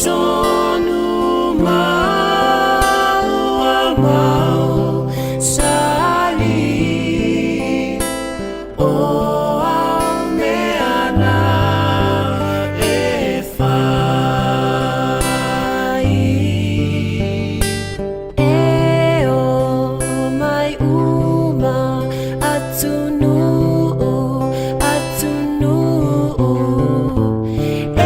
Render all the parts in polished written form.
tonu ma ua mau sali o au mea na e whai. E o mai uma atunuu, atunuu E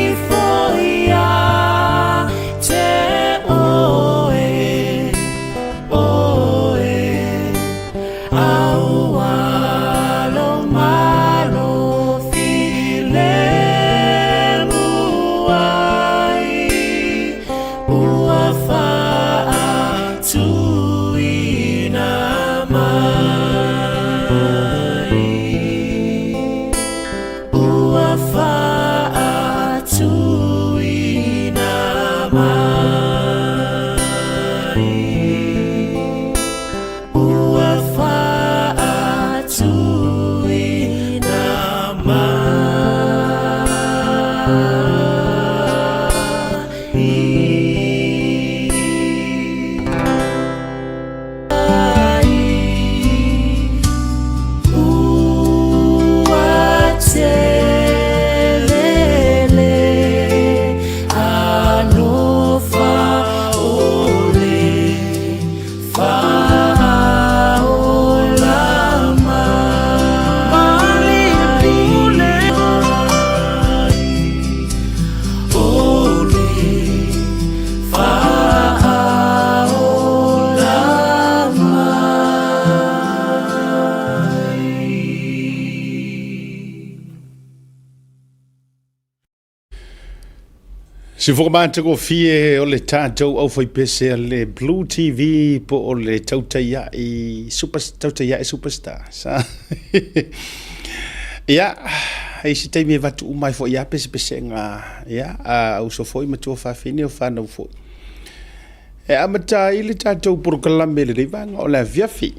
ifo ia te oe, oe Aua lo malo filemu ai Ua whaatuina mai. Ua whaatuina mai. Ua whaatuina mai. Ua tele le alofa ʻole Faaola mai. ʻOle faaola mai. Sifoka matagofie o le tatou aufaipese a le Blue TV po o le Tautaia'i Super, Tautaia'i Superstars. Ia, i se taimi e avatu uma ai foi ia pesepesega, ia, a uso foi ma tuafafine o fanau foi. E amata ai le tatou polokalame i lenei vaega o le afiafi.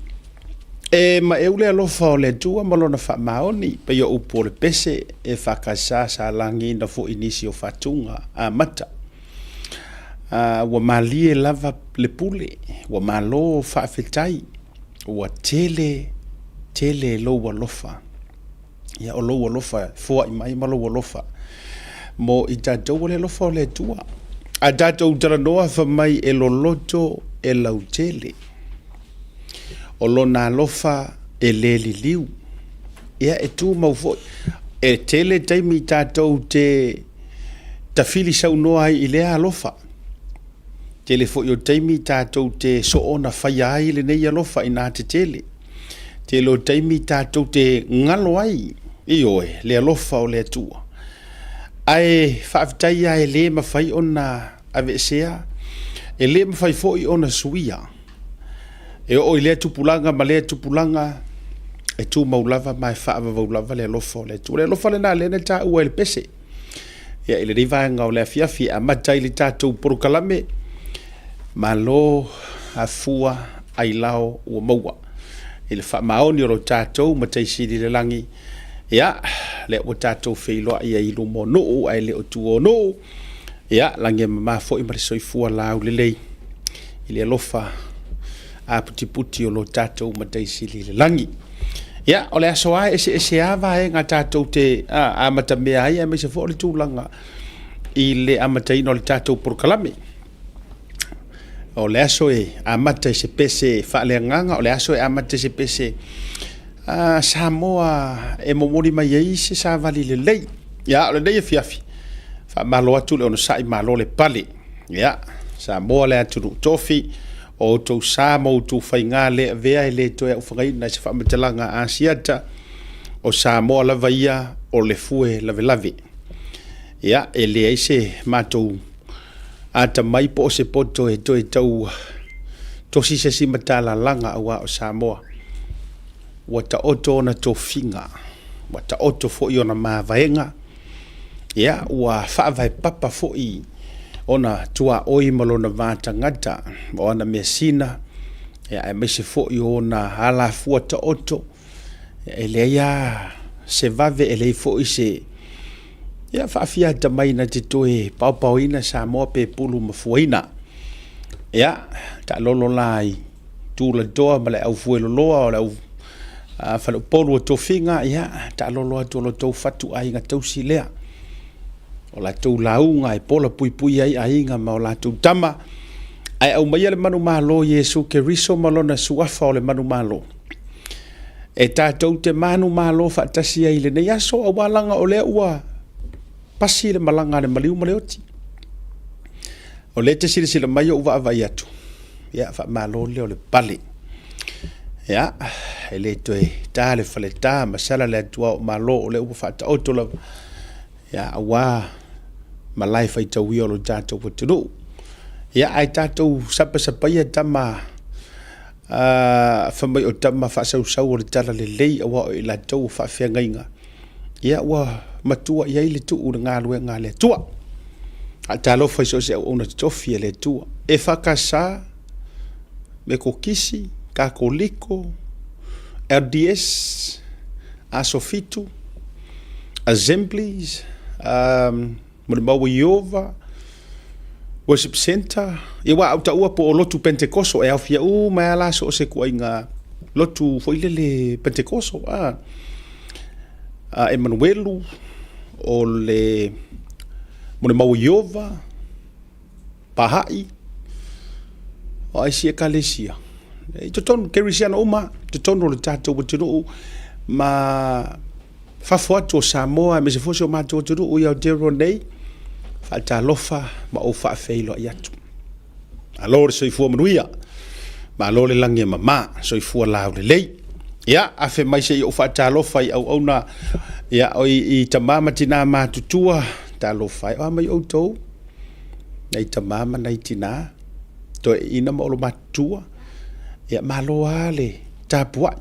E maeu le alofa o le Atua ma lona faamaoni, pei o upu o le pese e faakasa sa lagiina foi nisi o fatuga amata. A, ua malie lava le pule, ua malo faafetai, ua tele tele lou alofa. Ia, o lou alofa e foai mai ma lou alofa mo i tatou o le alofa o le Atua. A tatou talanoa fai mai e loloto e lautele. O lona alofa e le liliu. Ia, e tumau foi. E tele taimi tatou te tafili saunoa ai i lea alofa. Tele foi o taimi tatou te soona faia ai lenei alofa inā tetele. Tele o taimi tatou te galo ai, ioe, le alofa o le Atua. Ae faafetai lava e le mafai ona aveesea, e le mafai foi ona suia. E oo i lea tupulaga ma lea tupulaga, e tumau lava ma e faavavau lava le alofa o le Atua. O le alofa lena lea na taua e le pese. Ia, i lenei vaega o le afiafi e amata ai le tatou polokalame, malo afua ailao ua maua i le faamaoni o lo tatou Matai Sili i le lagi. Ia, lea ua tatou feiloai ai i luma o nuu ae le o tua o nuu. Ia, lagi e mama foi ma le soifua laulelei i le alofa aputiputi o lo tatou Matai Sili i le lagi. Ia, o le aso lava e eseese lava vaega tatou te amatamea ai, aemaise foi o le tulaga i le amataina o le tatou polokalame. O le aso e amata i se pese faaleagaga, o le aso e amata i se pese Samoa e momoli mai ai se savali lelei. Ia, o lenei afiafi, faamalo atu le onosai, malo le pale. Ia, Samoa le atunuu tofi, o outou sa ma outou faiga le avea e le toe aufagaina i se faamatalaga Asiata, o Samoa lava ia o le fue lavelave. Ia, e leai se matou atamai po o se poto e toe tau tosi se isi matalalaga aua o Samoa ua taoto ona tofiga, ua taoto foi ona mavaega, ia, ua faavae papa foi ona tuaoi ma lona va tagata, o ana measina, ia, aemaise foi o ona alafua taoto. E leai lava se vave, e leai foi se. Ia faafiata mai na te toe paopaoina Samoa pe pulu ma fuaina. Ia, taalolo la i tulatoa ma le au fueloloa o le au faleupolu o tofiga, ia, taalolo atu o lo outou fatu aiga tausi lea. O latou lauga e pola puipui ai aiga ma o latou tama, ae aumaia le manumalo Iesu Keriso ma lona suafa o le manumalo. E tatou te manumalo faatasi ai i lenei aso, aua laga o lea ua pasi le malaga a le maliu ma le oti. O lea e te silasila mai ou vaavaai atu, ia faamalo lea o le pale. Ia, e le toe ta le faleta ma sala le atua o malo o lea ua faataoto lava, ia, aua malae faitauia o lo tatou atunuu. Ia, ae tatou sapasapaia tama fai mai o tama faasausau o le talalelei aua o i latou o faafeagaiga, ia ua matua i ai le tuu i le galuega a le Atua. Faatalofa i so o se auauna totofi a le Atua, EFKS, Metotisi, Katoliko, LDS, Aso Fitu, Assemblies, Molimau o Ieova, Worship Centre, ia aua a ou taua po o lotu Pentekoso e aofia uma ai lava la so o se ituaiga lotu foi lele Pentekoso a. A Emanuelu, o le Molimau o Ieova, Pahaʻi, o ai isi ekalesia i totonu, kerisiano uma i totonu o le tatou atunuu ma fafo atu o Samoa aemaise foi si o matou atunuu i Aotearoa nei, faatalofa ma ou faafeiloai atu. Malo le soifua manuia, malo le lagi e mama, soifua laulelei. Ia, afe mai se i ou faatalofa i auauna, ia, i tama ma tina matutua, talofa e, o a mai outou, nai tama ma nai tina, toeaiina ma olomatua, ia malo lava le tapuai.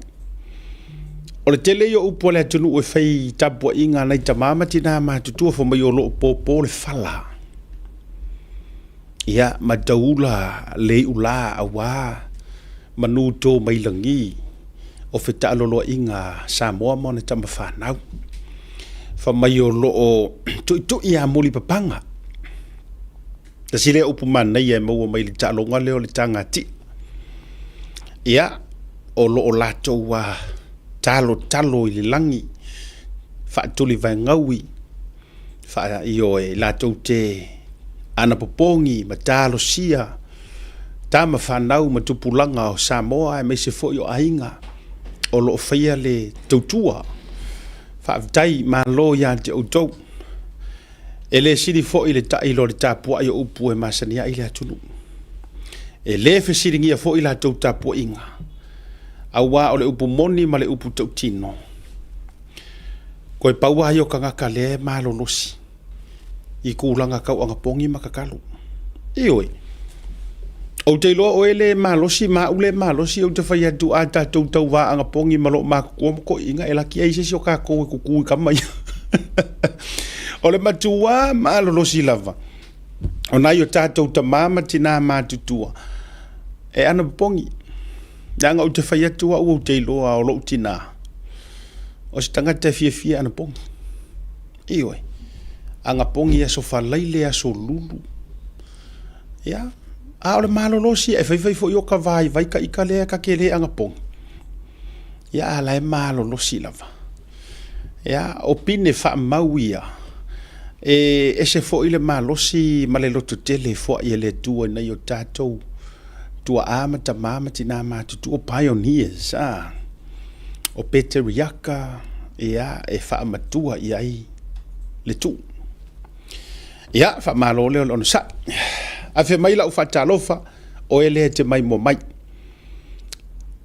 O le tele ia o upu a le atunuu e fai i tapuaiga a nai tama ma tina matutua fai mai o lo o popo le fala. Ia, ma taula le iulā aua manu to mai lagi o fetaaloloaiga a Samoa ma ona tama fanau. Fai mai o lo o tuitui a mulipapaga. Tasi lea upu manaia e maua mai le taaloga lea o le tagati'a. Ia, o lo o latou a talotalo i le lagi, faatulivaegaui, ioe, latou te anapopogi ma talosia tama fanau ma tupulaga o Samoa aemaise foi o aiga o lo o faia le tautua. Faafetai, malo ia te outou. E le sili foi le tailo o le tapuai o upu e masani ai le atunuu. E le fesiligia foi latou tapuaiga, aua o le upu moni ma le upu tautino, toe pau lava ia o tagata lea e malolosi i tulaga tau anapogi ma tatalo. Ioe. Ou te iloa oe le malosi ma au le malosi, ou te fai atu a tatou tauva anapogi ma loo matutua ma toeaiina e laki ai se isi o tatou e tutu i tama ia. O le matua malolosi lava o nai o tatou tama ma tina matutua e anapogi. Leaga ou te fai atu au ou te iloa o lou tina o se tagata e fiafia e anapogi. Ioe. Anapogi aso Faraile, aso Lulu. Ia, a o le malolosi e faifai foi o ka vaivai ka ika lea ka te le anapogi. Ia, a la e malolosi lava. Ia, o pine faamau ia, e ese foi le malosi ma le lototele e foai e le Atua i nai o tatou tuaa ma tama ma tina matutua, o pioneers, a, o peteriaka, ia, e faamatua i ai le tuu. Ia, faamalo lea o le onosai. Afe mai lau faatalofa, oe lea e te maimoa mai.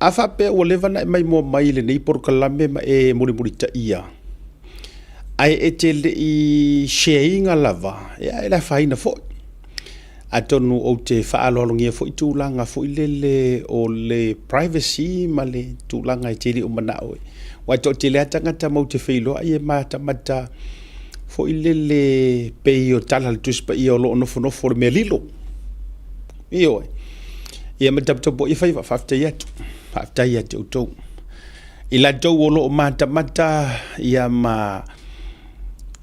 A faapea ua leva ona e maimoa mai i lenei polokalame ma e mulimulitaia, ae e te le i share ina lava, ia e le afaina foi. Atonu ou te faaaloalogia foi tulaga foi lele o le privacy ma le tulaga e te le o manao ai. Aua e toatele lava tagata matou te feiloai e matamata foi lele pei o tala a le Tusi Paia o lo o nofonofo le mea lilo. Ioe. Ia ma taputapuai faiva, faafetai atu. Faafetai ia te outou. I latou o lo o matamata ia ma...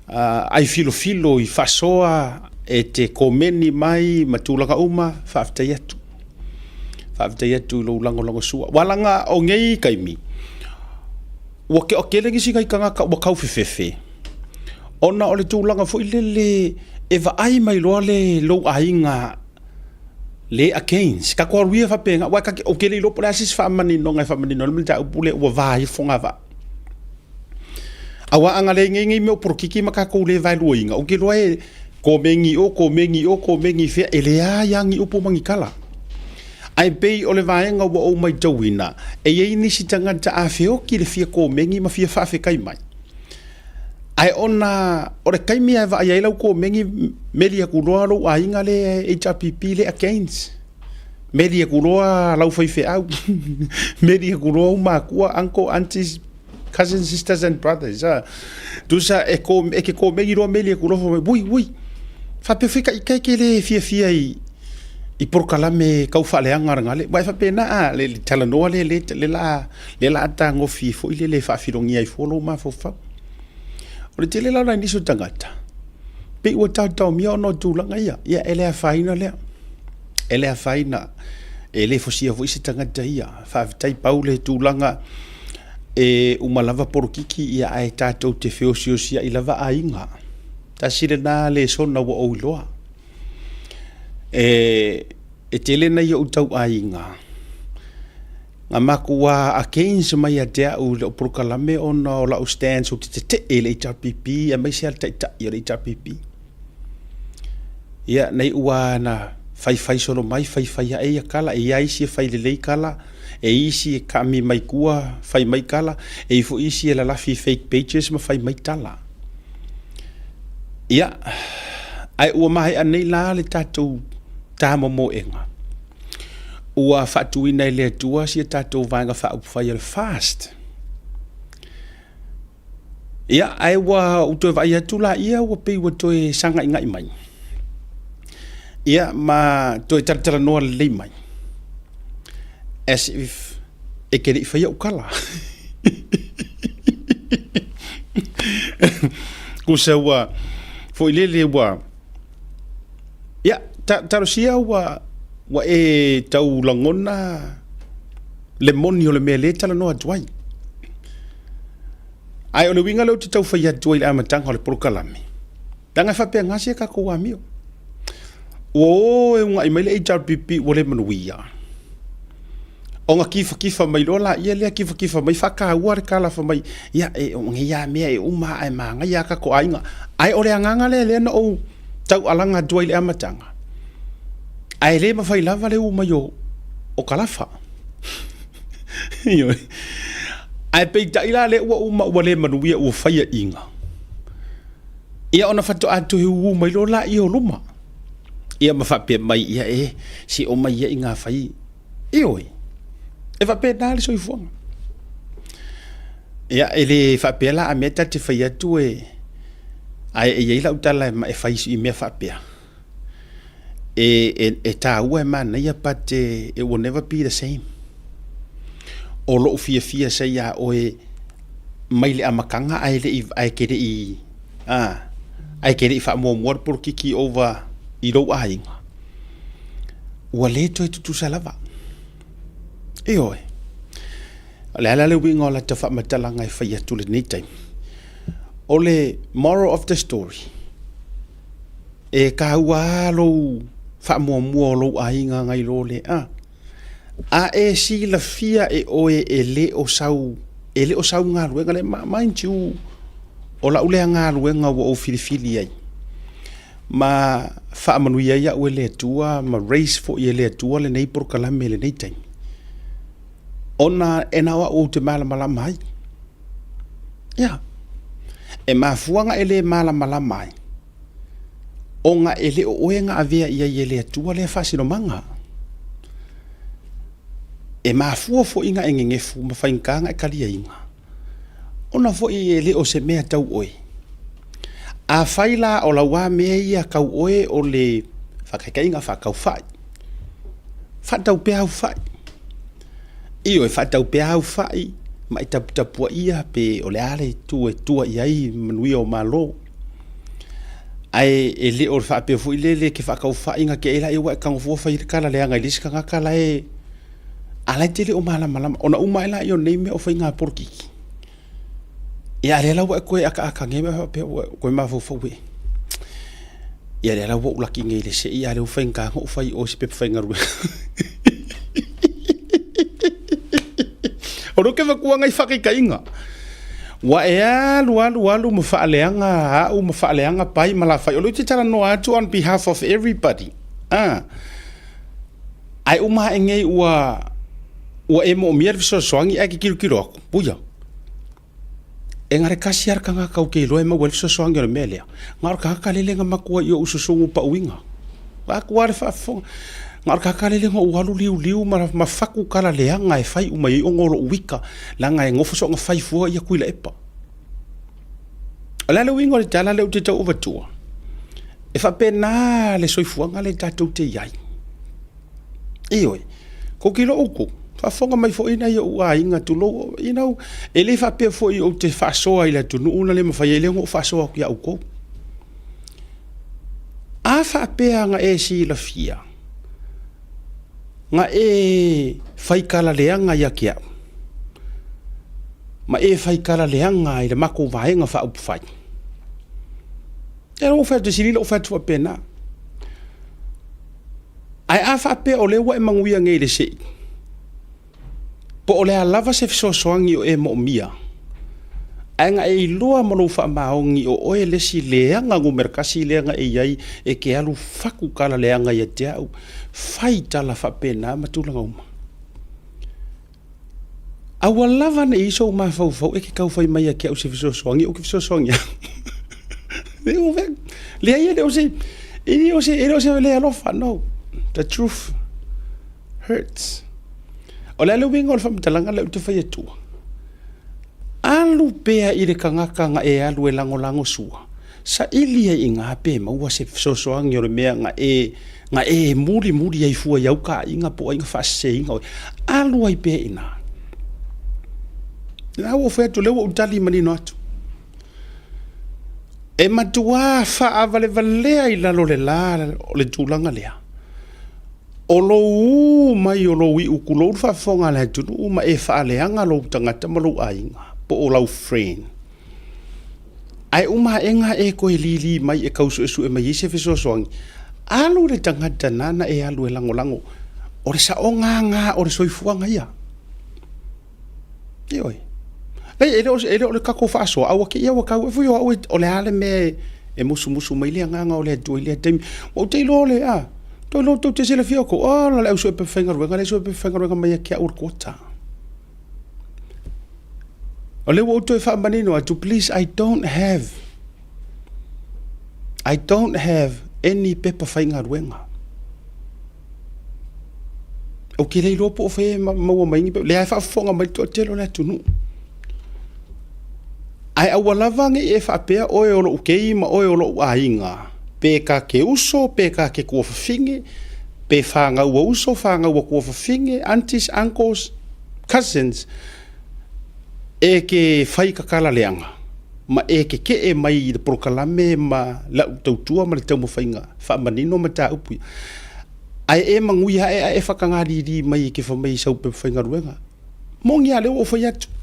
Ai filofilo i faasoa e te komeni mai ma tulaga uma, faafetai atu. Faafetai atu i lou lagolagosua. Ua laga o nei taimi, ua toatele nisi nai tagata ua tau fefefe, ona o le tulaga foi lele e vaai mai loa le lou aiga le against. Tatou alu ia faapena, aua ou te le iloa po o le a se isi faamaninoga e faamanino ai le mataupu lea ua va ai le fogavaa. Aua a na leai nei nei mea o polokiki ma tatou le vaeluaina, ou te iloa e komeni i o, komeni i o, komeni i fea, e leai lava ni upu ma ni tala. Ae pei o le vaega ua ou matauina, e i ai nisi tagata a feoti le fia komeni ma fia faafetai mai, ae ona o le taimi lava e vaai ai lau komeni, meli atu loa lou aiga lea HRPP lea against. Meli atu loa lau faifeau, meli atu loa ou matua, uncle, aunties, cousins, sisters and brothers. Ah. Tusa e, ko, e ke komeni loa meli atu loa fai mai, ui, ui, faapea foi ita e te le fiafia i, i polokalame tau faaleaga le gale. Wa e faapena a, le, le talanoa le, le, le la, le la tagofie foi le le faafilogia ai fua lou mafaufau. O le tele la o nai nisi o tagata, pei ua taotaomia ona o tulaga ia. Ia e le afaina lea. E le afaina, e le fosia foi se tagata ia. Faafetai pau le tulaga e uma lava polokiki ia ae tatou te feosiosiai lava aiga. Tasi lena lesona ua ou iloa. E, e tele nai ou tau aiga na matua against mai ia te au i lou polokalame ona o lau stance ou te tetee i le HRPP aemaise lava le taitai o le HRPP. Ia, nei ua na faifai solo mai, faifai ae ia tala, e i ai isi e fai lelei tala, e i isi e kami mai tua, fai mai tala, e i foi isi e lalafi i fake pages ma fai mai tala. Ia, ae ua maea nei la le tatou tamomoega. Ua faatuina e le Atua si a tatou Vaega Faaupufai o le FAST. Ia, ae ua ou toe vaai atu laia ua pei ua toe sagaigai mai. Ia, ma toe talatalanoa lelei mai. As if e te le i faia au tala. Kusa ua foi lele ua Ia, ta, talosia ua, ua e tau lagona le moni o le mea lea e talanoa atu ai. Ae o le uiga lea ou te tau fai atu ai i le amataga o le polokalame, leaga e faapena si a tatou amio. Ua o e uunai mai le HRPP ua le manuia. Ona kifatifa mai loa laia lea, kifatifa mai faataua le tala fai mai, ia e, o nei lava mea e uma ae manaia lava tatou aiga. Ae o le agaga lea lea na ou taualaga atu ai i le amataga, ae le mafai lava le u mai o, o kalafa. Ioe. Ae peitai la lea ua uma ua le manuia ua faiaina. Ia ona faatoa toe uu mai loa laia o luma. Ia ma faapea mai, ia e, se omai ia i ngā whai. Ioe, e faapena le soifuaga. Ia, e le faapea la a mea ta te fai atu e, ae e i ai lau tala e fai i mea faapea. E, e, e tāua e manaia but it will never be the same. O lou fiafia sa iā oe mai le amataga ae le i, ae ke le i, a, ae ke le i faamuamua le polokiki over i lou aiga. Ua le toe tutusa lava. Ioe. O le a la le uiga o lata faamatalaga e fai atu i lenei taimi? O le moral of the story, e taua lava lou faamuamua o lou aiga nai lo le a. A e silafia e oe e le o sau, e le o sau galuega lea, mind you, o lau lea galuega ua ou filifili ai, ma faamanuia ai au e le Atua ma raise foi e le Atua lenei polokalame i lenei taimi, ona e na o au ou te malamalama ai. Ia, e mafua ona e le malamalama ai, ona e le o oe na avea i ai e le Atua lea faasinomaga. E mafua foi ona e nenefu ma faigata ona e taliaina, ona foi e le o se mea tau oe. Afai la o lau lava mea ia tau oe o le faataitaiga faatau fai, faatau pea au fai. Ioe, faatau pea au fai ma e taputapuaia pe o le a le itu e tua i ai manuia o Malo. Ae e le o le faapea foi lele e ke faataufai te i laia ua e tago fua fai le tala leaga i le isi tagata la e a la e te le o malamalama ona uma ae laia o nei mea o faiga polokiki. Ia a lea la ua e toe ataata nei ma faapea ua toe mafaufau e ia lea la ua ou laki nei i le sei a lea ua faigata ona ou fai i o i se pepa faigaluega. O lea ou te avatua nai faataitaiga. Ua e alu alu alu ma faaleaga au ma faaleaga Pai ma Lafai. O lea ou te talanoa atu on behalf of everybody. Ah. Ae uma ae nei ua ua e moomia le fesoasoani ae te tilotilo atu, puia. E na o le tasi lava le tagata ou te iloa e maua ai le fesoasoani o le mea lea, na o le tagata lele na matua i ou susugu pauina. Vaeatu lava le faafofoga. Na o le tagata lele na ou alu liuliu ma, ma fatu tala leaga e fai uma i ai ona o lou ita, leaga e nofo soona fai fua ia Tuilaepa. O le a le uiga o le tala lea ou te tau avatua? E faapena le soifuaga lea tatou te i ai. Ioe, kou te iloa outou, faafofoga mai foi nai ou aiga tulou, you know, e le faapea foi ou te faasoa i le atunuu na le mafai ai lea ona ou faasoa atu ia outou. A faapea na e silafia, na e faitala leaga ia te au, ma e faitala leaga i le matou Vaega Faaupufai, e lou fai atu, e sili lou fai atu faapena. Ae a faapea o lea ua e manuia nei i le sei, po o le a lava se fesoasoani o e moomia, ae na e iloa ma lou faamaoni o oe le isi leaga numera tasi lea na e i ai e te alu fatu tala leaga ia te au, fai tala faapena ma tulaga uma. Aua lava ne i sou mafaufau e te tau fai mai ia te au se fesoasoani, ou te fesoasoani atu. Leai, e le o se, e le o se, e le o se le alofa, no. The truth hurts. O le a le uiga o le faamatalaga lea ou te fai atua? Alu pea i le tagata na e alu e lagolago sua, saili ai i ina pe maua se fesoasoani o le mea na e, na e mulimuli ai fua i au taaiga po o ai na faaseseina oe. Alu ai pea i ina. La ua ou fai atu, lea ua ou tali manino atu. E matuā faavalevalea i lalo o le la o le tulaga lea. O lou ū mai o lou iu tulou le faafofoga a le atunuu ma e faaleaga lou tagata ma lou aiga po o lau friend. Ae uma aega e toe lili mai e tau suesue mai ai se fesoasoani, alu le tagata nāna e alu e lagolago. O le saoga lena o le soifuaga ia. Ioe. Leai, e le o, e le o le tatou faasoa, aua te i ua tau foi o au, o le a le mea e musumusu mai le agaga o le Atua i lea taimi. Ua ou te iloa le, a, tou iloa tou te silafia outou, ola le au sue pepa faigaluega, le sue pepa faigaluega mai ia te au o le quota. O lea ua ou toe faamanino atu, please, I don't have, I don't have any pepa faigaluega. Ou te le iloa po o fea e maua mai ni pepa. Lea e faafofoga mai le toatele o le atunuu. Ae aua lava ne i e faapea oe o lou kei ma oe o lou aiga, pe ta te uso, pe ta te tuafafine, pe fanau a uso, fanau a tuafafine, aunties, uncles, cousins, e te fai tatala leaga ma e tetee mai i le polokalame ma lau tautua ma le taumafaiga faamanino mataupu ia. Ae e manuia ae ae e whakangariri mai e ke wha mai i sau pepa faigaluega. Moni a lea ua ou fai atu.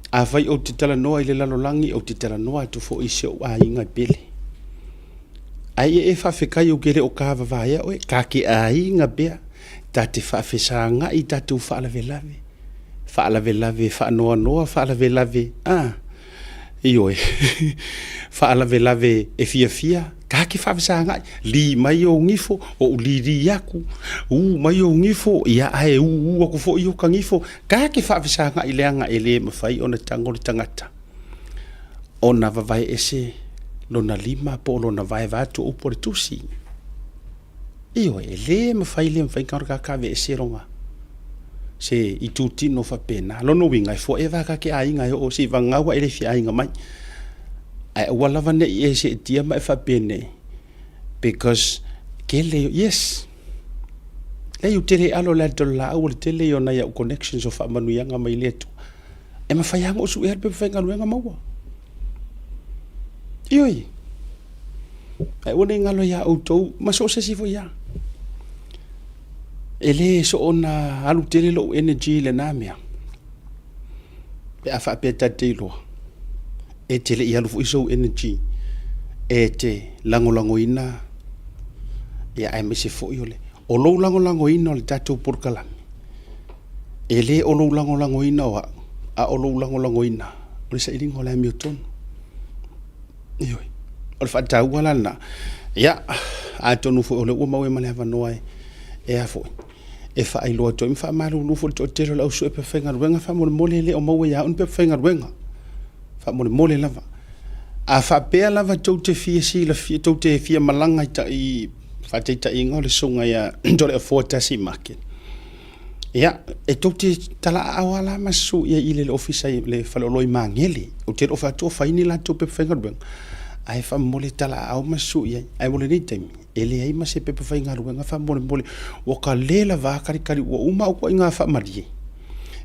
Afai ou te talanoa i le lalolagi, ou te talanoa atu foi i si ou aiga e pele. Ae ia e faafetai ou te le o kavavaea oe, ta te aiga pea, ta te faafesagai tatou faalavelave, faalavelave faanoanoa, faalavelave, a, ioe, faalavelave e fiafia, ta te faafesagai, li mai ou gifo, ou lili atu, ū mai ou gifo, ia ae ū atu foi oka gifo, ta te faafesagai leaga e le mafai ona tago le tagata. Ona vavae ese lona lima po o lona vae vaeatu o upu o le tusi. Ioe, e le mafai le mafai ona kaka ese lona se itutino faapena. Lona uiga, e forever ka ke aiga e oo seivagau e le fia aiga mai. Ae aua lava ne i e seetia ma e faapenei because tele, yes, leai ou te le alo i le ata o le laau o le tele ia o nai au connections o faamanuiaga mai le Atua. E mafai lava ona ou suea le pepa faigaluega maua. Ioe. Ae aua ne i galo ia outou ma so o se isi foi lava. E le soona alu tele lou energy i lena mea pe a faapea ta te iloa e te le i alu foi sou energy e te lagolagoina ia aemaise foi o le o lou lagolagoina o le tatou polokalame e le o lou lagolagoina o au a o lou lagolagoina o le sailiga o le amiotonu. Ioe. O le faataua la lena. Ia, atonu foi o lea ua maua ma le avanoa e, e a foi, e faailoa atu ai ma faamalulu foi i le toatele o le au sue pepa faigaluega, faamolemole e le o maua ia au ni pepa faigaluega. Faamolemole lava. A faapea lava tou te fia silafia, tou te fia malaga i, i faataitaiga o le susuga ia Toleafoa Tasi Market, Ia, e tou te talaaao lava la ma susu i ai i le ofisa i le faleoloa i Magele. Ou te le o fai atu o fai ni latou pepa faigaluega, ae faamolemole talaaao ma susu i ai. Ae mo lenei taimi, e leai ma se pepa faigaluega faamolemole. Ua ka le lava a kalikali, ua uma au ituaiga faamalie.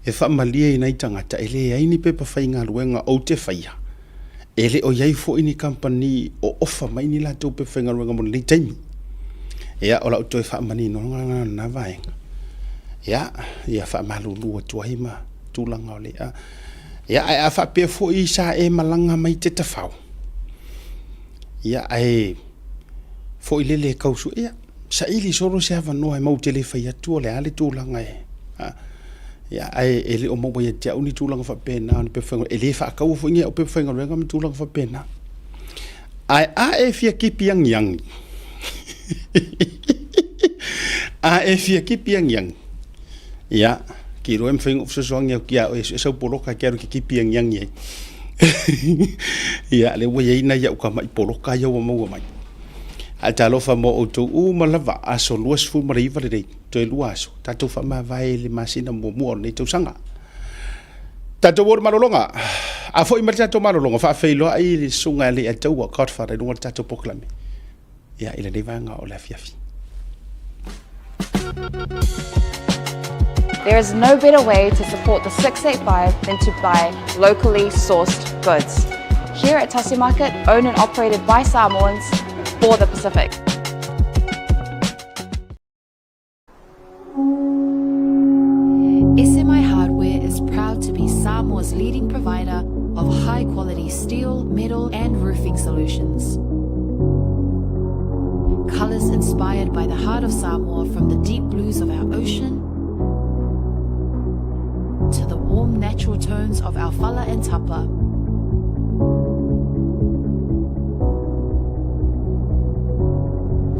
E faamalie i nai tagata, e leai ni pepa faigaluega ou te faia. E le o i ai foi ni kamupani o ofa mai ni latou pepa faigaluega mo lenei taimi. Ia, o lau toe faamaninoga lena o lena vaega. Ia, ia faamalulu atu ai ma tulaga o le... Ia, ae a faapea foi sa e malaga mai Tetafao, ia, ae foi lele e tau sue, ia, saili solo se avanoa e matou te le fai atu o le a le tulaga e... Ia, ae e le o maua ia te au ni tulaga faapena o ni pepa faigaluega. E le faataua foi ni au pepa faigaluega ma tulaga faapena. Ae a e fia kipi agiagi, a e fia kipi agiagi, ia, ki iloa e mafai ona ou fesoasoani atu ia oe e sue sau poloka e te alu e te kipi agiagi ai. Ia, lea ua i ai nai au tamai poloka ia ua maua mai. Ae talofa mo outou uma lava, aso 29 lenei, toe 2 aso, tatou faamavae i le masina muamua o lenei tausaga. Tatou o i le malologa. A foi mai le tatou malologa, faafeiloai le susuga ia Leiataua Godfather i luga o le tatou polokalame. Ia, i lenei vaega o le afiafi. There is no better way to support the 685 than to buy locally sourced goods. Here at Tasi Market, owned and operated by Samoans for the Pacific. SMI Hardware is proud to be Samoa's leading provider of high quality steel, metal, and roofing solutions. Colours inspired by the heart of Samoa from the deep blues of our ocean to the warm natural tones of our fala and tapa.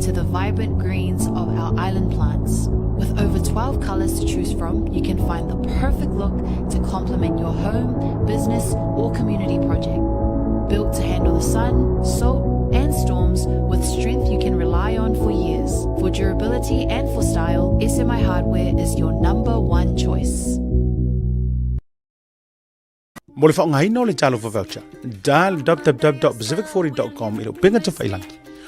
To the vibrant greens of our island plants. With over 12 colors to choose from, you can find the perfect look to complement your home, business, or community project. Built to handle the sun, salt, and storms with strength you can rely on for years. For durability and for style, SMI Hardware is your number one choice. Mo le faaaogaina o le Talofa Voucher, dial www.pacific40.com i le upega tafailangi.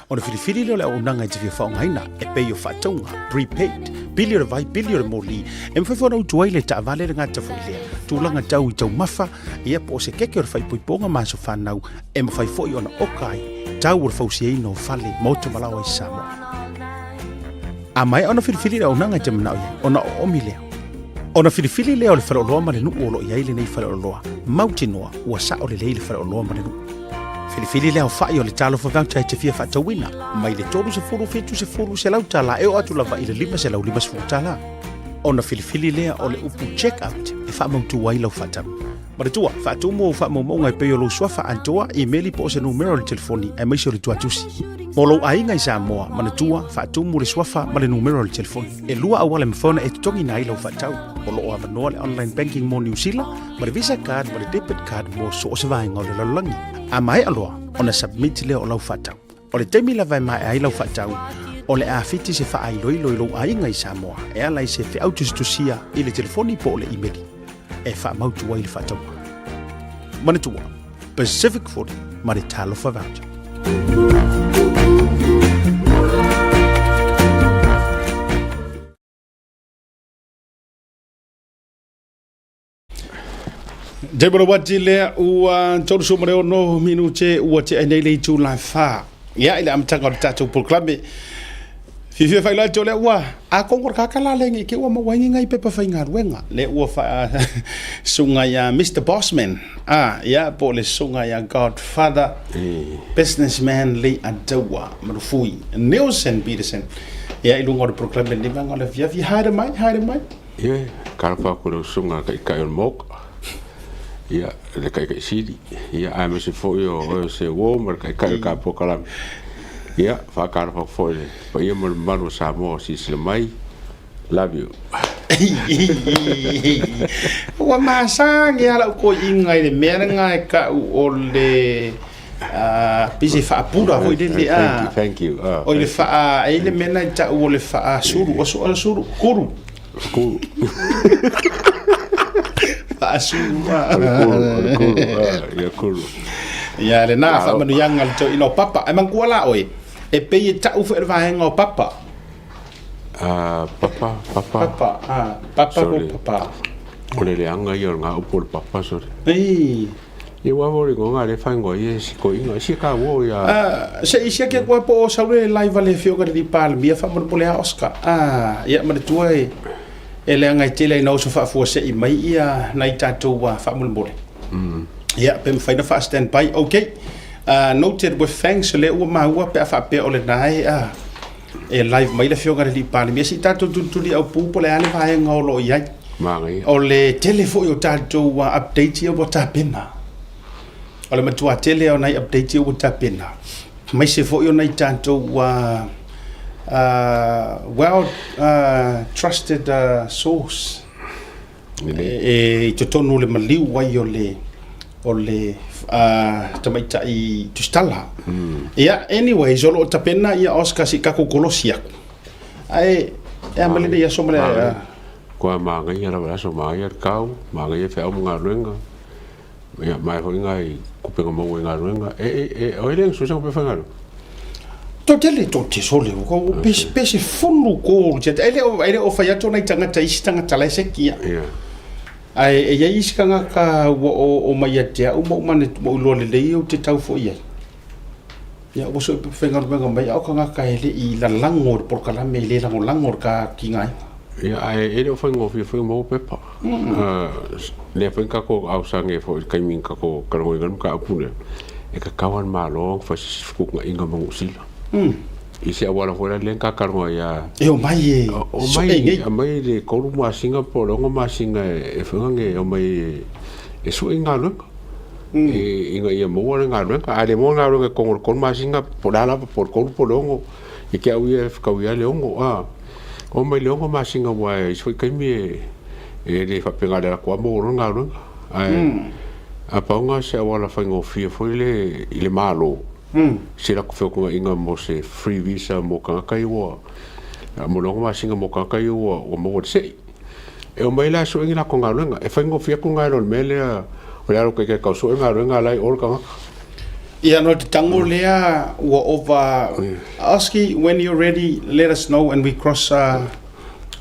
Ona filifili lea o le auaunaga e te fia faaaogaina e pei o faatauga, prepaid, pili o le vai, pili o le moli, e mafai foi ona utu ai le taavale le gata foi lea, tulaga tau i taumafa, ia po o se keke o le faaipoipoga ma aso fanau, e mafai foi ona oka ai tau o le fausiaina o fale, maota ma laoa i Samoa. A maea ona filifili le auaunaga e te manao i ai, ona oomi lea. Ona filifili lea o le faleoloa ma le nuu o lo o i ai lenei faleoloa, mautinoa ua sao lelei le faleoloa ma le nuu. Filifili le aofai o le talofa voucher e te fia faatauina, mai le 30 70 selau tala e oo atu lava i le 550 tala. Ona filifili lea o le upu check out e faamautu ai lau faatau. Manatua, faatumu ou faamaumauga e pei o lou suafa atoa, imeli po o se numera o le telefoni aemaise o le tuatusi. Mo lou aiga i Samoa, manatua, faatumu le suafa ma le numera o le telefoni. E lua auala e mafai ona e totogiina ai lau faatau. O lo o avanoa le online banking mo Niu Sila, ma le Visa card ma le debit card mo so o se vaega o le lalolagi. A maea loa ona submit lea o lau faatau. O le taimi lava e maea ai lau faatau, o le a fiti se faailoilo i lou aiga i Samoa e ala i se feau tusitusia i le telefoni po o le imeli e faamautu ai le faatauga. Manatua, Pacific 40 ma le Talofa Voucher. Te manawa ati lea ua 36 minute ua tea ai nei le itula e 4. Ia, i le amataga o le tatou polokalame. Fiafia faailoa atu o lea ua akongo le kakala le nge ke ua maua ai ni ngai pepa faigaluega. Le ua fa susuga ia Mr. Bossman. Ah, ia po o le susuga ia Godfather Businessman Lee Adaua Malufui Nelson Peterson. Ia i luga o le polokalame lenei vaega o le afiafi. Haere mai, haere mai. Ia, talofa atu i lau susuga i le Taitai o le Maota, ia, le Taitai Sili, ia, aemaise foi o oe o se uo ma le Taitai o le tatou polokalame. Ia, faatalofa atu foi i le paia ma le mamalu o Samoa o silasila mai. Love you. Ua masani lava lau toeaina i le mea lena e tau o le pei se faapula foi lele a. Thank you. O le faa, e i ai le mea lena e tau o le faasulu, o sulu, kuru. Kuru. Faasulu. O le kuru, o le kuru, ia kuru. Ia lena faamanuiaga a le toeaina o Papa. Ae manatua la oe, e pei e tau foi le vaega o Papa. Papa, papa. Papa, papa po papa. O le leaga ia o le gaupu o le papa, sorry. Ei. Ia ua o le igoa lea e faaigoa ai e si toeaina, si e taua ia. Se i siaki atu lava po o sau le live a le Afioga i le Alii Palemia faamolemole a Oscar. Ia manatua e e leaga e tele ai na oso faafuasei mai ia nai tatou faamolemole. Ia pe mafai na faa-stand by. Okay. Noted with thanks o lea ua maua pe a faapea o lena e e live mai le Afioga i le Alii Palemia. Se i tatou tulituli aupu po o le a le vaega o lo o i ai. Manaia. O le tele foi o tatou updates ia ua tapena. O le matua tele o nai updates ia ua tapena. Aemaise foi o nai tatou well trusted source e i totonu o le maliu ai o le o le tamaitai tusitala. Ia, anyways, o lo o tapena ia Oscar se i tatou kolosi atu. Ae e a mai lenei aso ma le Kua manaia lava le aso, manaia le tau, manaia feau ma galuega, ia mae foi nai kupega maua i galuega. E, e, e, o ai lea na suesa kupe faigaluega? To tele to te sole o pese pese fulu ko te e le o e le o fai atu nai tangata isi tangata la se kia. Yeah. Ae e iai isi tagata ua o mai ia te au ma ou manatu ma ou iloa lelei ou te tau foi ai. Ia ua soo faigaluega mai a o tagata e le i lalago i le polokalame e le lagolago i le ta tigaina. Ia ae e le o faigofie foi ona maua pepa. Lea foi na tatou ausaga ai foi i le taimi na tatou talanoaina ai le mataupu lea, e tatau lava i le Malo ona fai se isi fetuunaiga ma Niu Sila. I se auala foi lea na ta talanoa ai a. E omai e soe nei. Omai i le 3 masina po o le 6 masina e foi lea e omai e sue ni galuega. Ina ia maua le galuega. A le maua le galuega i totonu o le 3 masina po o le a lava, po o le 3 po o le 6, ia te au ia e fetaui lava le 6 a. Omai i le 6 masina aua e isi foi taimi e le faapena o le alu atu lava maua loa le galuega. Ae a pau lena o se auala faigofie foi lea i le Malo se latou feotuunaiga mo se free visa mo tagata ia ua mo le 6 masina mo tagata ia ua maua i le se'i. E omai la e sue ni latou galuega. E faigofie atu lena i lo le mea lea o le alu taitai tau sue galuega la e i o le tagata. Ia no te tango lea ua ova Oski when you're ready let us know and we cross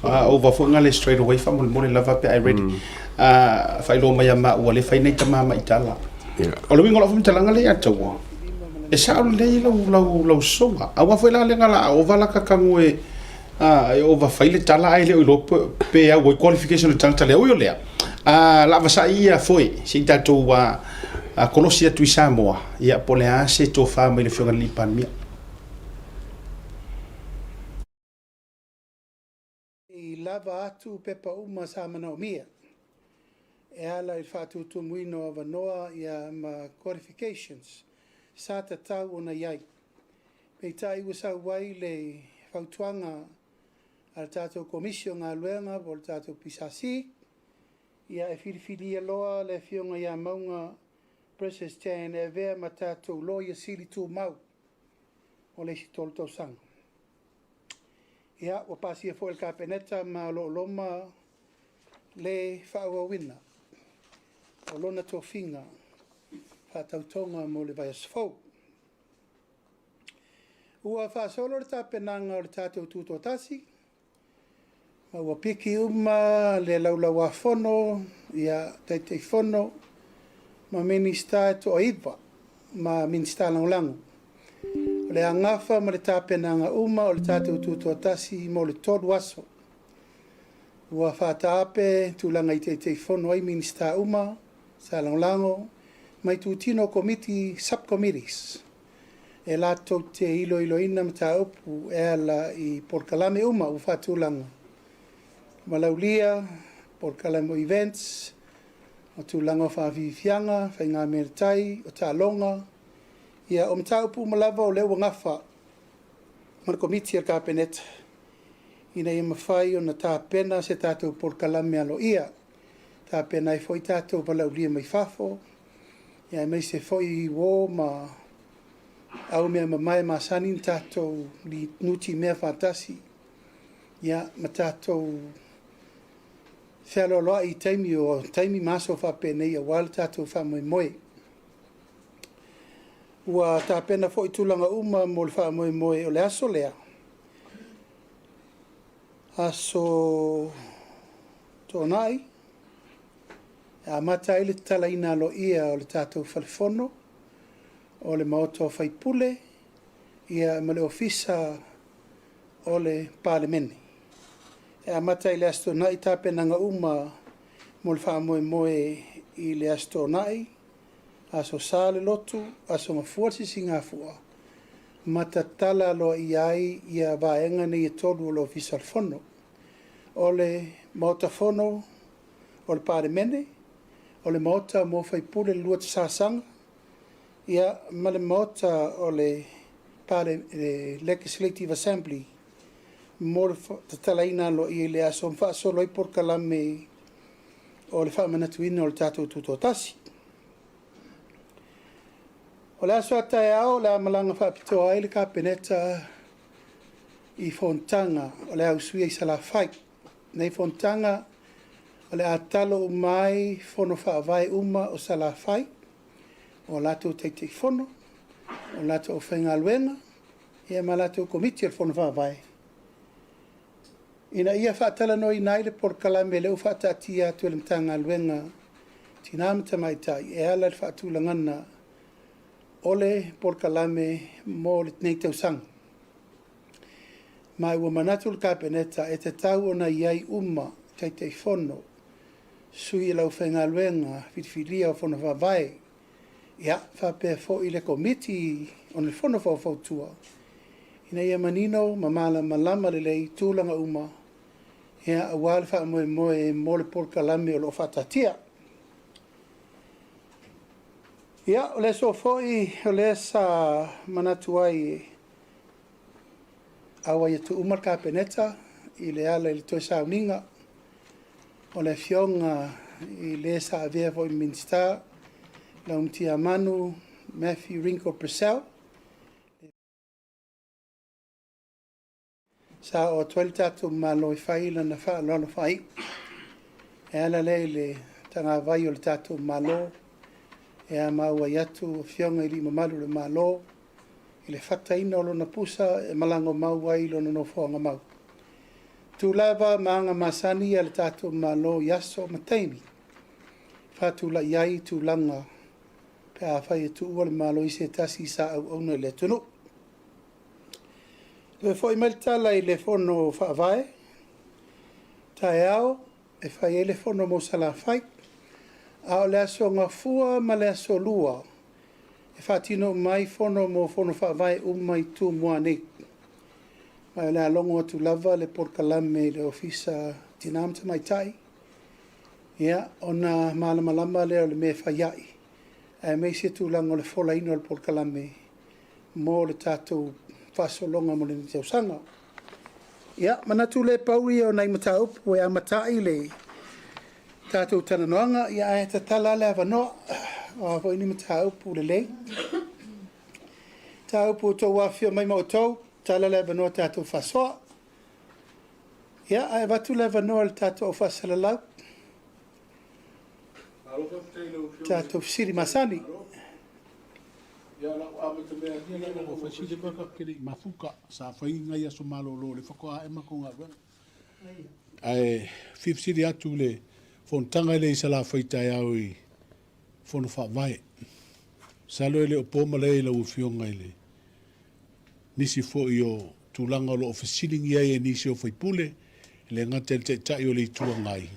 over foi ngale straight away faamolemole lava pe a e ready. Faailoa mai ia maua le fai nei tama ma itala. O le uiga o lau faamatalaga lea ia Taua, e sao lelei lau, lau, lau soga. Aua foi la lea la a ova la kakago e, a, e ova fai le tala ae le o iloa pe, pe au ai qualification o le tagata lea. Ui o lea, a, la vasai ia foe, se i tatou a, a kolosi atu i Samoa, ia po o le a se tofa mai le Afioga i le Alii Palemia. I lava atu pepa uma sa manaomia e ala i le faatutumuina o avanoa ia ma qualifications sa tatau ona i ai. Peitai ua sau ai le fautuaga a le tatou Komisi o Galuega po o le tatou PSC ia e filifilia loa le Afioga ia Mauga Precious Chan e avea ma tatou Loia Sili Tumau mo le isi 3 tausaga. Ia, ua pasia foi e le Kapeneta ma o lo o loma le faaauauina o lona tofiga faatautoga mo le vaiaso fou. Ua faasolo le tapenaga o le tatou Tutoatasi, ma ua piki uma le Laulau-a-Fono, ia, Taitaifono ma Minisita e toaiva ma Minisita Lagolago. O le agafa ma le tapenaga uma o le tatou tutoatasi mo le 3 aso. Ua faataape tulaga i Taitaifono ai Minisita uma, sa lagolago, ma itutino o Komiti, sub-committees, e latou te iloiloina mataupu e ala i polokalame uma ua faatulaga, valaaulia, polokalame o events, o tulaga o faafiafiaga, faigamea le tai, o taaloga, ia o mataupu uma lava o lea ua gafa ma le Komiti a le Kapeneta ina ia mafai ona tapena se tatou polokalame aloaia, tapena ai foi tatou valaaulia mai fafo, aemaise foi uo ma aumea mamae masani na tatou nutimea faatasi, ia, ma tatou fealoaloai i taimi o taimi ma aso faapenei aua le tatou faamoemoe. Ua tapena foi tulaga uma mo le faamoemoe o le aso lea, Aso Toonai, e amata ai le tatalaina aloaia o le tatou Fale Fono, o le Maota o Faipule, ia ma le Ofisa o le Palemene. E amata i le Aso Toonai tapenaga uma mo le faamoemoe i le Aso Toonai, Aso Sa le lotu, Aso Gafua le Sisigafua, ma tatala aloaia ai ia vaega nei e 3 o le Ofisa o le Fono. O le Maota Fono o le Palemene, o le Maota mo Faipule le 2 sasaga, ia, ma le Maota o le Legislative Assembly mo le tatalaina aloaia i le aso ma faasolo ai polokalame o le faamanatuina o le tatou tutoatasi. O le aso a taeao o le a malaga faapitoa ai le Kapeneta i fonotaga o le a usuia i Salafai. I nei fonotaga o le a tatalo uma ai fono faavae uma o Salafai, o latou Taitaifono, o latou aufaigaluega, ia ma latou Komiti o le Fono Faavae, ina ia faatalanoaina ai le polokalame lea ua faataatia atu e le Matagaluega o Tina ma Tamaitai e ala i le faatulagaga o le polokalame mo lenei tausaga. Ma ua manatu le Kapeneta e tatau ona i ai uma Taitaifono, sui o le aufaigaluega filifilia o Fono Faavae, ia, faapea foi le Komiti o le Fono Faufautua, ina ia manino ma malamalama lelei tulaga uma, ia, aua le faamoemoe mo le polokalame o lo o faataatia. Ia, o le aso foi o lea sa manatu ai e auai atu uma le Kapeneta i le ala i le toe sauniga o le afioga i le sa avea foi ma Minisita, Laumatiamanu Matthew Ringo Purcell, sa oo atu ai le tatou Malo e fai lana faaaloalo faaiu. E ala lea i le tagavai o le tatou Malo, e a maua atu afioga i alii mamalu o le Malo i le fataina o lona pusa e malaga mau ai i lona nofoaga mau. Tu lava ma aga masani a le tatou Malo i aso ma taimi, faatulai ai tulaga pe a fai e tuua le Malo i se tasi sa auauna i le atunuu. Toe foi mai le tala i le fono faavae, taeao e fai ai le fono mo Salafai, a o le aso Gafua ma le aso Lua e faatino uma ai fono mo fono faavae uma i Tumua nei. Ma o le a logo atu lava le polokalame i le Ofisa Tina ma Tamaitai, ia, ona malamalama lea o le mea e fai ai, aemaise tulaga o le folaina o le polokalame mo le tatou faasologa mo lenei tausaga. Ia, manatu le pau ia o nai mataupu e amata ai le tatou talanoaga, ia ae tatala le avanoa. O a foi ni mataupu lelei. Mataupu ua outou afifio mai ma outou, tatala le avanoa tatou faasoa. Ia, ae avatu le avanoa i le tatou au faasalalau. Tatou fesili masani. Ia lau amata mea atu ia lau fai sile ma ka kele mafuka sa fai ngai aso malolo le fakoa e ma ko galuega. Ae fifisili atu le fonotaga le i Salafai taeao i fono faavae. Masalo e le o po malae i lau Afioga i le nisi foi o tulaga o lo o fesiligia ai e nisi o faipule, e le gata i le Taitai o le Itu Agai,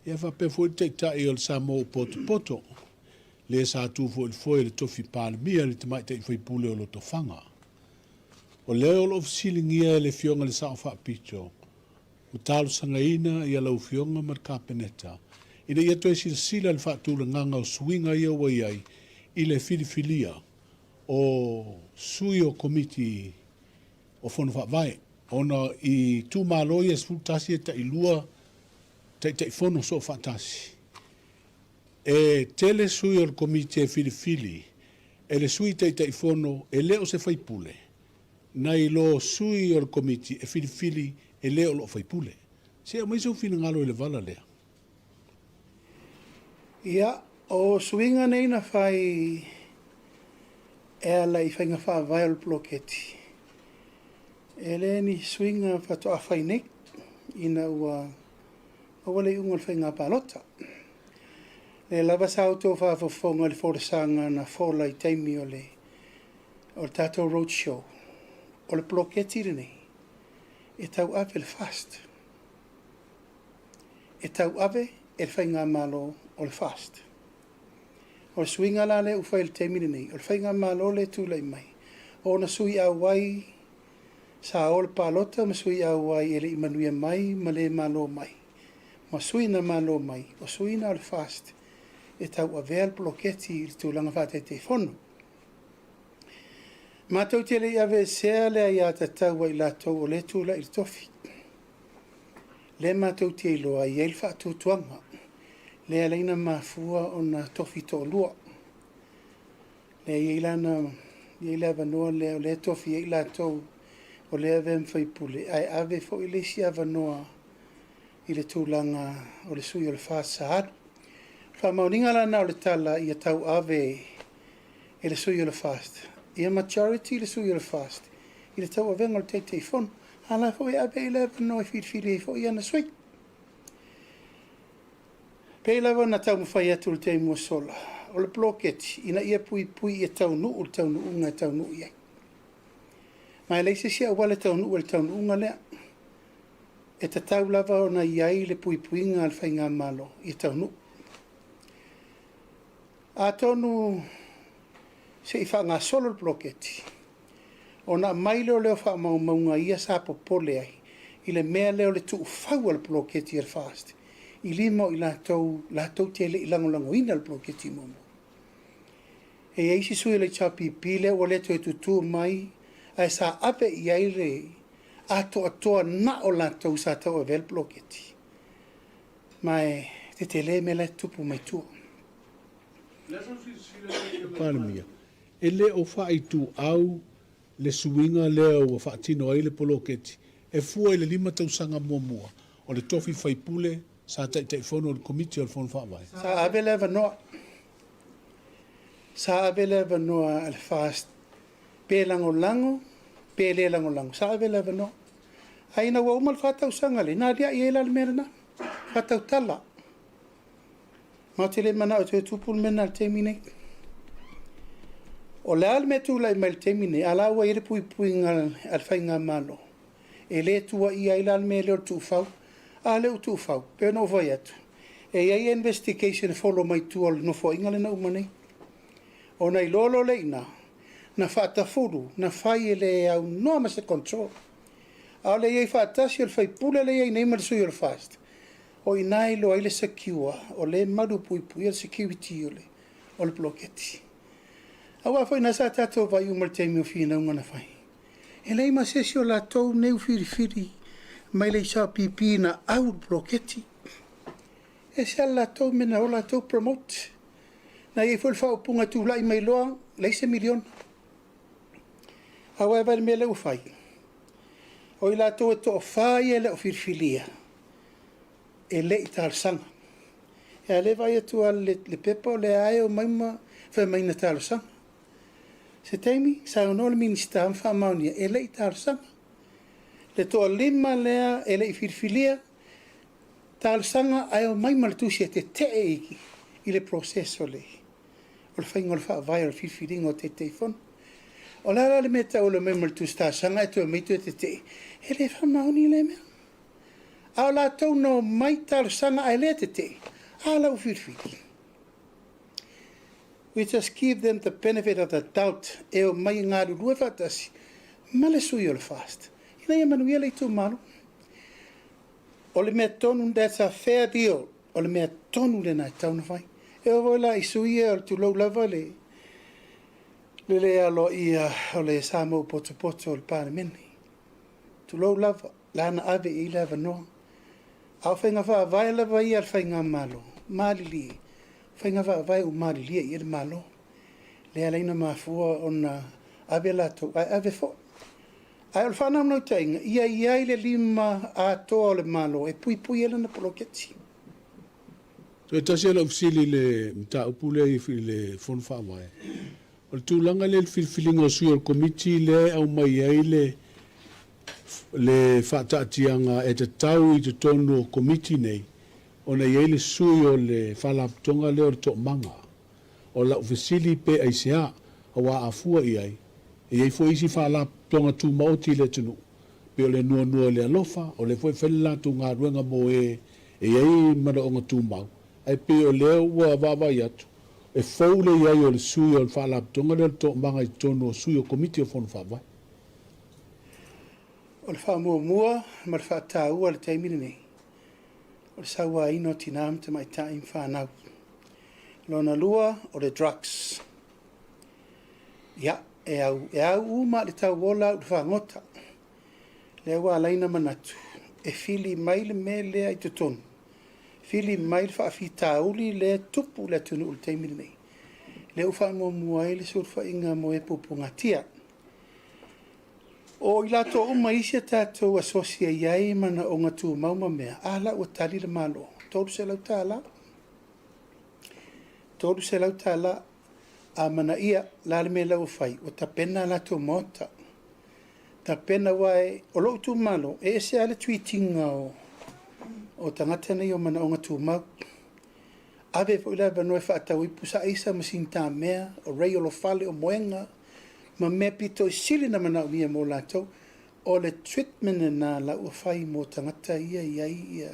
ia faapea foi le Taitai o le Samoa ua potopoto, le sa tu foi i le foe i le tofi Palemia le tamaitai faipule o Lotofaga. O lea o lo o fesiligia e le Afioga i le Sao Faapito, ma talosagaina ia lau Afioga ma le Kapeneta ina ia toe silasila i le faatulagaga o suiga ia ua i ai i le filifilia o sui o Komiti o Fono Faavae, ona i itumalo ia e 11 e tailua Taitaifono soofaatasi. E tele sui o le Komiti e filifili e le Sui Taitaifono e le o se faipule, nai lo sui o le Komiti e filifili e le o loo faipule. Se i aumai sou finagalo i le vala lea. Ia, o suiga nei na fai e ala i faiga faavae o le poloketi, e le ni suiga faatoa fai nei ina ua maua le iuga o le faiga palota. Lea lava sa outou faafofoga i le folasaga na fola i taimi o le o le tatou road show, o le poloketi lenei e tauave le FAST. E tauave e le Faigamalo o le FAST. O le suiga la lea ua fai i le taimi lenei, o le Faigamalo lea e tulai mai, o ona sui auai sa o le palota ma sui auai e le i manuia mai ma le malo mai, ma sui na malo mai, o sui na o le FAST e tauavea le poloketi i le tulaga faa-Taitaifono. Matou te le i aveesea le aiatatau a i latou o lea e tulai i le tofi. Lea matou te iloa e i ai le faatuatuaga, lea e ala ai ona mafua ona tofi toalua. Lea e i ai lana, e i ai le avanoa lea o lea e tofi ai i latou o lea e avea ma faipule, ae ave foi le isi avanoa i le tulaga o le sui o le FAST sa alu. O le faamaoniga la lena o le tala ia tauave e le sui o le FAST, ia majority le sui o le FAST i le tauavega o le Taitaifono, a o la foi e ave i ai le avanoa e filifili ai foi ana sui. Pei lava ona taumafai atu i le taimi ua sola, o le poloketi ina ia puipui ia taunuu le taunuuga e taunuu i ai. Ma e leai se isi auala e taunuu ai i le taunuuga lea. E tatau lava ona i ai le puipuiga a le Faigamalo ia taunuu. Atonu se i faagasolo le poloketi, ona aumai lea o leo faamaumauga ia sa popole ai i le mea lea o le tuufau o le poloketi a le FAST i lima o i latou latou te le i lagolagoina le poloketi muamua. E i ai isi sui o le HRPP lea ua le toe tutu mai ae sa ave i ai le atoatoa na o latou sa tauavea le poloketi. Ma e tetele mea la e tutupu mai tua. Palemia, e le o faaituau le suiga lea ua faatino ai le poloketi e fua i le 5 tausaga muamua o le tofi faipule sa Taitaifono o le Komiti o le Fono Faavae. Sa ave le avanoa. Sa ave le avanoa a le FAST pe lagolago pe le lagolago, sa ave le avanoa. Ae ina ua uma le fa tausaga lea, na aliae ai la le mea lena, faatautala. Ma ou te le manao e toe tupu le mea lena i le taimi nei. O le a le mea e tulai mai i le taimi nei, a la ua i ai le puipuiga a le Faigamalo, e le tuuaia ai la le mea lea o le tuufau. A lea ua tuufau, e pei ona ou fai atu, e i ai investigation e follow mai tua o le Nofoaiga lea na uma nei. Ona iloa loa lea i ina, na faatafulu, na fai e le aunoa ma se control. A o le i ai faatasi o le faipule lea e i ai nei ma le sui o le FAST, o i ina e iloa ai le secure, o lea e malupuipuia le security o le, o le poloketi. Aua foi na sa tatou vaai uma i le taimi o finauga na fai. E leai ma se isi o latou nei ua filifili mai le HRPP na au le poloketi. E ese lava le latou mea na o latou promote. Na i ai foi le faaupuga e tulai mai loa, leai se miliona. Aua e vaai i le mea lea ua fai. O i latou e toafa ia e le o filifilia, e le i talosaga. A o lea e vaai atu lava i le pepa o lea lava e omai ma fai mai na talosaga. Se taimi saunoa le Minisita ma faamaonia e le i talosaga. Le toalima lea e le i filifilia, talosaga ae omai ma le tusi e tetee i le process o le faiga o le faavae o le filifiliga o Taitaifono. O le a la le mea e tau o le omai ma le tusi talosaga ae toe omai toe tetee? E le faamaoni lea mea. A o latou na omai talosaga ae le tetee, a la ua filifili. We just give them the benefit of the doubt e omai e galulue faatasi ma le sui o le FAST ina ia manuia le itumalo. O le mea tonu, that's a fair deal, o le mea tonu lena e tatau ona fai. E oo foi la i sui ia, tulou lava le le le aloaia o le Samoa potopoto o le Palemene. Tulou lava, la na ave i ai le avanoa. A o faiga faavae lava ia a le Faigamalo, malilie, faiga faavae ua malilie i ai le Malo. Lea e ala ai ona mafua ona ave latou, ae ave foi. Ae o le faanaunautaiga, ia i ai le lima atoa o le Malo e puipui ai lana poloketi. Toe tasi lava lau fesili i le mataupu lea i le Fono Faavae. O le tulaga lea i le filifiliga o sui o le Komiti lea e aumai ai le le faataatiaga e tatau i totonu o Komiti nei ona i ai le sui o le Faalapotopotoga lea o le Toomaga. O lau fesili pe aisea, aua a fua i ai, e i ai foi isi Faalapotopotoga tumaoti i le atunuu, pei o le Nuanua i le Alofa, o lea foi e fai le latou galuega mo e e i ai manaoga tumau, ae pei o lea ua vaavaai atu, e fou le i ai o le sui o le Faalapotopotoga lea o le Toomaga i totonu o sui o Komiti o Fono Faavae. O le faamuamua ma le faataua i le taimi lenei, o le sauaina o tina ma tamaitai ma fanau. Lona lua, o le drugs. Ia, e au, e au uma le tauola au i le fagota. Lea ua ala ai ona manatu, e fili mai le mea lea i totonu, fili mai le faafitauli lea e tupu i le atunuu i le taimi lenei. Lea ua faamuamua ai le sulufaiga mo e puapuagatia. O i latou uma i isi a tatou asosi e i ai manaoga tumau ma mea, a la ua tali le Malo, $300. $300. Amanaia, o le a le mea la ua fai? Ua tapena a latou maota. Tapena, aua o lou itumalo, e ese lava le treat ina o tagata nei o manaoga tumau. Ave foi le avanoa e faatau ai pusa aisa ma sinitamea, o Ray o Lofale, o Moega, ma mea pito i sili ona manaomia mo latou. O le treatment lena la ua fai mo tagata ia e i ai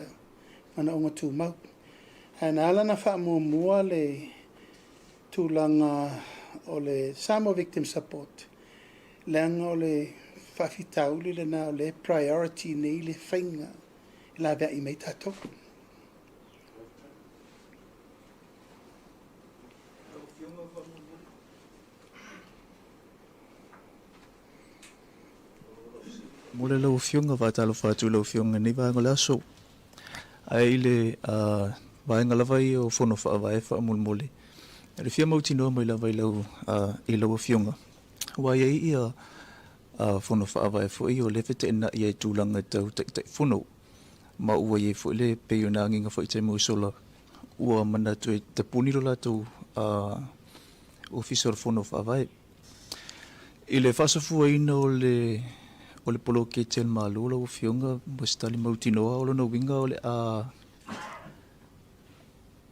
manaoga tumau. Ae na ala ona faamuamua le tulaga o le Samoa Victim Support, leaga o le faafitauli lena o lea e priority nei le faiga e laveai mai tatou. Mo le lau Afioga, faatalofa atu i lau Afioga i lenei vaega o le aso. Ae i le vaega lava ia o Fono Faavae faamolemole, e le fia mautinoa mai lava i lau, i lau Afioga, aua e i ai ia Fono Faavae foi o lea e feteenai ai i tulaga tau Taitaifono, ma ua i ai foi le pei ona agiga foi i taimi ua sola, ua manatu e tapuni lo latou Ofisa o le Fono Faavae. I le faasafuaina o le o le poloketi a le Malo lau Afioga mo se tali mautinoa, o lona uiga o le a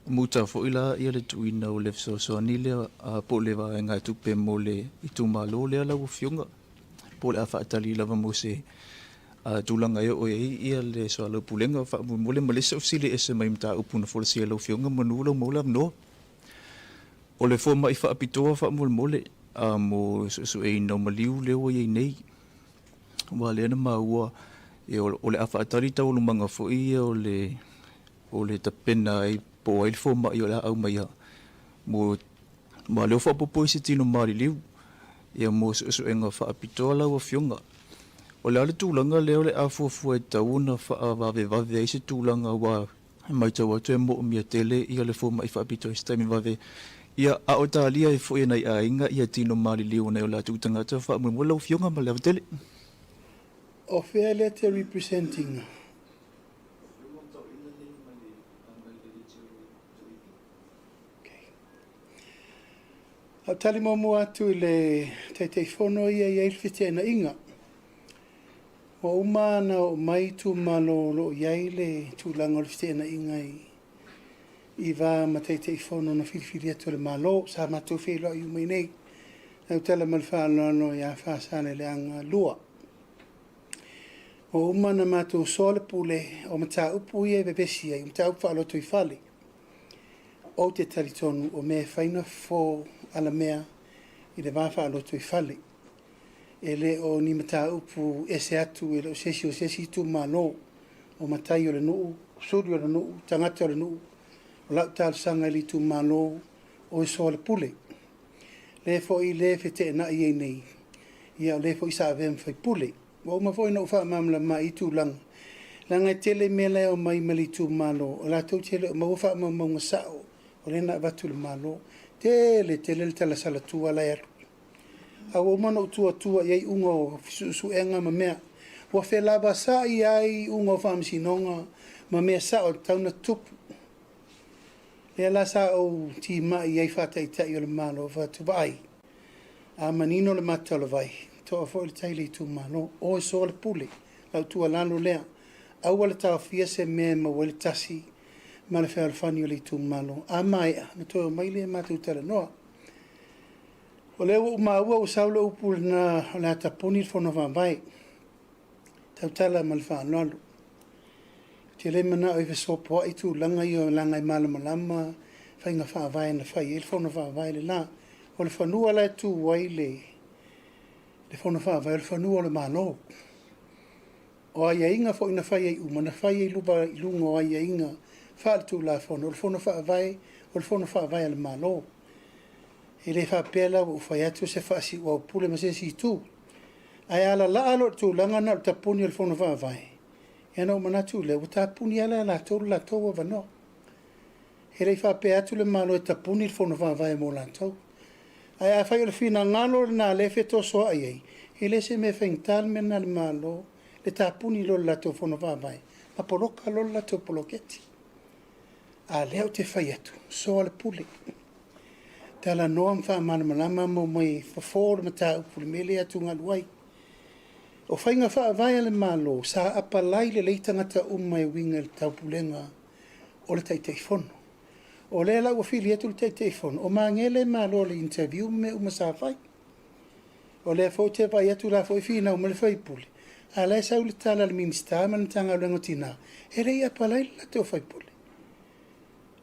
muta foi la ia le tuuina o le fesoasoani lea po o le vaegatupe mo le itumalo lea lau Afioga, po o le a faatali lava mo se tulaga e oo i ai ia le soalaupulega faamolemole ma le isi au fesili e ese mai mataupu na folasia e lau Afioga manu lau maua le avanoa. O le fomai faapitoa faamolemole mo le suesueina o maliu lea ua i ai nei, aua lea na maua o le a faatali taualumaga foi ia o le o le tapena ai po o ai le fomai o le a aumaia mo ma lea ua faaopoopo i se tino maliliu ia mo suesuega faapitoa lau Afioga. O le a le tulaga lea o le a fuafua e tatau ona faavavevave ai se tulaga aua E matau atu e moomia tele ia le fomai faapitoa i se taimi vave, ia a o talia ai foi e nai aiga ia tino maliliu o nai o latou tagata faamoemoe lau Afioga ma le ava tele. O fea lea te represent ina? Au tali muamua atu i le Taitaifono ia e i ai le feteenaiga. Ua uma ona oo mai itumalo o lo o i ai le tulaga o le feteenaiga i va ma Taitaifono na filifili atu e le Malo. Sa matou feiloai uma i inei. Tautala ma le faaaloalo ia Faasaleleaga 2. Ua uma ona matou soa le pule o mataupu ia e vevesi ai, o mataupu faalotoifale. Ou te talitonu o mea e fai na fofo alamea i le va faalotoifale. E le o ni mataupu ese atu, e le o se isi o se isi itumalo. O matai o le nuu, suli o le nuu, tagata o le nuu. O lau talosaga i le itumalo, o e soa le pule. Le foi le feteenai ai nei, ia o le foi sa avea ma faipule. Ua uma foi ona ou faamalamalama i tulaga, leaga e tele mea la e omai ma le itumalo, o latou te le o maua faamaumauga sao, o lea na avatu i le Malo. Tele tele le tala salatua la e alu. A ua uma ona ou tuatua i ai iuga o suesuega ma mea. Ua felavasai ai iuga o faamasinoga ma mea sao e tatau ona tutupu. Lea la sa ou timai ai faa-Taitai o le Malo, fai atu, vaai, a manino le mata o le vai, toa foi le tai i le itumalo. O e soa le pule, lau tuualalo lea. Aua le taofia se mea e maua ai le tasi ma le fealofani o le itumalo. A maea, ona toe omai lea matou talanoa. O lea ua ou maua ua sau le upu lena o le a tapuni le Fono Faavae. Tautala ma le faaaloalo. Ou te le manao e fesopoai tulaga ia leaga e malamalama faiga faavae na fai ai le Fono Faavae le la. O le fanua la e tu ai le Fono Faavae, o le fanua o le Malo. O aiaiga foi na fai ai uma, na fai ai i luga o aiaiga faale-Tulafono. O le Fono Faavae, o le Fono Faavae a le Malo. E le faapea la ua ou fai atu o se faasiuaupule ma se isi itu. Ae a lalaa loa i le tulaga lena o le tapuni o le Fono Faavae, ia ona ou manatu lea, ua tapuni lava la e latou le latou avanoa. E le i faapea atu le Malo e tapuni le Fono Faavae mo latou. Ae afai o le finagalo lena o lea e fetosoai ai, e le o se mea faigata le mea lena i le Malo, le tapuni loa o le latou Fono Faavae, ma poloka loa le latou poloketi. A o lea ou te fai atu, soa le pule. Talanoa ma faamalamalama ma omai e fofo le mataupu i le mea lea e atugalu ai. O faiga faavae a le Malo, sa apalai lelei tagata uma e uiga i le taupulega o le Taitaifono. O lea la ua fili atu le Taitaifono, o Magele e malo i le interview ma mea uma sa fai. O lea foi ou te vaai atu o la foi e finau mai le sui usufono, a o la e sau le tala a le Minisita ma le Matagaluega o Tina, e le i apalai le latou sui usufono.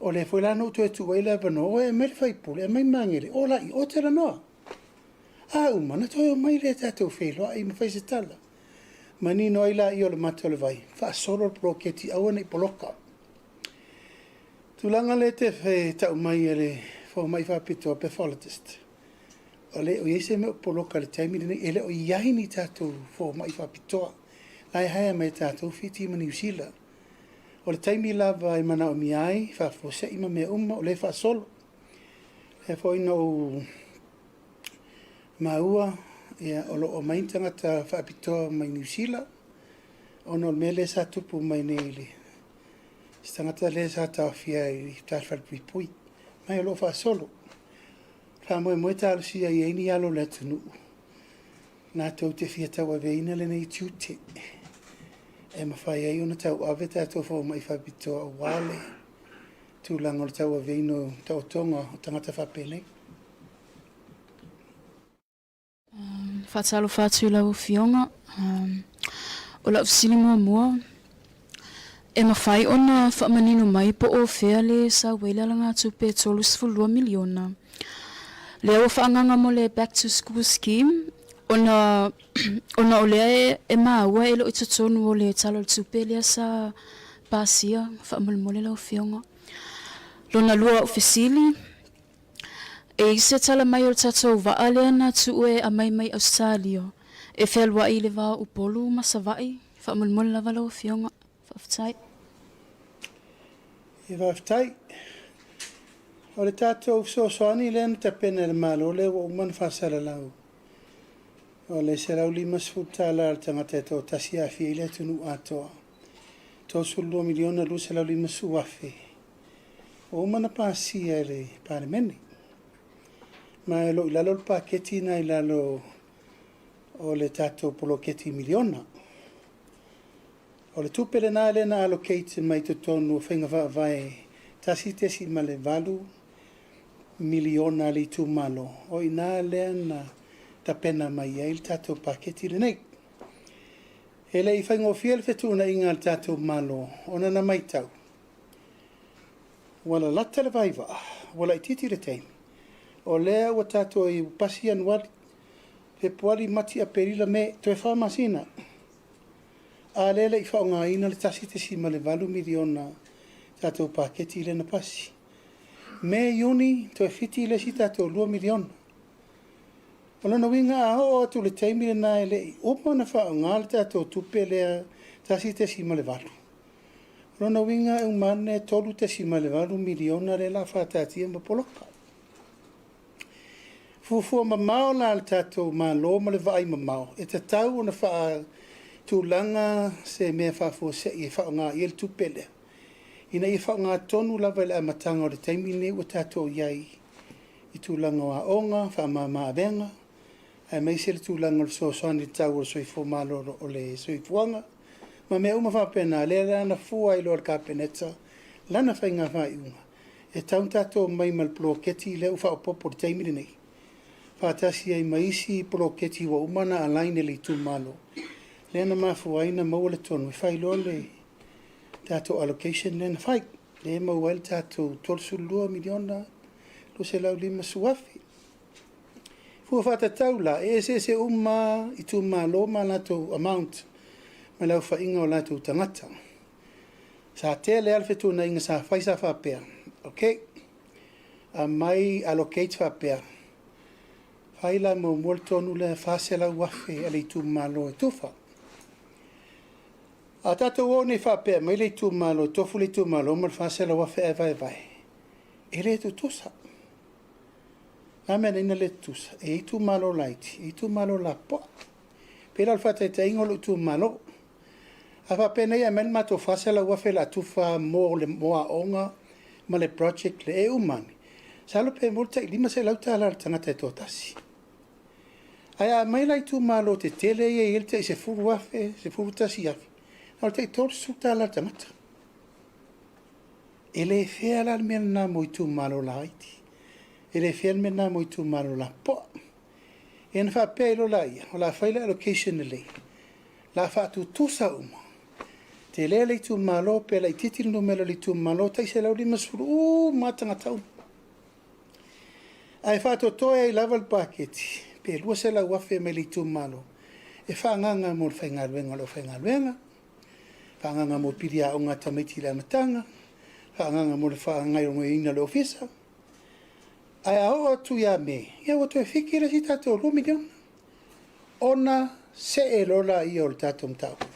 O lea foi la na ou toe tuu ai le avanoa, o e aumai le sui usufono, aumai Magele, o la i o talanoa. A uma, ona toe omai lea tatou feiloai ma fai se tala. Manino ai laia o le mata o le vai, faasolo le poloketi aua ne i poloka. Tulaga lea e te tau mai e le fomai faapitoa, pathologist, o le o i ai se mea o poloka i le taimi lenei, e le o i ai ni tatou fomai faapitoa. La e hire mai e tatou Fiti ma Niu Sila. O le taimi lava e manaomia ai, faafuasei ma mea uma, o lea e faasolo. O lea foi na ou maua, ia, o lo o omai ni tagata faapitoa mai Niu Sila, ona o le mea lea sa tupu mai nei i le se tagata lea sa taofia i uta i le falepuipui. Ma o lo o faasolo. Faamoemoe talosia i ai ni alo o le atunuu latou te fia tauaveina lenei tiute e mafai ai ona tauave tatou fomai faapitoa aua le tulaga o le tauaveina o taotoga o tagata faapenei. Faatalofa atu i lau Afioga. O lau fesili muamua, e mafai ona faamanino mai po o fea le sau ai le alagatupe e $32 miliona lea ua faaagaaga mo le Back to School Scheme ona ona o lea e maua e le o i totonu o le Tala o le Tupe lea sa pasia faamolemole lau Afioga. Lona lua o au fesili, E i ai se tala mai o le tatou vaa lea na tuu e aumai mai Ausetalia e fealuai i le va o Upolu ma Savaii? Faamolemole lava lau Afioga. Faafetai. Ia faafetai. O le tatou fesoasoani lea na tapena e le Malo lea ua uma ona faasalalau, o le $150 a le tagata e toatasi e aafia ai le atunuu atoa, $32,250,000. Ua uma ona pasia e le Palemene, ma e lo o i lalo le paketi lena i lalo o le tatou poloketi miliona. O le tupe lena lea na allocate mai totonu o faiga faavae 1.8 miliona a le itumalo, o i ina lea na tapena mai ai le tatou paketi lenei. E le i faigofie le fetuunaiga a le tatou Malo ona na matau, ua lalata le vaivaa, ua laitiiti le taimi, o lea ua tatou i pasi Ianuari, Fepuari, Mati, Aperila, Me, toe fa masina, a lea e le i faaaogaina le $1.8 miliona tatou paketi lea na pasi. Me, Iuni, toe fiti le isi tatou $2 miliona. O lona uiga a oo atu i le taimi lena e le i uma ona faaaoga le tatou tupe lea 1.8, o lona uiga e uma ane e $3.8 miliona lea o le a faataatia ma poloka. Fuafua mamao la a le tatou Malo ma le vaai mamao, e tatau ona faatulaga se mea faafuasei e faaaoga i ai le tupe lea, ina ia faaaoga tonu lava i le amataga o le taimi lenei ua tatou i ai i tulaga o aoga, faamama avega, aemaise le tulaga o le fesoasoani i le tau o le soifua malolo, o le soifuaga ma mea uma faapena. Lea la na fua ai loa e le Kapeneta lana faiga faaiuga, e tatau ona tatou omai ma le poloketi lea ua faaopoopo i le taimi lenei, faatasi ai ma isi poloketi ua uma ona align e le itumalo, lea na mafua ai ona maua le tonu e fai loa le tatou allocation lea na fai, lea e maua ai le tatou $32 miliona $250,000. Fua faatatau la, e eseese uma itumalo ma latou amount ma le aofaiga o latou tagata. Sa tele lava le fetuunaiga sa fai sa faapea, ok, aumai allocate faapea, fai la muamua le tonu lea $400,000 a le itumalo e tufa. A tatou o nei faapea e aumai le itumalo, e tofu le itumalo ma le $400,000 ae vaevae, e le tutusa. O le a le mea e ala ai ona le tutusa? E i ai itumalo laiti, e i ai itumalo lapopoa. E pei la o le faataitaiga o lou itumalo. A faapea nei e aumai le matou $400,000 o le a tufa mo aoga ma le project lea, e uma ane, masalo pe maua le tai $500 a le tagata e toatasi. Ae a aumai la itumalo tetele ia e i ai le tai $10,000, $11,000, na o le tai $30 a le tagata. E le fair la le mea lena mo itumalo laiti. E le fair le mea lena mo itumalo lapopoa. Ia ona faapea ai loa laia, o le a fai le allocation lelei, o le a faatutusa uma. Tele le itumalo pe laitiiti le numera o le itumalo, tai 150 uma lava tagata uma. Ae faatotoe ai lava le paketi, pe $200,000 mai le itumalo e faaagaaga mo le faigaluega o le aufaigaluega, faaagaaga mo pili aoga a tamaiti i le amataga, faaagaaga mo le faagaoioiga o le ofisa. Ae a oo atu ia Me, ia ua toe fiki le isi tatou $2 miliona, ona see loa lea o le tatou mataupu.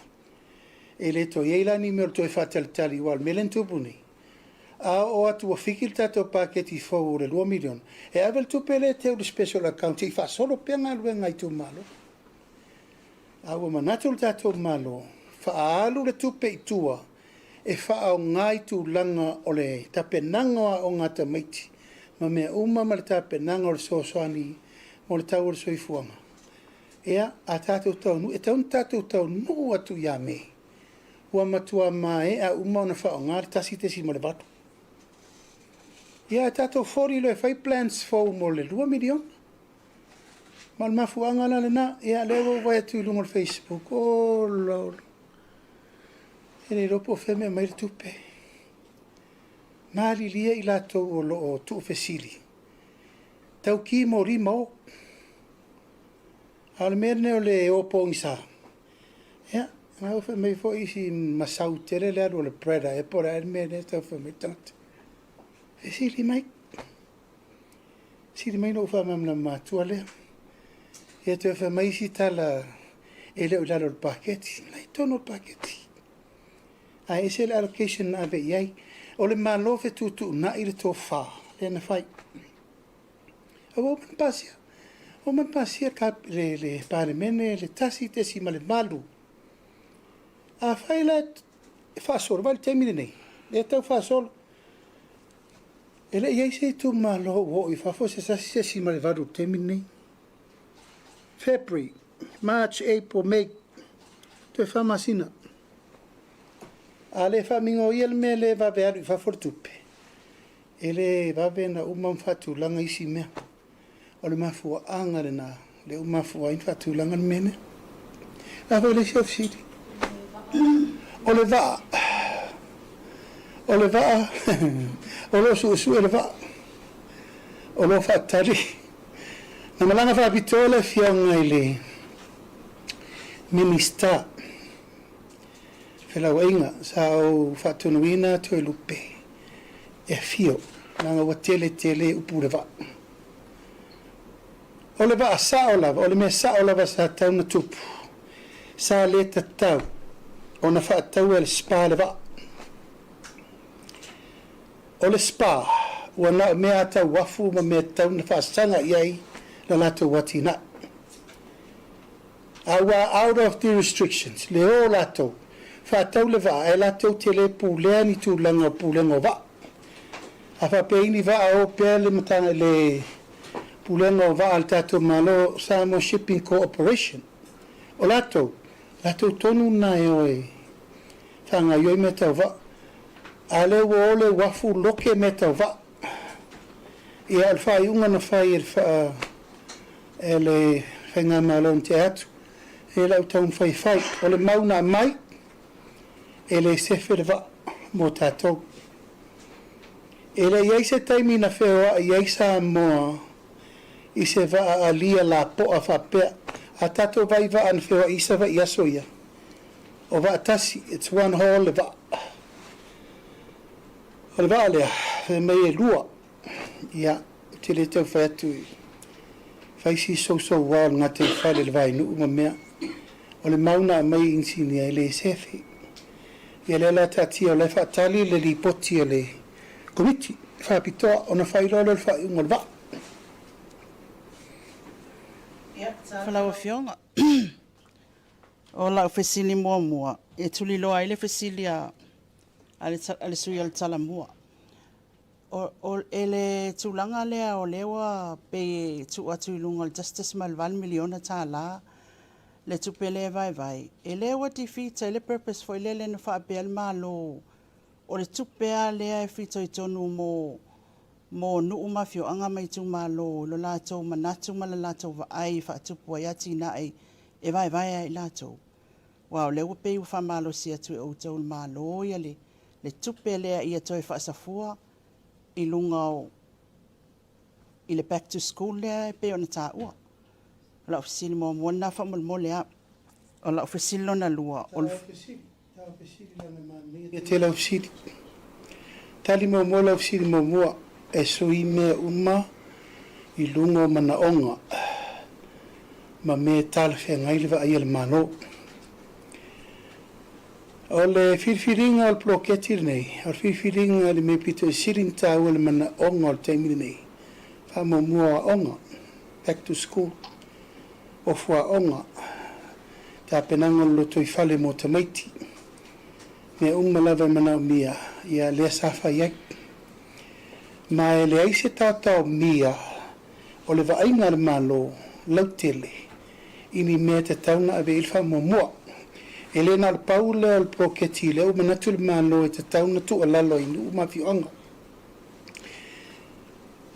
E le toe i ai la ni mea o le toe faatalitali, aua o le mea lea na tupu nei, a oo atu ua fiki le tatou paketi fou o le $2 miliona, e ave le tupe lea e teu i le special account se i faasolo pea galuega a itumalo. A ua manatu le tatou Malo, faaalu le tupe i tua e faaaoga i tulaga o le tapenaga o aoga a tamaiti ma mea uma ma le tapenaga o le fesoasoani mo le tau o le soifuaga. Ia, a tatou taunuu, e tatau ona tatou taunuu atu ia Me, ua matua maea uma ona faaaoga le 1.8. Ia ae tatou foli loa e fai plans fou mo le $2 miliona. Ma o le mafuaaga la lena, ia lea ua ou vaai atu i luga o le Facebook, ola ola, e le iloa po o fea e aumai le tupe. Malilie i latou o lo o tuufesili, tau ki moli ma o. A o le mea lenei o le o pogisa, ia, na ua fai mai foi isi masau tele le alu a le Brother ea po o le a le mea lea e tau fai mai le tagata. Fesili mai. Fesili mai ona ou faamalamalama atua lea. Ia toe fai mai isi tala e le o i lalo o le paketi. O la e i totonu o le paketi. Ae ese le allocation na ave i ai. O le Malo fetuutuunai le tofa lea na fai. Ae ua uma ona pasia. Ua uma ona pasia le, le Palemene le 1.8. Afai la e faasolo, vaai i le taimi lenei, lea e tau faasolo. E le i i ai se itumalo ua oo i fafo se 1.8 i le taimi lenei. February, March, April, May, toe 4 masina. A le faamigoi le mea lea e vave alu i fafo le tupe, E le vave ona uma ma faatulaga isi mea. O le mafuaaga lena lea ua mafua ai ona faatulaga le mea lea. O le a foi le isi au fesili? O le vaa. O le vaa, o lo o suesue le vaa. O lo o faatali. Na malaga faapitoa le Afioga i le Minisita Felauaiga, sa ou faatonuina Toelupe e afio, leaga ua tele tele upu i le vaa. O le vaa sao lava, o le mea sao lava sa tau na tupu, sa le tatau ona faataua e le SPA le vaa. O le SPA, ua na o mea tau uafu ma mea tatau na faasaga i ai la latou atinae. A ua out of the restrictions, le o latou, faatau le vaa, ae latou te le pulea ni tulaga o pulega o vaa. A faapea i ni vaa o pea le matanga le pulega o vaa a le tatou Malo, Samoa Shipping Corporation, o latou, latou tonu lena e o e faagaoioi mea tau vaa. A lea ua o le uafu loke mea tau vaa. Ia, o le faaiuga na fai e le faa e le Faigamalo na tea atu, e lau taumafai e fai. O le mau na aumai, e le sefe le vaa mo tatou. E le i ai se taimi na feoai ai Samoa i se vaa alia lapoa faapea. A tatou vaai i vaa na feoai i Savaii i aso ia, o vaa tasi, it's one haul le vaa. O le vaa lea, fai mai e lua. Ia, ou te le tau fai atu i fai si sousouā o le gataifale i le vainuu ma mea. O le mau na aumai e inisinia e le sefe. Ia lea la taatia o la e faatali le lipoti a le Komiti Faapitoa ona fai loa lea o le faaiuga o le vaa. Lau Afioga, o lau fesili muamua, e tuliloa ai le fesili a le sui usufono o le Talamua. O le tulaga lea o lea ua pei e tuu atu i luga o le $1.8 miliona le tupe lea e vaevae, e le ua defeat ai le purpose foi lele na faapea le Malo o le tupe lava lea e fitoitonu mo nuu ma afioaga ma itumalo i lo latou manatu ma le latou vaai e faatupu ai atinae e vaevae ai i latou. Aua o lea ua pei ua faamalosi atu e outou le Malo ia le tupe lea ia toe faasafua i luga o i le back to school lea e pei ona taua. O lau fesili muamua lena faamolemole lava. O lau fesili lona lua, o le. Ia te lau fesili. Tali muamua lau fesili muamua, e sui mea uma i luga o manaoga ma mea e talafeagai le vaaia a le Malo. O le filifiliga o le poloketi lenei, o le filifiliga i le mea pito i sili ona taua i le manaoga o le taimi lenei, faamuamua o aoga, back to school, ofu aoga, tapenaga o le lotoifale mo tamaiti, mea uma lava e manaomia, ia lea sa fai ai. Ma e leai se taotaomia o le vaaiga a le Malo lautele i ni mea e tatau ona ave i ai le faamuamua. E le na o le pau lea o le poloketi lea ua manatu le Malo e tatau ona tuualalo i nuu ma afioaga.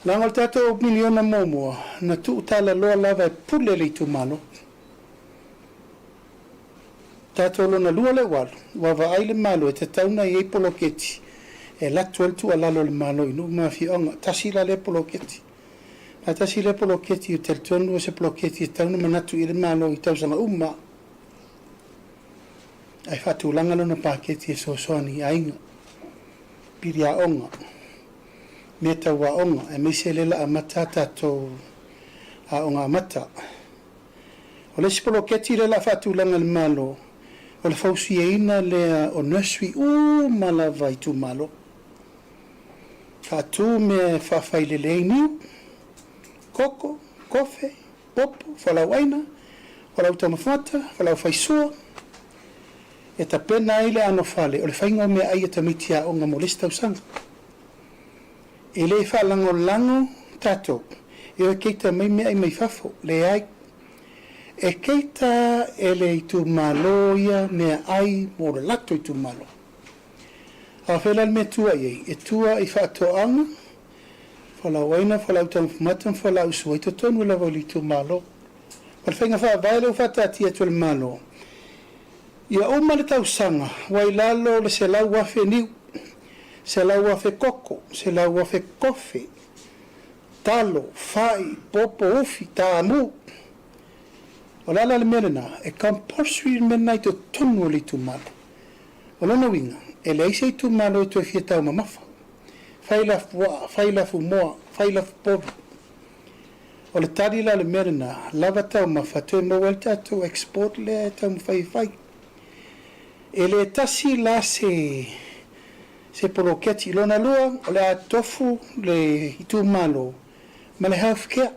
Leaga o le tatou miliona muamua, na tuutalaloa lava e pule le itumalo. Tatou lona lua lea ua alu, ua vaai le Malo e tatau ona i ai poloketi e alu atu ai le tuualalo a le Malo i nuu ma afioaga. Tasi la lea poloketi. Na tasi lea poloketi ou te talitonu o se poloketi e tatau ona manatu i ai le Malo i tausaga uma ae faatulaga lona paketi e fesoasoani i aiga, pili aoga, mea tau aoga aemaise lea la amata a tatou aoga amata. O le isi poloketi lea la faatulaga e le Malo o le fausiaina lea o nursery uma lava i itumalo. Faatu mea e faafailele ai niu, koko, kofe, popo, fualaauaina, fualaau taumafa mata, fualaau faisua, e tapena ai le anofale o le faiga o meaai a tamaiti aoga mo le isi tausaga. E le faalagolago tatou e o e keita mai meaai mai fafo, leai. E keita e le itumalo ia meaai mo le latou itumalo. A o fea la le mea e tua i ai? E tua i faatoaga. Fualaau aina, fualaau taumafa mata ma fualaau sua i totonu lava o le itumalo. O le faiga faavae lea ua faataatia atu e le Malo, ia uma le tausaga ua i lalo o le 100,000 niu, 100,000 koko, 100,000 kofe, talo, fai, popo, ufi, taamu. O le ala le mea lena, e compulsory le mea lena i totonu o le itumalo. O lona uiga, e leai se itumalo e toe fia taumamafa. Fai lafuaa, fai lafumoa, fai lafupovi. O le tali la o le mea lena, lava taumafa toe maua ai le tatou export lea e taumafai e fai. E le tasi la se se poloketi. Lona lua, o le a tofu le itumalo ma le health care.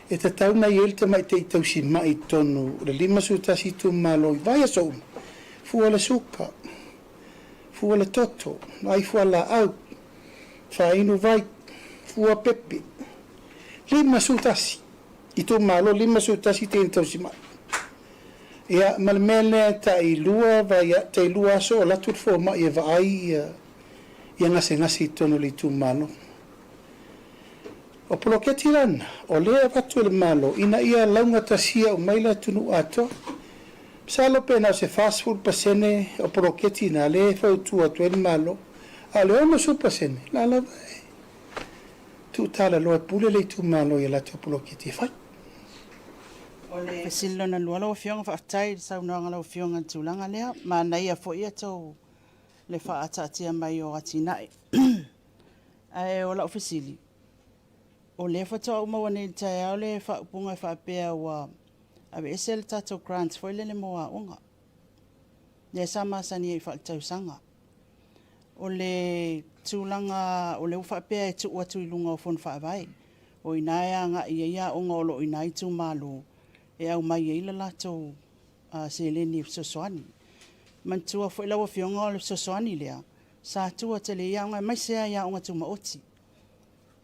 E tatau ona i ai le tamaitai tausimai i totonu o le 51 itumalo i vaiaso uma, fua le suka, fua le toto, vaai fualaau, Faainu vai, fua pepe. 51 itumalo, 51 teine tausimai. Ia, ma le mea lea tailua vai, tailua aso o alu atu le fomai e vaai ia, ia gasegase i totonu o le itumalo. O poloketi lana, o lea e avatu e le Malo ina ia laugatasia uma ai le atunuu atoa. Masalo pe na o se 40% o poloketi na lea e fautua atu ai le Malo, a o le 60% la lava e tuutalaloa e pule le itumalo i a latou poloketi e fai. O le fesili lona lua lau Afioga, faafetai i le saunoaga a lau Afioga i le tulaga lea. Manaia foi tou le faaataatia mai o atinae. Ae o lau fesili, o lea faatoa ou maua nei i le taeao le faaupuga e faapea ua aveese le tatou grant foi lele mo aoga, lea sa masani ai faaletausaga. O le tulaga o lea ua faapea e tuu atu i luga o Fono Faavae, o i ina e agai ai aoga o lo o i ina itumalo e aumai ai le latou seleni e fesoasoani. Manatua foi lau Afioga o le fesoasoani lea sa tua tele i aoga aemaise lava i aoga tumaoti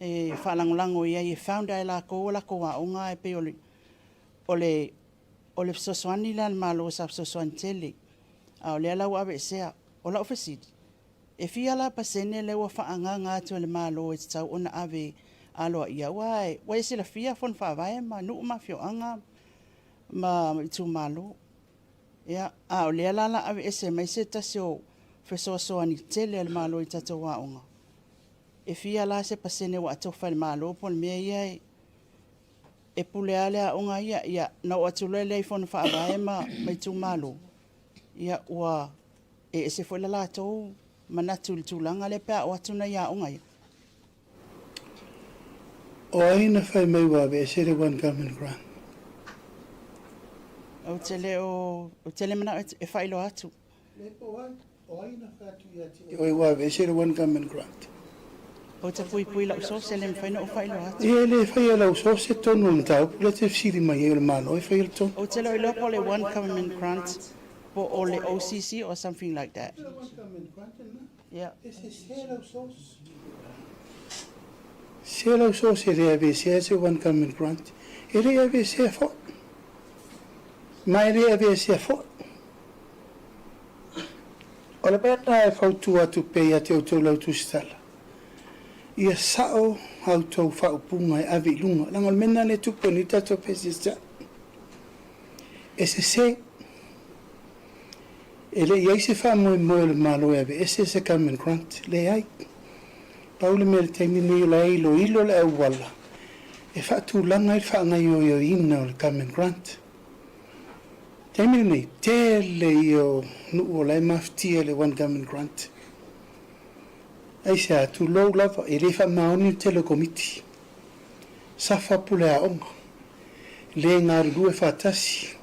e faalagolago i ai e founder e latou a latou aoga ae pei o le o le o le fesoasoani lea a le Malo sa fesoasoani tele a o lea la ua aveesea. O lau fesili, e fia la pasene lea ua faaagaaga atu e le Malo e tatau ona ave aloaia aua ua e silafia Fono Faavae ma nuu ma afioaga ma itumalo. Ia, a o lea la o le a aveese mai se tasi o fesoasoani tele a le Malo i tatou aoga, e fia la se pasene ua atofa e le Malo po o le mea ia e pule lava le aoga ia, ia ona oo atu loa lea i Fono Faavae ma itumalo, ia ua e ese foi le latou manatu i le tulaga lea pe a oo atu nai aoga ia. O ai na fai mai ua aveese le One Government Grant? Ou te le o, ou te le manao e faailoa atu. Le po ai, o ai na fai atu ia te oe ua aveese le One Government Grant? Ou te puipui lau source e le mafai ona ou faailoa atu. Ia e le faia e lau source se tonu o le mataupu lea e te fesili mai ai o le Malo e faia le tonu. Ou te le o iloa po o le One Government Grant po o le OCC or something like that. O le One Government Grant lena. Yeah. E sese lau source. Se lau source e le aveesea se One Government Grant. E le aveesea foi. Ma e le aveesea foi. O le mea lena e fautua atu pea ia te outou lau tusitala, ia sao a outou faaupuga e ave i luga, leaga o le mea lena lea e tupu ai nei tatou PSSA. E sese. E le i ai se faamoemoe o le Malo e aveese se Government Grant, leai. Pau le mea i le taimi lenei o la e iloilo le auala e faatulaga ai le faagaioioina o le Government Grant. Taimi lenei, tele ia o nuu o la e mafatia i le One Government Grant. Aisea, tulou lava, e le faamaoni le tele o komiti. Safa pule aoga, le galulue faatasi,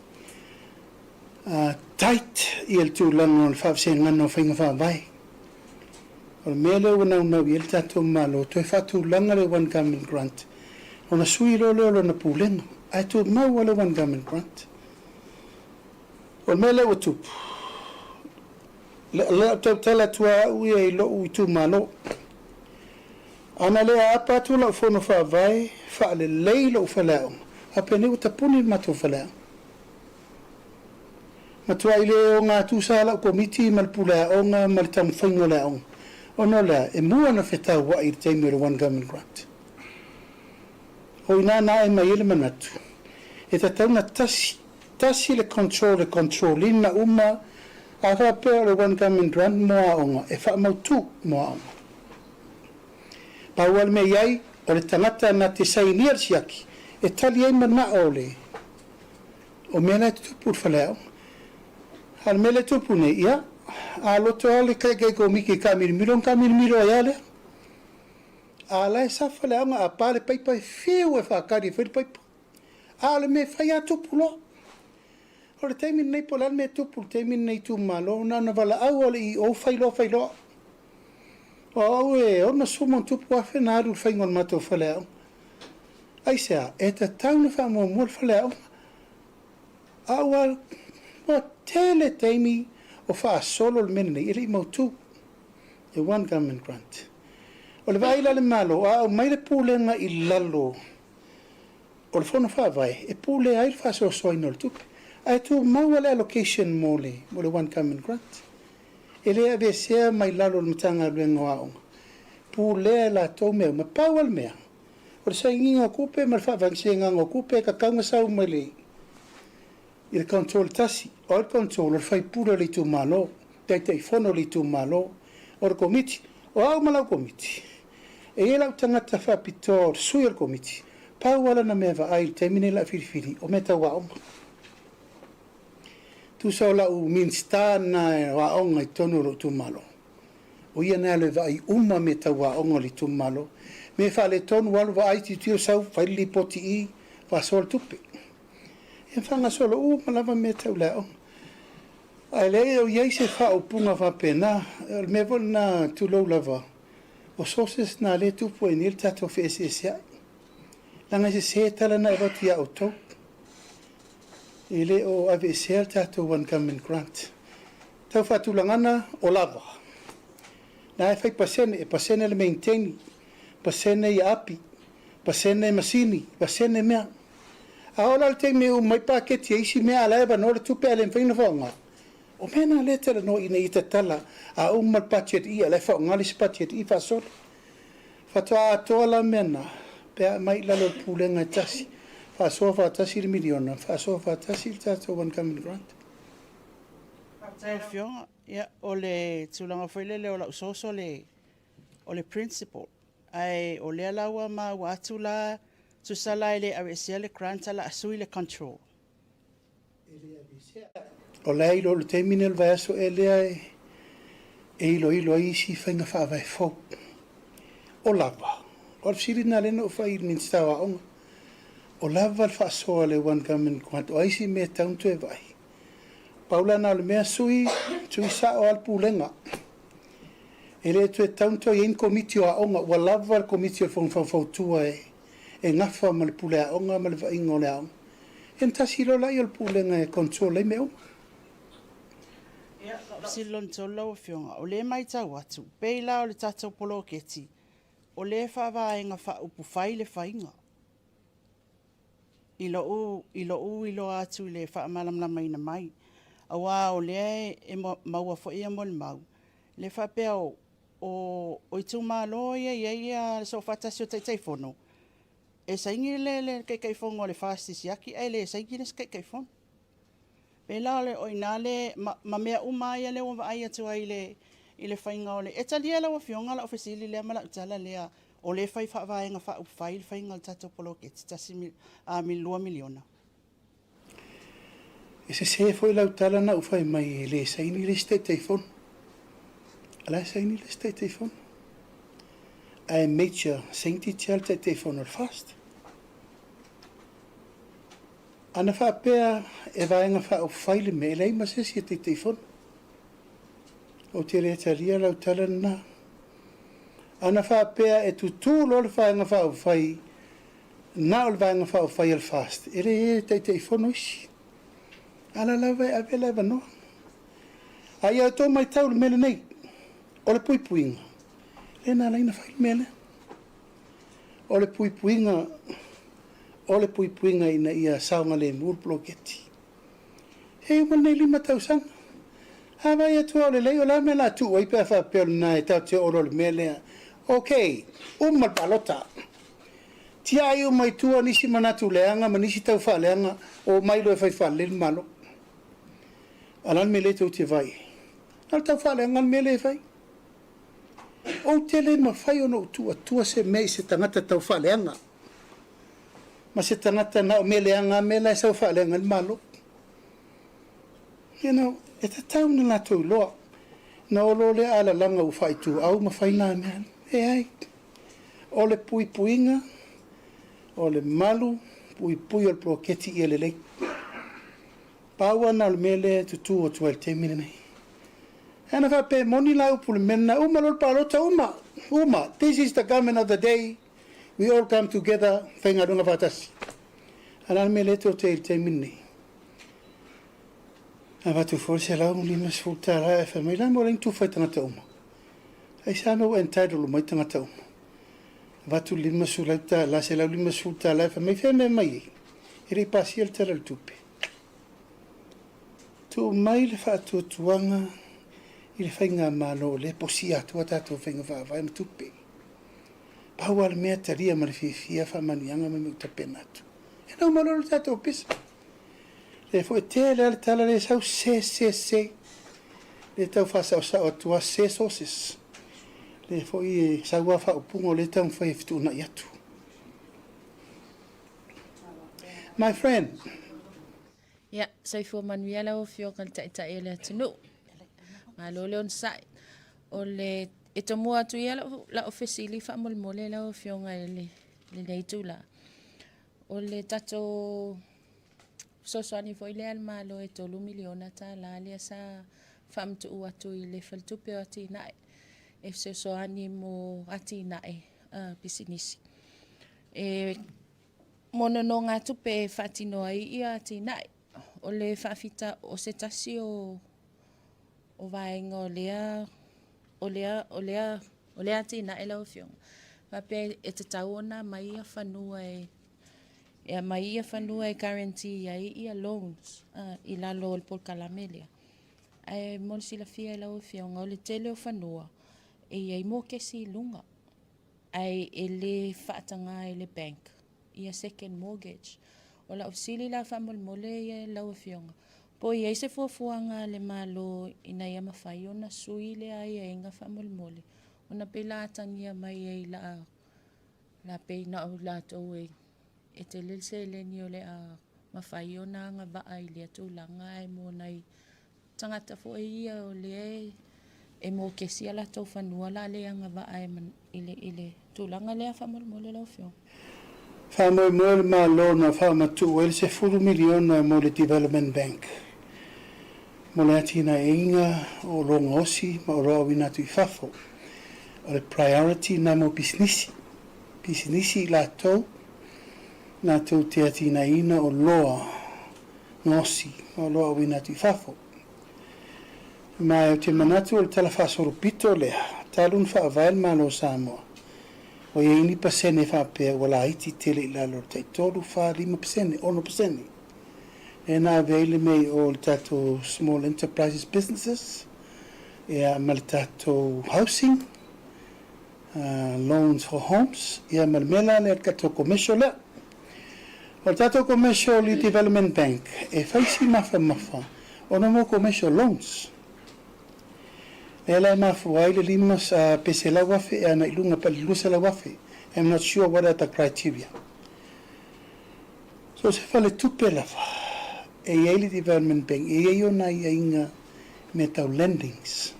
tight ia le tulaga o le faavasegana o faiga faavae. O le mea lea ua naunau i ai le tatou Malo, toe faatulaga le One Government Grant, ona sui loa lea o lona pulega, ae tumau lava le One Government Grant. O le mea lea ua tupu, o le a tautala atu lava au ia i lou itumalo. Ana le aapa atu lau fono faavae, faalelei lou faleaoga, a penei ua tapuni le matou faleaoga. Matuai le ogatusa lau komiti ma le pule aoga ma le taumafaiga o le aoga. Ona o le a? E mua ona fetaua'i i le taimi o le One Government Grant. O i ina na ae mai ai le manatu, e tatau ona tasi, tasi le control e control ina uma, a faapea o le One Government Grant mo aoga, e faamautu mo aoga. Pau lava le mea i ai, o le tagata na te sainia le siaki, e tali ai manao o le o mea la e tutupu i le faleaoga. A o le mea lea e tupu nei, ia, a loto lava le Taitai Komiti e taamilomilo ona taamilomilo ai lava lea. A la e safa le aoga, a pa le paipa e fiu e faatali e fai le paipa. A o le mea e fai lava tupu loa. O le taimi lenei po o le a le mea e tupu i le taimi lenei i itumalo, na ona valaau lava o le EO fai loa fai loa. O au e $60+ na alu i le faiga o le matou faleaoga. Aisea? E tatau ona faamuamua le faleaoga. A ua ua tele taimi o faasolo le mea lenei e le i mautu. The one government grant. O le vaai la a le Malo, a aumai le pulega i lalo o le Fono Faavae e pulea ai le faasoasoaina o le tupe, ae tumau lava le allocation mo le mo le one government grant. E le aveesea mai lalo o le Matagaluega o Aoga, pulea e latou mea uma. Pau lava le mea, o le sainiga o tupe ma le faavasegaga o tupe e tatau ona sau mai le i le control e tasi. O ai le control? O le faipule o le itumalo, Taitaifono o le itumalo, o le komiti, o au ma lau komiti. E i ai lau tagata faapitoa o le sui o le komiti, pau lava lana mea vaai i le taimi nei o le a filifili, o mea tau aoga. Tusa o lau Minisita lena o aoga i totonu o lou itumalo, o ia lena e alu e vaai uma mea tau aoga o le itumalo. Mea faaletonu alu vaai tilotilo sau fai le lipoti i i, faasoa le tupe. Ia faagasolo uma lava mea tau le aoga. Ae leai e o i ai se faaupuga faapena. O le mea foi lena, tulou lava, o sources na lea e tupu ai nei le tatou feeseeseai. Leaga e sese tala na e avatu ia outou. E le o aveesea le tatou One Government Grant. Tau faatulagana o lava. Na e fai pasene, e pasene le maintain, pasene i api, pasene masini, pasene mea. A oo la le taimi e uma ai paketi e isi mea a la e avanoa le tupe ae le mafai ona faaaoga, o mea na lea e talanoa ina ia tatala a uma le budget i a la e faaaoga le isi budget i faasolo. Faatoa atoa la mea na pe a aumai i lalo o le pulega e tasi, faasoa faatasi le miliona, faasoa faatasi le tatou One Government Grant. Faafetai lau Afioga. Ia, o le tulaga foi lele o lau source o le o le principal. Ae o lea la ua maua atu la, tusa la e le aveesea le grant ae o le a sui le control. O la e iloa o le taimi lenei o le vaiaso ea lea e iloilo ai isi faiga faavae fou. O lava, o le fesili lena lea na ou fai i le Minisita o Aoga, o lava le faasoa a le One Government Grant, o a isi mea e tatau ona toe vaai? Pau la lena o le mea, sui, sui sao lava le Pulega. E le toe tatau ona toe i ai ni Komiti o Aoga, ua lava le Komiti o le Fono Faufautua e gafa ma le pule aoga ma le vaaiga o le aoga. Ia ona tasi loa lea o le Pulega e control ai mea uma. Ia, fesili lona tolu lau Afioga, o lea e matau atu, pei la o le tatou poloketi, o lea e faavaega faaupufai le faiga. I lou, i lou iloa atu i le faamalamalamaina mai, aua o lea e maua foi ia molimau, lea faapea o, o itumalo ia e i ai ia le soofaatasi o Taitaifono, e saini le, le Taitaifono o le FAST i siaki ae le saini le isi Taitaifono. Pei la o i ina le, ma mea uma lava ia lea ua vaai atu ai i le, i le faiga o le... E talia lau Afioga lau fesili lea ma lau tala lea, o lea e fai faavaega faaupufai le faiga o le tatou poloketi $2 miliona? E sese foi lau tala na ou fai mai e le saini le isi Taitaifono. O la e saini le isi Taitaifono. Ae major saintit lava le Taitaifono o le FAST. Ana faapea e vaega faaupufai le mea, e leai ma se isi e Taitaifono. Ou te le talia lau tala lena. Ana faapea e tutū loa le Vaega Faaupufai, na o le Vaega Faaupufai a le FAST, e le Taitaifono isi. A la lava e ave le avanoa. A ia outou matau i le mea lenei, o le puipuiga, lea na ala ai ona fai le mea lea. O le puipuiga, o le puipuiga ina ia saogalemu le poloketi. E uma lenei 5 tausaga. A vaai atu au lelei, o le a le mea o le a tuu ai pe a faapea o lena e tatou te oo loa i le mea lea. Ok, uma le palota. Tiai uma i tua nisi manatu leaga ma nisi tau faaleaga, omai loa e fai faalelei le Malo. A o le a le mea lea tou te vaai ai? Na o le tau faaleaga le mea lea e fai. Ou te le mafai ona ou tuu atua se mea i se tagata tau faaleaga ma se tagata na o mea leaga lava mea la e sau e faaleaga ai le Malo. You know, e tatau ona latou iloa. Na o loa lea alalaga ua faaituau ma fai na mea. Leai. O le puipuiga, o le malu puipui o le poloketi ia lelei. Pau lava lena o le mea lea e tutu atu ai i le taimi lenei. Ana faapea e moni la upu i le mea lena, uma loa le palota, uma, uma. This is the government of the day, we all come together, faigaluega faatasi. A o le a le mea lea e tou te ai i le taimi lenei? Avatu foi le $150 ae fai mai, la mo le ni tufa i tagata uma. Aisea mea ua entitle uma ai tagata uma? Avatu le $50, $150 ae fai mai, fea mea mai ai? E le i pasia le Tala o le Tupe. Tuu mai le faatuatuaga i le faigamalo o lea e posia atu a tatou faiga faavae ma tupe. Pau lava le mea talia ma le fiafia faamanuiaga ma mea ua tapena atu. E nau malo le tatou pisa. Lea foi e tele lava le tala lea e sau se se se. Lea e tau faasaosao atu lava se sources. Lea foi e sau lava faaupuga o lea e taumafai e fetuunai atu. My friend. Ia, soifua manuia lau Afioga i le Taitai o le atunuu. Malo le onosai. O le, e tomua atu ia lau, lau fesili faamolemole lau Afioga i le, lenei itula. O le tatou fesoasoani foi lea a le Malo e $3 miliona lea sa faamatuu atu i le Faletupe o Atinae e fesoasoani mo atinae pisinisi. E mo nonogatupe e faatino ai ia atinae. O le faafita o se tasi o o vaega o lea o lea o lea o lea atinae lau Afioga, faapea e tatau ona aumai ia fanua e e aumai ia fanua e guarantee ai ia loans i lalo o le polokalame lea. Ae mo le silafia e lau Afioga, o le tele o fanua e i ai mokesi i luga, ae e le faataga e le bank ia second mortgage. O lau fesili la faamolemole ia lau Afioga, po o i ai se fuafuaga a le Malo ina ia mafai ona sui lea aiaiga faamolemole, ona pei la atagia mai ai la, la pei na o latou e, e tele le seleni o le a mafai ona agavaa i lea tulaga ae mo nai tagata foi ia o lea e mokesi a latou fanua o le a le agavaa i le tulaga lea faamolemole lau Afioga. Faamoemoe le Malo na faamatuu ai le $10 miliona mo le Development Bank mo le atinaeina o oloa gaosi ma oloa auina atu i fafo. O le priority na mo pisinisi, pisinisi i latou latou te atinaeina oloa gaosi ma oloa auina atu i fafo. Ma ou te manatu o le tala faasolopito lea, talu ona faavae le Malo o Samoa, ua i ai ni pasene faapea ua laiti tele i lalo o le tai 3, 4, 5%, 6%. Lea na ave ai le mea i o i le tatou Small Enterprises Businesses, ia ma le tatou Housing, Loans for Homes, ia ma le mea la lea le tatou Commercial lea. O le tatou Commercial Development Bank, e fai si mafamafa ona mo commercial loans. Lea la e mafua ai le lima pe $100,000 e ana i luga pe le $200,000. I'm not sure what are the criteria. So se faletupe lava e i ai le Development Bank, e i ai ona aiaiga mea tau lendings.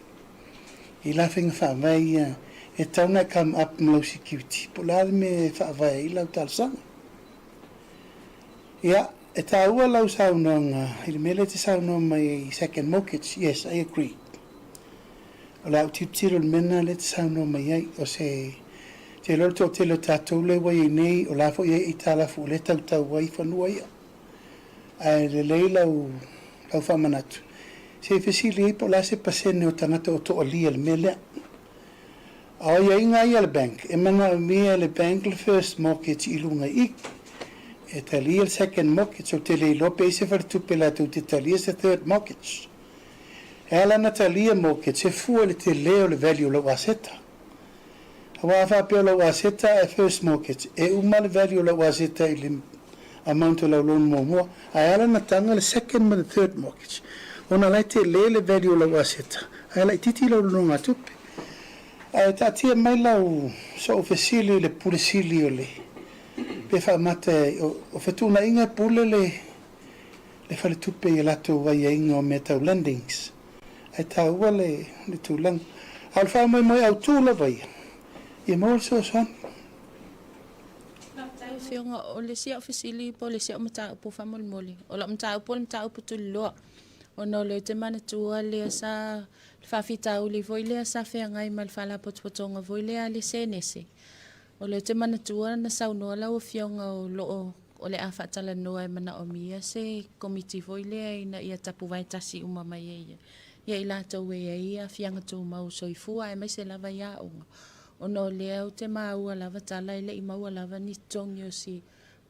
I la faiga faavae ia e tatau ona e come up ma lau security po o le a le mea e faavae ai lau talosaga. Ia, e taua lau saunoaga i le mea lea e te saunoa mai ai i second mortgage, yes, I agree. O le a ou tilotilo i le mea lena lea e te saunoa mai ai. O se, te iloa le toatele o tatou lea ua i ai nei, o la foi e i ai aitalafu o lea e tautau ai fanua ia. Ae lelei lau, lau faamanatu, se i fesili ai po o le a se pasene o tagata o toalia i le mea lea. A o aiaiga ia a le bank, e manaomia e le bank le first mortgage i luga i i. E talia le second mortgage, ou te le iloa pe i ai se faletupe latou te talia se third mortgage. E ala ona talia mortgage, e fua i le tele o le value o lau aseta. Aua a faapea o lau aseta ae first mortgage, e uma le value o lau aseta i le amount o lau loan muamua. Ae ala ona taga le second ma le third mortgage, ona la e tele le value o lau aseta, ae laitiiti lau nonogatupe. Ae taatia mai lau sou fesili i le Pule Sili o le pe faamata o fetuunaiga e pule le le faletupe i a latou aiaiga o mea tau lendings. Ae taua le le tulaga. A o le faamoemoe autu lava ia, ia maua le fesoasoani. Faafetai Afioga, o le isi au fesili po o le isi au mataupu faamolemole. O lau mataupu o le mataupu tuliloa ona o lea ou te manatua lea sa le faafitauli foi lea sa feagai ma le Faalapotopotoga foi lea a le Senese. O lea ou te manatua na saunoa lau Afioga o lo o o le a faatalanoa e manaomia se Komiti foi lea ina ia tapuvae tasi uma mai ai ia i latou e i ai aafiaga tumau soifua aemaise lava i aoga, ona o lea ou te maua lava tala e le i maua lava ni totogi o si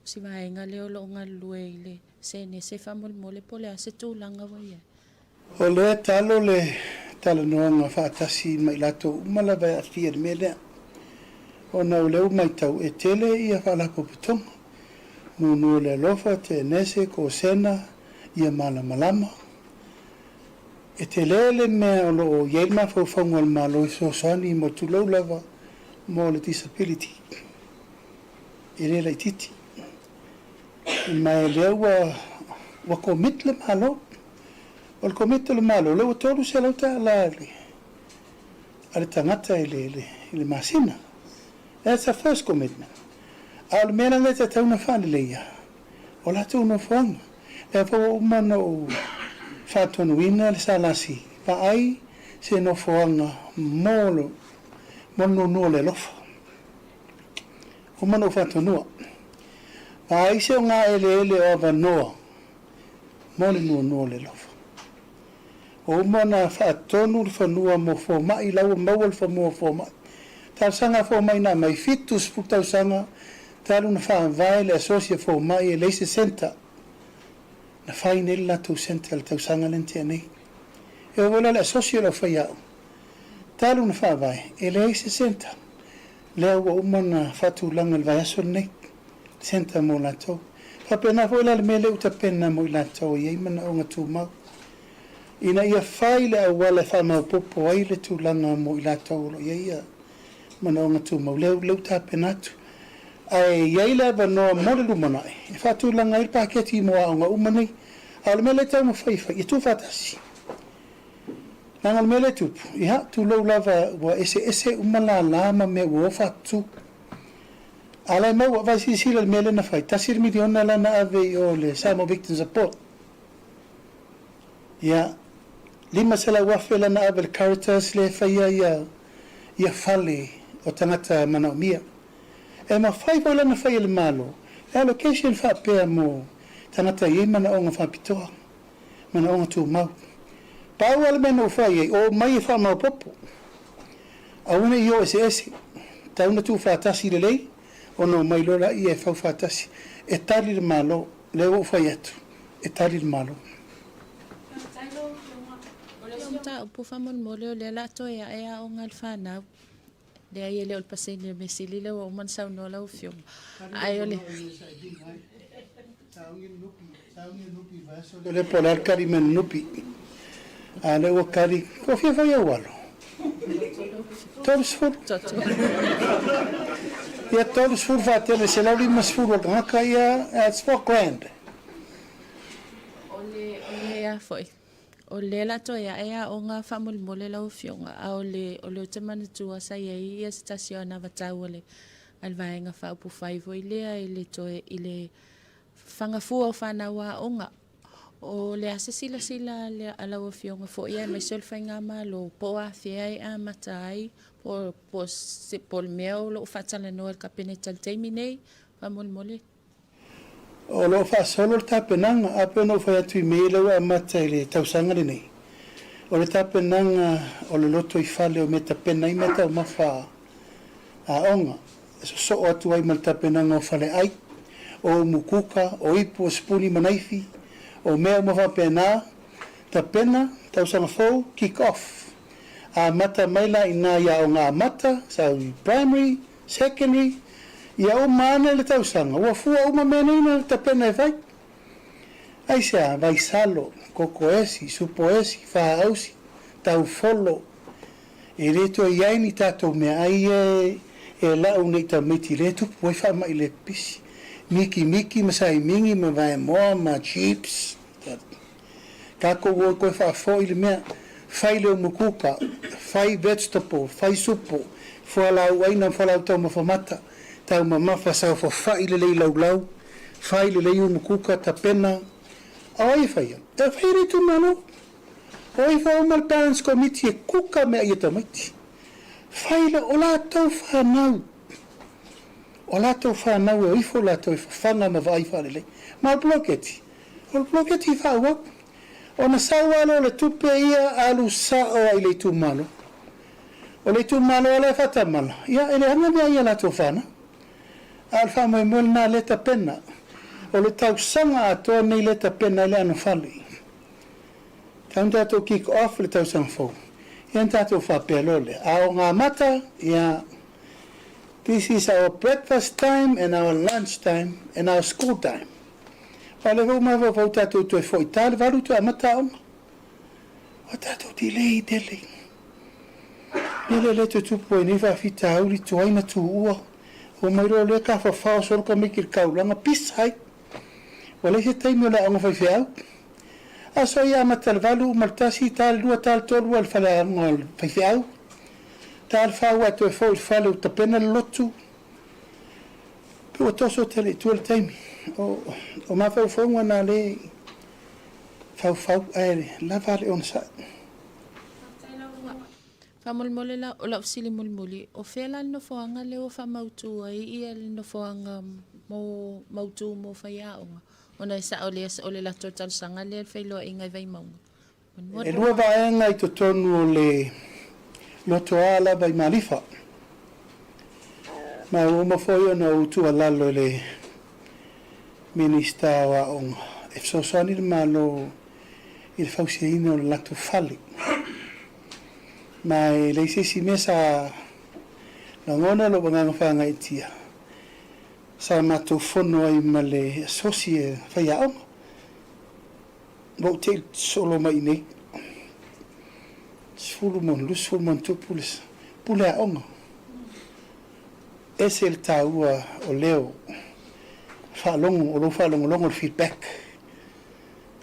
o si vaega lea o lo o galulue i le Senese faamolemole po o le a se tulaga ua i ai. O lea talo le talanoaga faatasi ma i latou uma lava e aafia i le mea lea, ona o lea ua matau e tele ia faalapotopotoga, Nunu o le Alofa, Tenese, Kosena, ia Malamalama. E tele le mea o lo o i ai le mafaufauga o le Malo e fesoasoani mo tulou lava mo le disability, e le laitiiti. Ma e lea ua ua commit le Malo. O le commit o le Malo, lea ua $300 a le a le tagata i le i le masina. That's a first commitment. A o le mea la lea e tatau ona faaleleia, o latou nofoaga. Lea foi ua uma ona ou faatonuina le SLC, vaai se nofoaga mo le mo le nuunuu o le alofa. Uma ona ou faatonua. Vaai se ogaeleele o avanoa mo le nuanua o le alofa. Ua uma ona faatonu le fanua mo fomai, la ua maua le fanua o fomai. Talosaga a fomai na aumai, 70 tausaga talu ona faavae le asosi a fomai e leai se centre. Na fai nei le latou centre i le tausaga lea na tea nei. E oo foi la i le asosi o le aufaiaoga, talu ona faavae, e leai se centre. Lea ua uma ona faatulaga i le vaiaso lenei, centre mo latou. Faapena foi la le mea lea ua tapena mo i latou e i ai manaoga tumau, ina ia fai le auala e faamaopoopo ai le tulaga mo i latou o lo o i ai manaoga tumau. Lea ua tapena atu. Ae i ai le avanoa mo le lumanai e faatulaga ai le paketi mo aoga uma nei. A o le mea lea e taumafai e fai, ia tuufaatasi. Leaga o le mea lea e tupu, ia, tulou lava ua eseese uma lala ma mea ua o faatutu. A la e maua, vaai silasila i le mea lea na fai, $1 miliona la na ave i o le Samoa Victim Support. Ia, $500,000 la na ave i le Caritas lea e faia ia, ia fale o tagata manaomia. E mafai foi la na fai e le Malo le allocation faapea mo tagata e i ai manaoga faapitoa. manaoga tumau. Pau lava le mea na ou fai ai, omai e faamaopoopo. Aua ne i o eseese. Tau na tuufaatasi lelei, ona omai loa laia e fau faatasi. E tali le Malo. Lea ua ou fai atu, e tali le Malo. Faafetai lau Afioga. O le isi mataupu faamolemole o lea o le a toe ae aoga a le fanau. Leai e le o le pasene o le mea sili lea ua uma ona saunoa lau Afioga. Ae o le. O lea po o le a le kali mai le nupi. A lea ua kali, ko fia fai au alo? 30. Ia 30 faatele, 150 o le tagata, ia, that's 4 grand. O le, o le a foi. O lea la toe ae aoga faamolemole lau Afioga, a o le, o lea ou te manatua sa i ai ia se tasi o anavatau a le, a le Vaega Faaupufai foi lea i le toe, i le fagafua o fanau aoga. O le a se silasila a le, a lau Afioga foi aemaise o le Faigamalo, po o afea e amata ai, po, po o se, po o le mea o lo o faatalanoa e le Kapeneta i le taimi nei, faamolemole. O lo o faasolo le tapenaga, a pei ona ou fai atu i mea lea ua amata i le tausaga lenei, o le tapenaga o le lotoifale o mea tapena ai meataumafa aoga, e sosoo atu ai ma le tapenaga o faleai, o umukuka, o ipu, o sipuni ma naifi, o mea uma faapena, tapena. Tausaga fou, kick off. Amata mai la ina i Aoga Amata, sau i Primary, Secondary, ia uma ane le tausaga, ua fua uma mea nei na tapena e fai. Aisea, vaisalo, koko esi, supo esi, faausi, taufolo, e le toe i ai ni tatou meaai ia e lau nei tamaiti lea e tupu ai faamai le pipisi, mikimiki ma saimingi ma vaemoa ma chips. Tatou o toe faafoi le mea, fai le umukuka, fai vegetable, fai supo, fualaau aina ma fualaau taumafa mata, taumamafa, saofafai lelei laulau, fai lelei umukuka, tapena. A o ai e faia? E fai e le itumalo. O ai foi uma le parents committee e kuka mea ia tamaiti. Fai le, o latou fanau. O latou fanau e o ifo latou e fafaga ma vaai faalelei. Ma o le poloketi, O le poloketi faaauau. Ona sau lava lea o le tupe ia alu sao lava i le itumalo. O le itumalo lava lea e faatamala, ia e leaga mea ia latou fanau. A o le faamoemoe lena lea e tapena. O le tausaga atoa lenei lea e tapena ai le anofale. Tatau ona tatou kick off le tausaga fou, ia ona tatou faapea loa lea, a o ngā mata, ia, this is our breakfast time and our lunch time and our school time. Aua o lea foi ua mafaufau tatou toe foi ta le valu toe amata aoga. Ua tatou delay tele. Mea lea lea toe tupu ai nei faafitauli tuai na tuua. Omai loa lea tafafao solo tamaiti i le taulaga pisa ai. Ua leai se taimi o le aoga faifeau. Aso ia amata le valu uma le tasi, ta le lua, ta le tolu a le faleaoga o le faifeau. Ta le fa ua toe foi i le fale ua tapena le lotu. Pei ua toso tele i tua le taimi. O mafaufauga na lea e faufau ae lava le onosai. Faafetai lau Faamolemole la, o lau fesili mulimuli, o fea la le nofoaga lea ua faamautu ai ia le nofoaga mo mautu mo faiaoga? Ona e sao lea o le latou talosaga lea le feiloaiga i Vaimauga. E lua vaega i totonu o le lotoa lava i Malifa. Ma ua uma foi ona ou tuualalo i le Minisita o Aoga e fesoasoani le Malo i le fausiaina o le latou fale. Ma e leai se isi mea sa lagona lou agaga faagaeetia, sa matou fono ai ma le asosi e faiaoga. Ua ou te'i solo mai i inei, 10 ma ona 20 ma ona tupu le pule aoga. Ese le taua o leo faalogo, o lou faalogologo, le feedback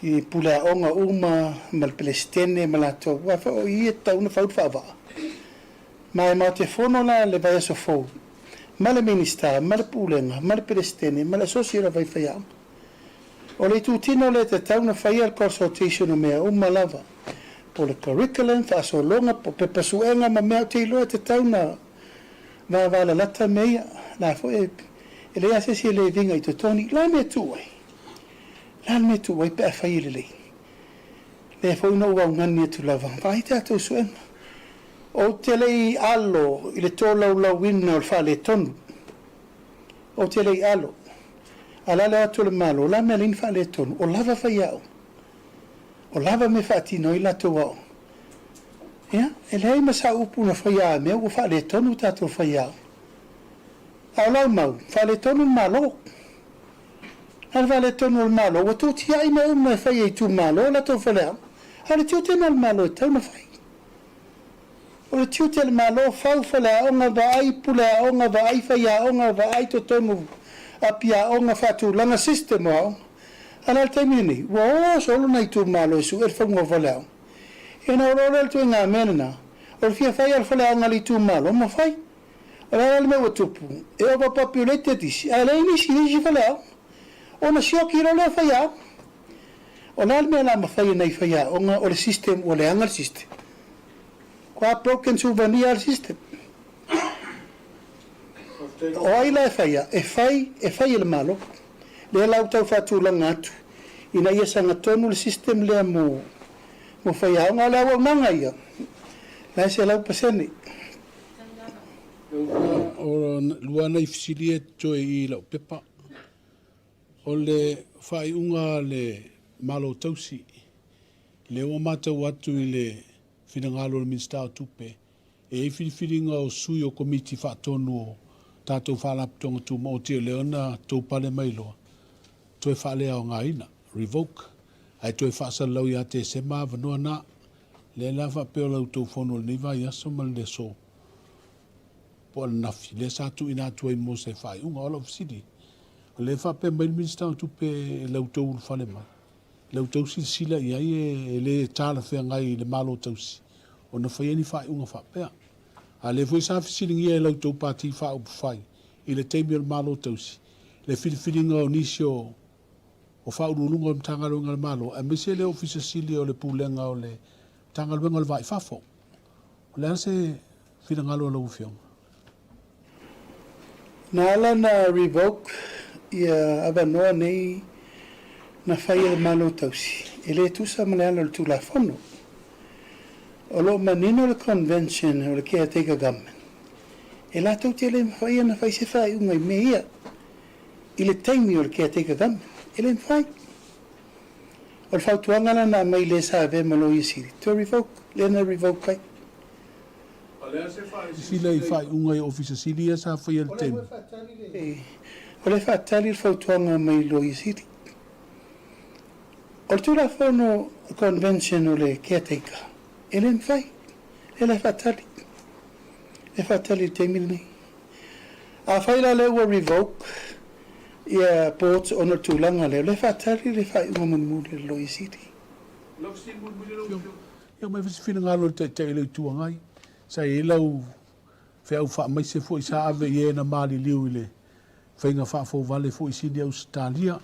i pule aoga uma ma le Peresetene ma latou, aua foi o i e tatau ona fau le faavaa. Ma e matou te fono la le vaiaso fou ma le Minisita ma le Pulega ma le Peresetene ma le Asosi o le Aufaiaoga. O le itutino lea e tatau ona faia le consultation o mea uma lava, po o le curriculum, faasologa, po o pepa suega ma mea ou te iloa e tatau ona vavalalata mea ia. La foi e leai lava se isi e le viga i totonu. O le a le mea e tuu ai? O le a le mea e tuu ai pe a fai e lelei? Lea foi na ou augani atu lava, vaai tatou suega. Ou te le i alo i le tolaulauina o le faaletonu. Ou te le i alo. A o le a le o atu o le Malo, o le a mea lea ni faaletonu? O lava faiaoga. O lava mea e faatino ai latou aoga. Ia, e leai ma sau upu na faia a mea ua faaletonu tatou faiaoga. A o lau mau, faaletonu le Malo. A o le faaletonu o le Malo, ua tuutiai mea uma e fai e itumalo latou faleaoga. A o le tiute lena o le Malo e tatau ona fai. O le tiute o le Malo, fau faleaoga, vaai puleaoga, vaai faiaoga, vaai totonu apiaoga, faatulaga system o aoga. A o le a le taimi lenei? Ua o solo nai itumalo e sue le fauga o faleaoga. Ia ona o loa lea o le ituaiga mea lena, o le fia fai lava o le faleaoga a le itumalo, ma fai. O le a la le mea ua tupu? E overpopulated isi, ae leai nisi i le isi faleaoga. Ona sioki loa lea o faiaoga. O le a le mea o le a mafai e nai faiaoga o le system ua leaga le system? Ua broken suvania le system. O ai la e faia? E fai, e fai e le Malo. Lea la ua tau faatulaga atu ina ia sagatonu le system lea mo mo faiaoga. O le auaunaga ia, la e 100%. O lua nai fesili e totoe i lau pepa. O le faaiuga a le Malo Tausi. Lea ua matau atu i le finagalo o le Minisita o Tupe, e i ai filifiliga o sui o Komiti Faatonu o tatou Faalapotopotoga Tumaoti o lea na tou pale mai loa, toe faaleaogaina, revoke, ae toe faasalalau ia Tesema avanoa na. Lea la faapea o la outou fono i lenei vaiaso ma le aso po o ananafi, lea sa tuuina atu ai mo se faaiuga. O lau fesili, o lea e faapea mai le Minisita o Tupe i la outou ulufale mai, la outou silasila i ai e le talafeagai i le Malo tausi ona faia ni faaiuga faapea. A o lea foi sa fesiligia e la outou Pati Faaupufai i le taimi o le Malo tausi le filifiliga o nisi o Faauluuluga o Matagaluega a le Malo aemaise le Ofisa Sili o le Pulega o le Matagaluega o le Va i Fafo. O le a se finagalo o lau Afioga? Na ala ona revoke ia avanoa nei na fai e le Malo Tausi, e le tusa ma le ala o le Tulafono. O lo o manino le Convention o le Caretaker Government, e latou te le mafai ona fai se faaiuga i mea ia i le taimi o le Caretaker Government. E le mafai. O le fautuaga la na aumai i le sa avea ma Loia Sili, to revoke, lea na revoke ai. Sila i faaiuga i Ofisa Sili ia sa faia i le taimi. O lea e faatali le fautuaga mai Loia Sili. O le Tulafono Convention o le Caretaker, e le mafai. Lea la e faatali. Lea e faatali i le taimi lenei. Afai la lea ua revoke ia boards ona o le tulaga lea, o lea e faatali le faaiuga mulimuli a le Loia Sili. Ia aumai foi se finagalo o le Taitai o le Itu Agai. Sa i ai lau feau faamaise foi sa ave i e na maliliu i le faiga faafouvale foi i Sini Ausetalia.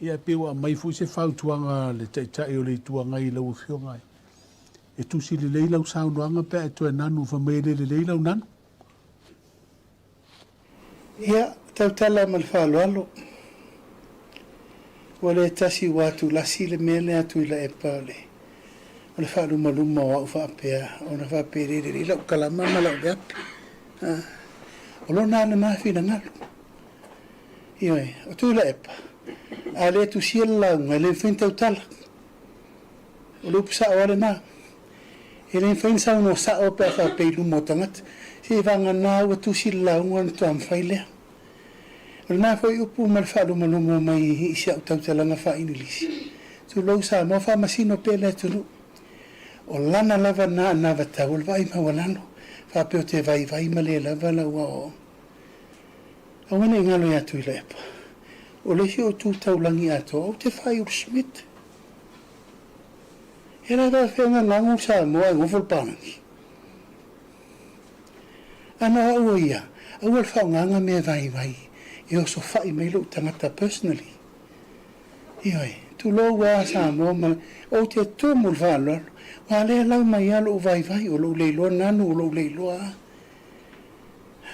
Ia e pei ua aumai foi se fautuaga a le Taitai o le Itu Agai i lau Afioga e tusi lelei lau saunoaga pe a e toe nanu fai mai e le lelei lau nanu. Ia, tautala ma le faaaloalo. Ua le tasi ua atulasi le mea lea a Tuilaepa o le o le faalumaluma o au faapea ona faapea e le lelei lau kalama ma lau veape. O lona lava lena finagalo. Ioe, o Tuilaepa, a le tusia le lauga, e le mafai ona tautala. O le upu sao lava lena. E le mafai ona saunoa sao pe a faapea i luma o tagata. Seivagana ua tusi le lauga ona faatoa mafai lea. O lena foi upu ma le faalumaluma mai i si au tautalaga faa-Inilisi, Tulou Samoa, faamasino pea le atunuu. O lana lava lena anavatau o le vaai maualalo, faapea ou te vaivai ma le lava lau aoaoga. Aua ne i galo ia Tuilaepa, o le isi ou tu taulagi atoa ou te faaiulu Smith. E le faafefea gagagu Samoa e gofo le palagi. Ana o au o ia, aua le faaaogaga mea vaivai e osofai mai lou tagata personally. Ioe, tulou a Samoa ma ou te tumu i le faaaloalo, aua lea lau mai a lou vaivai, o lou le iloa nanu, o lou le iloa a.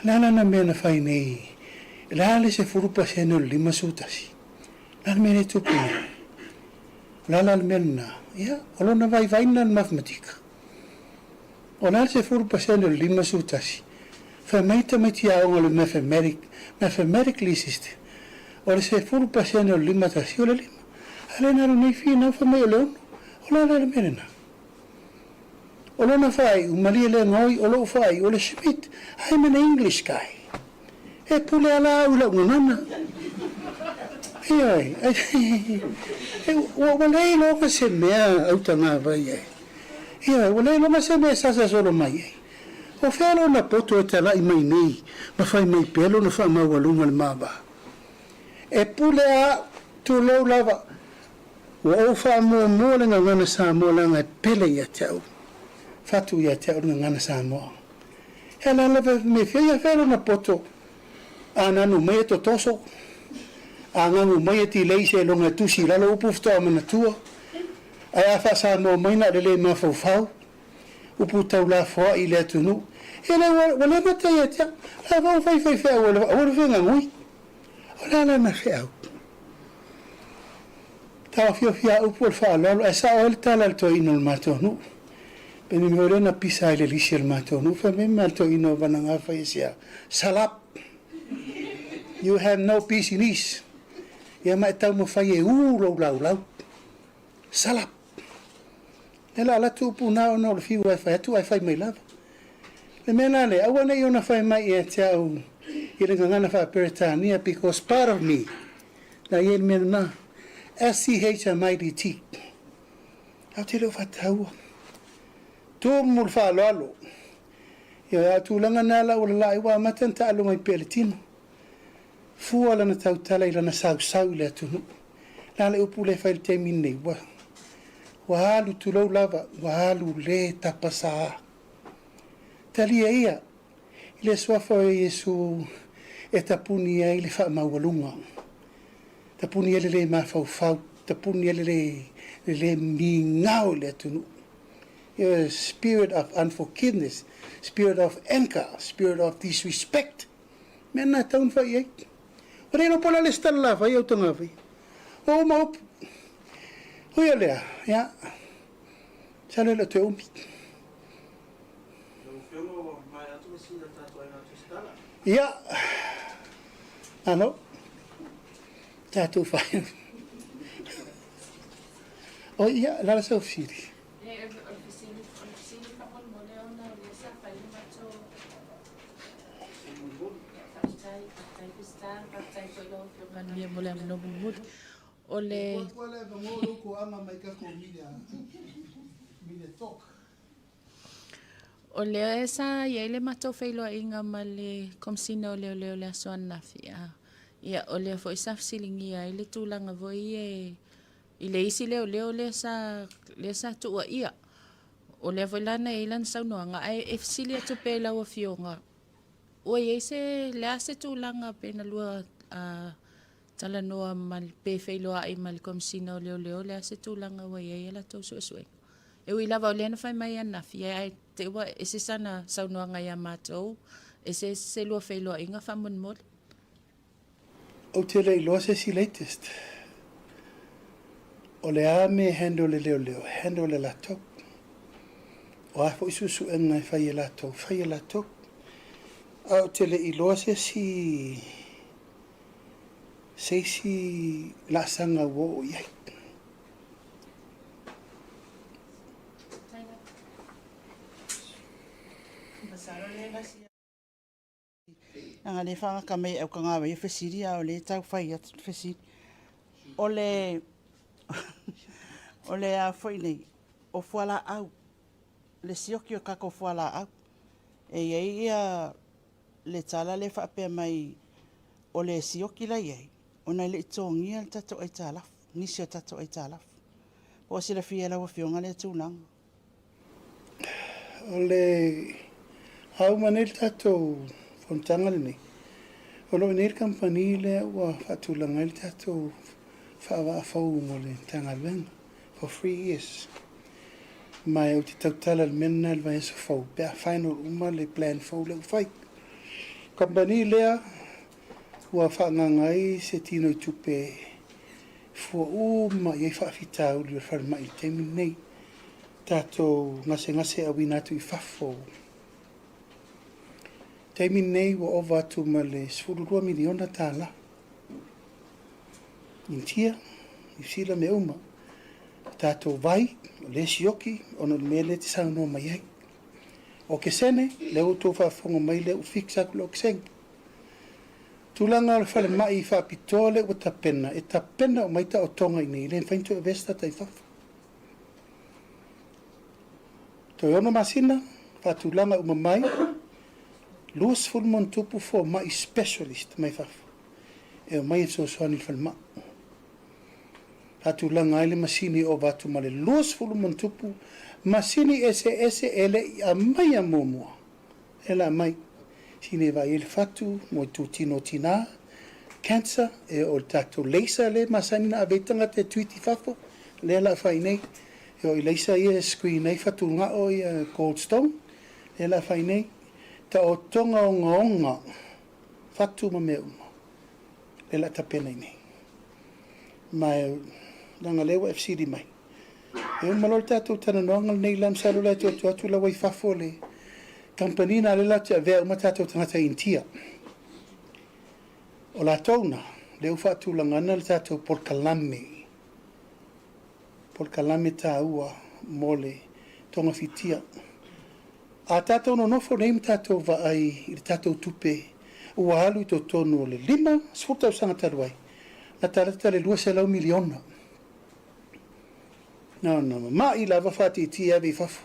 Le a lana mea na fai nei, le a le 10% o le 51? Le a le mea lea e tupu nei? O le a la le mea lena? Ia, o lona vaivai lena i le mathematika. O le a le 10% o le 51? Fai mai tamaiti aoga o le mathematic, mathematically system, o le 10% o le 51 o le lima. A lea na alu nei finau fai mai o le ono. O le a la le mea lena? O lona faaiu, malie le gaoi, o lou faaiu, o le Schmidt, I'm an English guy. E pule ala au i lau gagana. Ioe, ua le iloga se mea autagavai ai. Ioe, ua le iloga se mea e sasa solo mai ai. O fea lona poto e talai mai nei ma fai mai pea lona faamaualuga i le ma va? E pule a au, tulou lava, ua ou faamuamua le gagana Samoa leaga e pele ia te au, fatu ia te au le gagana Samoa. E ala lava e mea fia ia fea lona poto a nanu mai e totoso, a gagu mai e tilei seiloga e tusi i lalo upu faatoa manatua, ae a faa-Samoa mai na o le le mafaufau, upu taulafoai i le atunuu. E le ua le gata ia te au, a vau fai faifeau aua le fegagui. O le a lana feau? Taofiofi a upu o le faaaloalo ae sao ai le tala a le toeaina o le matou nuu. Pe ni mea lea na pisa ai le lisi a le matou nuu, fai mai ma le toeaina o Vanagafa fai ese a, Salap! You have no business. Ia ma e taumafai e u lou laulau. Salap! Lea la alu atu upu na ona o le fiu e fai atu ae fai mai lava. Le mea la lea, aua ne i ona fai mai ia te au i le gagana faa-Peretania because part of me, la i ai le mea lena, S-C-H-M-I-D-T. Ae ou te le o faataua. Tumu le faaaloalo. Ioe, a o tulaga na la ua lalaa ai ua amata ona taalo mai pea le tino. Fua lana tautala i lana sausau i le atunuu. La le upu lea e fai i le taimi lenei, ua, ua alu, tulou lava, ua alu le tapasā. Talia ia i le suafa o Iesu e tapuni ai le faamaualuga, tapuni ai le lē mafaufau, tapuni ai le lē, le lē migao i le atunuu. Ioe, spirit of unforgiveness, spirit of anger, spirit of disrespect. Mea na e tau na fai i ai. Ua le iloa po o le a le isi tala la fai au tagafai. Ua uma upu. Ui o lea, ia, masalo e le o toe umi. Ia, malo. Tatou whai. O ia, lala sau fesili. Manuia mo le avanoa mulimuli. O le O lea sa i ai le matou feiloaiga ma le Komesina o Leoleo i le aso ananafi, a ia o lea foi sa fesiligia ai le tulaga foi e i le isi leoleo lea sa lea sa tuuaia. O lea foi la na i ai lana saunoaga, ae e fesili atu pea i lau Afioga, ua i ai se, le a se tulaga pe na lua talanoa ma pe feiloai ma le Komesina o Leoleo, le a se tulaga ua i ai a latou suesuega? E ui lava o lea na fai mai ananafi, ae te i ua ese sana saunoaga ia matou, ese se lua feiloaiga faamolemole. Ou te le iloa se isi latest. O le a mea e handle e leoleo, e handle e latou. O a foi suesuega e fai e latou, fai e latou. Ae ou te le iloa se isi se isi laasaga ua oo i ai. Leaga o lea e faagata mai e Aukagavai e fesili a o lea e tau fai atu le fesili. O le o le a foi nei, o fualaau, le sioki o tatou fualaau. E i ai ia le tala lea e faapea mai o le sioki la e i ai, ona e le i totogia le tatou aitalafu, nisi o tatou aitalafu. Po o silafia e lau Afioga lea tulaga? O le a uma nei le tatou fonotaga lenei, o lo o i inei le kamupani lea ua faatulaga ai le tatou faavaa fou mo le Matagaluega for 3 years. Ma ou te tautala i le mea lena i le vaiaso fou pe a final uma le plan fou lea ua fai. O kamupani lea ua faaagaaga ai se tino i tupe fua uma i ai faafitauli o le falemai i le taimi lenei. Tatou gasegase auina atu i fafo. Taimi lenei ua ova atu ma le $12 miliona. Initia, Niu Sila mea uma. O tatou vai, o lea e sioki ona o le mea lea e te saunoa mai ai. O okesene, lea ua outou faafofoga mai lea ua fix atu le okesene. Tulaga o le falemai faapitoa lea ua tapena, e tapena uma ai taotoga i inei, e le mafai ona toe avea se tagata i fafo. Toe 6 masina, faatulaga uma mai, 20+ fomai specialist mai fafo e omai e fesoasoani i le falemai. Faatulaga ai le masini e ova atu ma le 20+ masini eseese e le i aumaia muamua. E la mai, sini e vaai ai le fatu mo itutino o tina, cancer, e oo i le tatou laser lea e masani ona ave ai tagata e treat i fafo, lea la fai nei. E oo i laser ia e screen ai fatugao ia gall stone, lea la fai nei. Taotoga ogaoga, fatu ma mea uma, lea la tapena i nei. Ma leaga lea ua e fesili mai. E uma loa le tatou talanoaga lenei la, masalo la e toe atu atu la ua i fafo le kamupani na lea latou te avea uma tatou tagata i Initia. O latou na, lea ua faatulaga ana le tatou polokalame, polokalame taua mo le. Togafitia. A tatou nonofo nei ma tatou vaai i le tatou tupe ua alu i totonu o le 50 tausaga talu ai, latalata le 200 miliona. Na ona mama'i lava faatiitii e ave i fafo.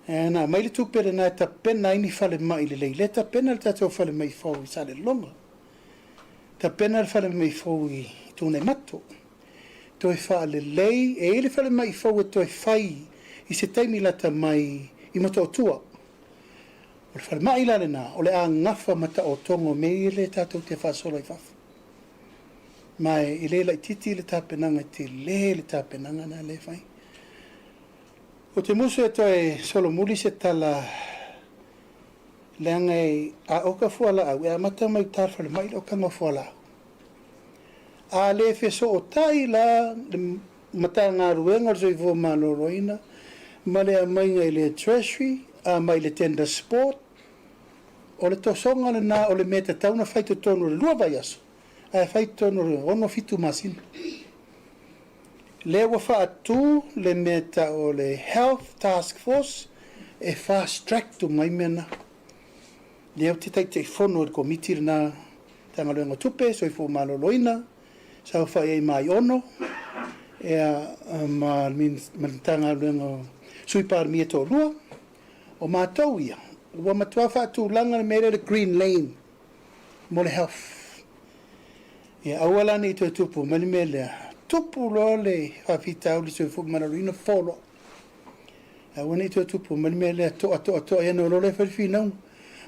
E na aumai le tupe lena e tapena ai ni falemai lelei. Lea e tapena le tatou falemai fou i Salelologa. Tapena le falemai fou i Tuanaimato. Toe faalelei, e i ai le falemai fou e toe fai i se taimi lata mai i Motootua. O le falemai la lena, o le a gafa ma taotoga o mea ia lea tatou te faasolo ai fafo. Ma e le laitiiti le tapenaga, e tele le tapenaga lena lea e fai. Ou te musu e toe solomuli se tala leaga e a oka fualaau, e amata mai uta i le falemai le okaga o fualaau. A le fesootai la le Matagaluega o le Soifua Maloloina ma le aumaiga i le Treasury ma i le Tenders Board, o le tosoga lena o le mea e tatau ona fai i totonu o le 2 vaiaso, ae fai i totonu o le 6, 7 masina. Lea ua faatu le mea e tau o le Health Task Force e fast track uma ai mea na. Lea ou te Taitaifono i le Komiti lena Matagaluega o Tupe, Soifua Maloloina, saofai ai ma Aiono, ea, ma le Matagaluega o Sui Palemia e toalua. O matou ia, ua matua faatulaga le mea lea o le green lane mo le health. Ia aua la ne i toe tupu mai le mea lea, tupu loa le faafitauli soifua maloloina, fo loa. Aua ne i toe tupu mai le mea lea, to'a to'a to'a ia ona o loa lea e fai le finauga.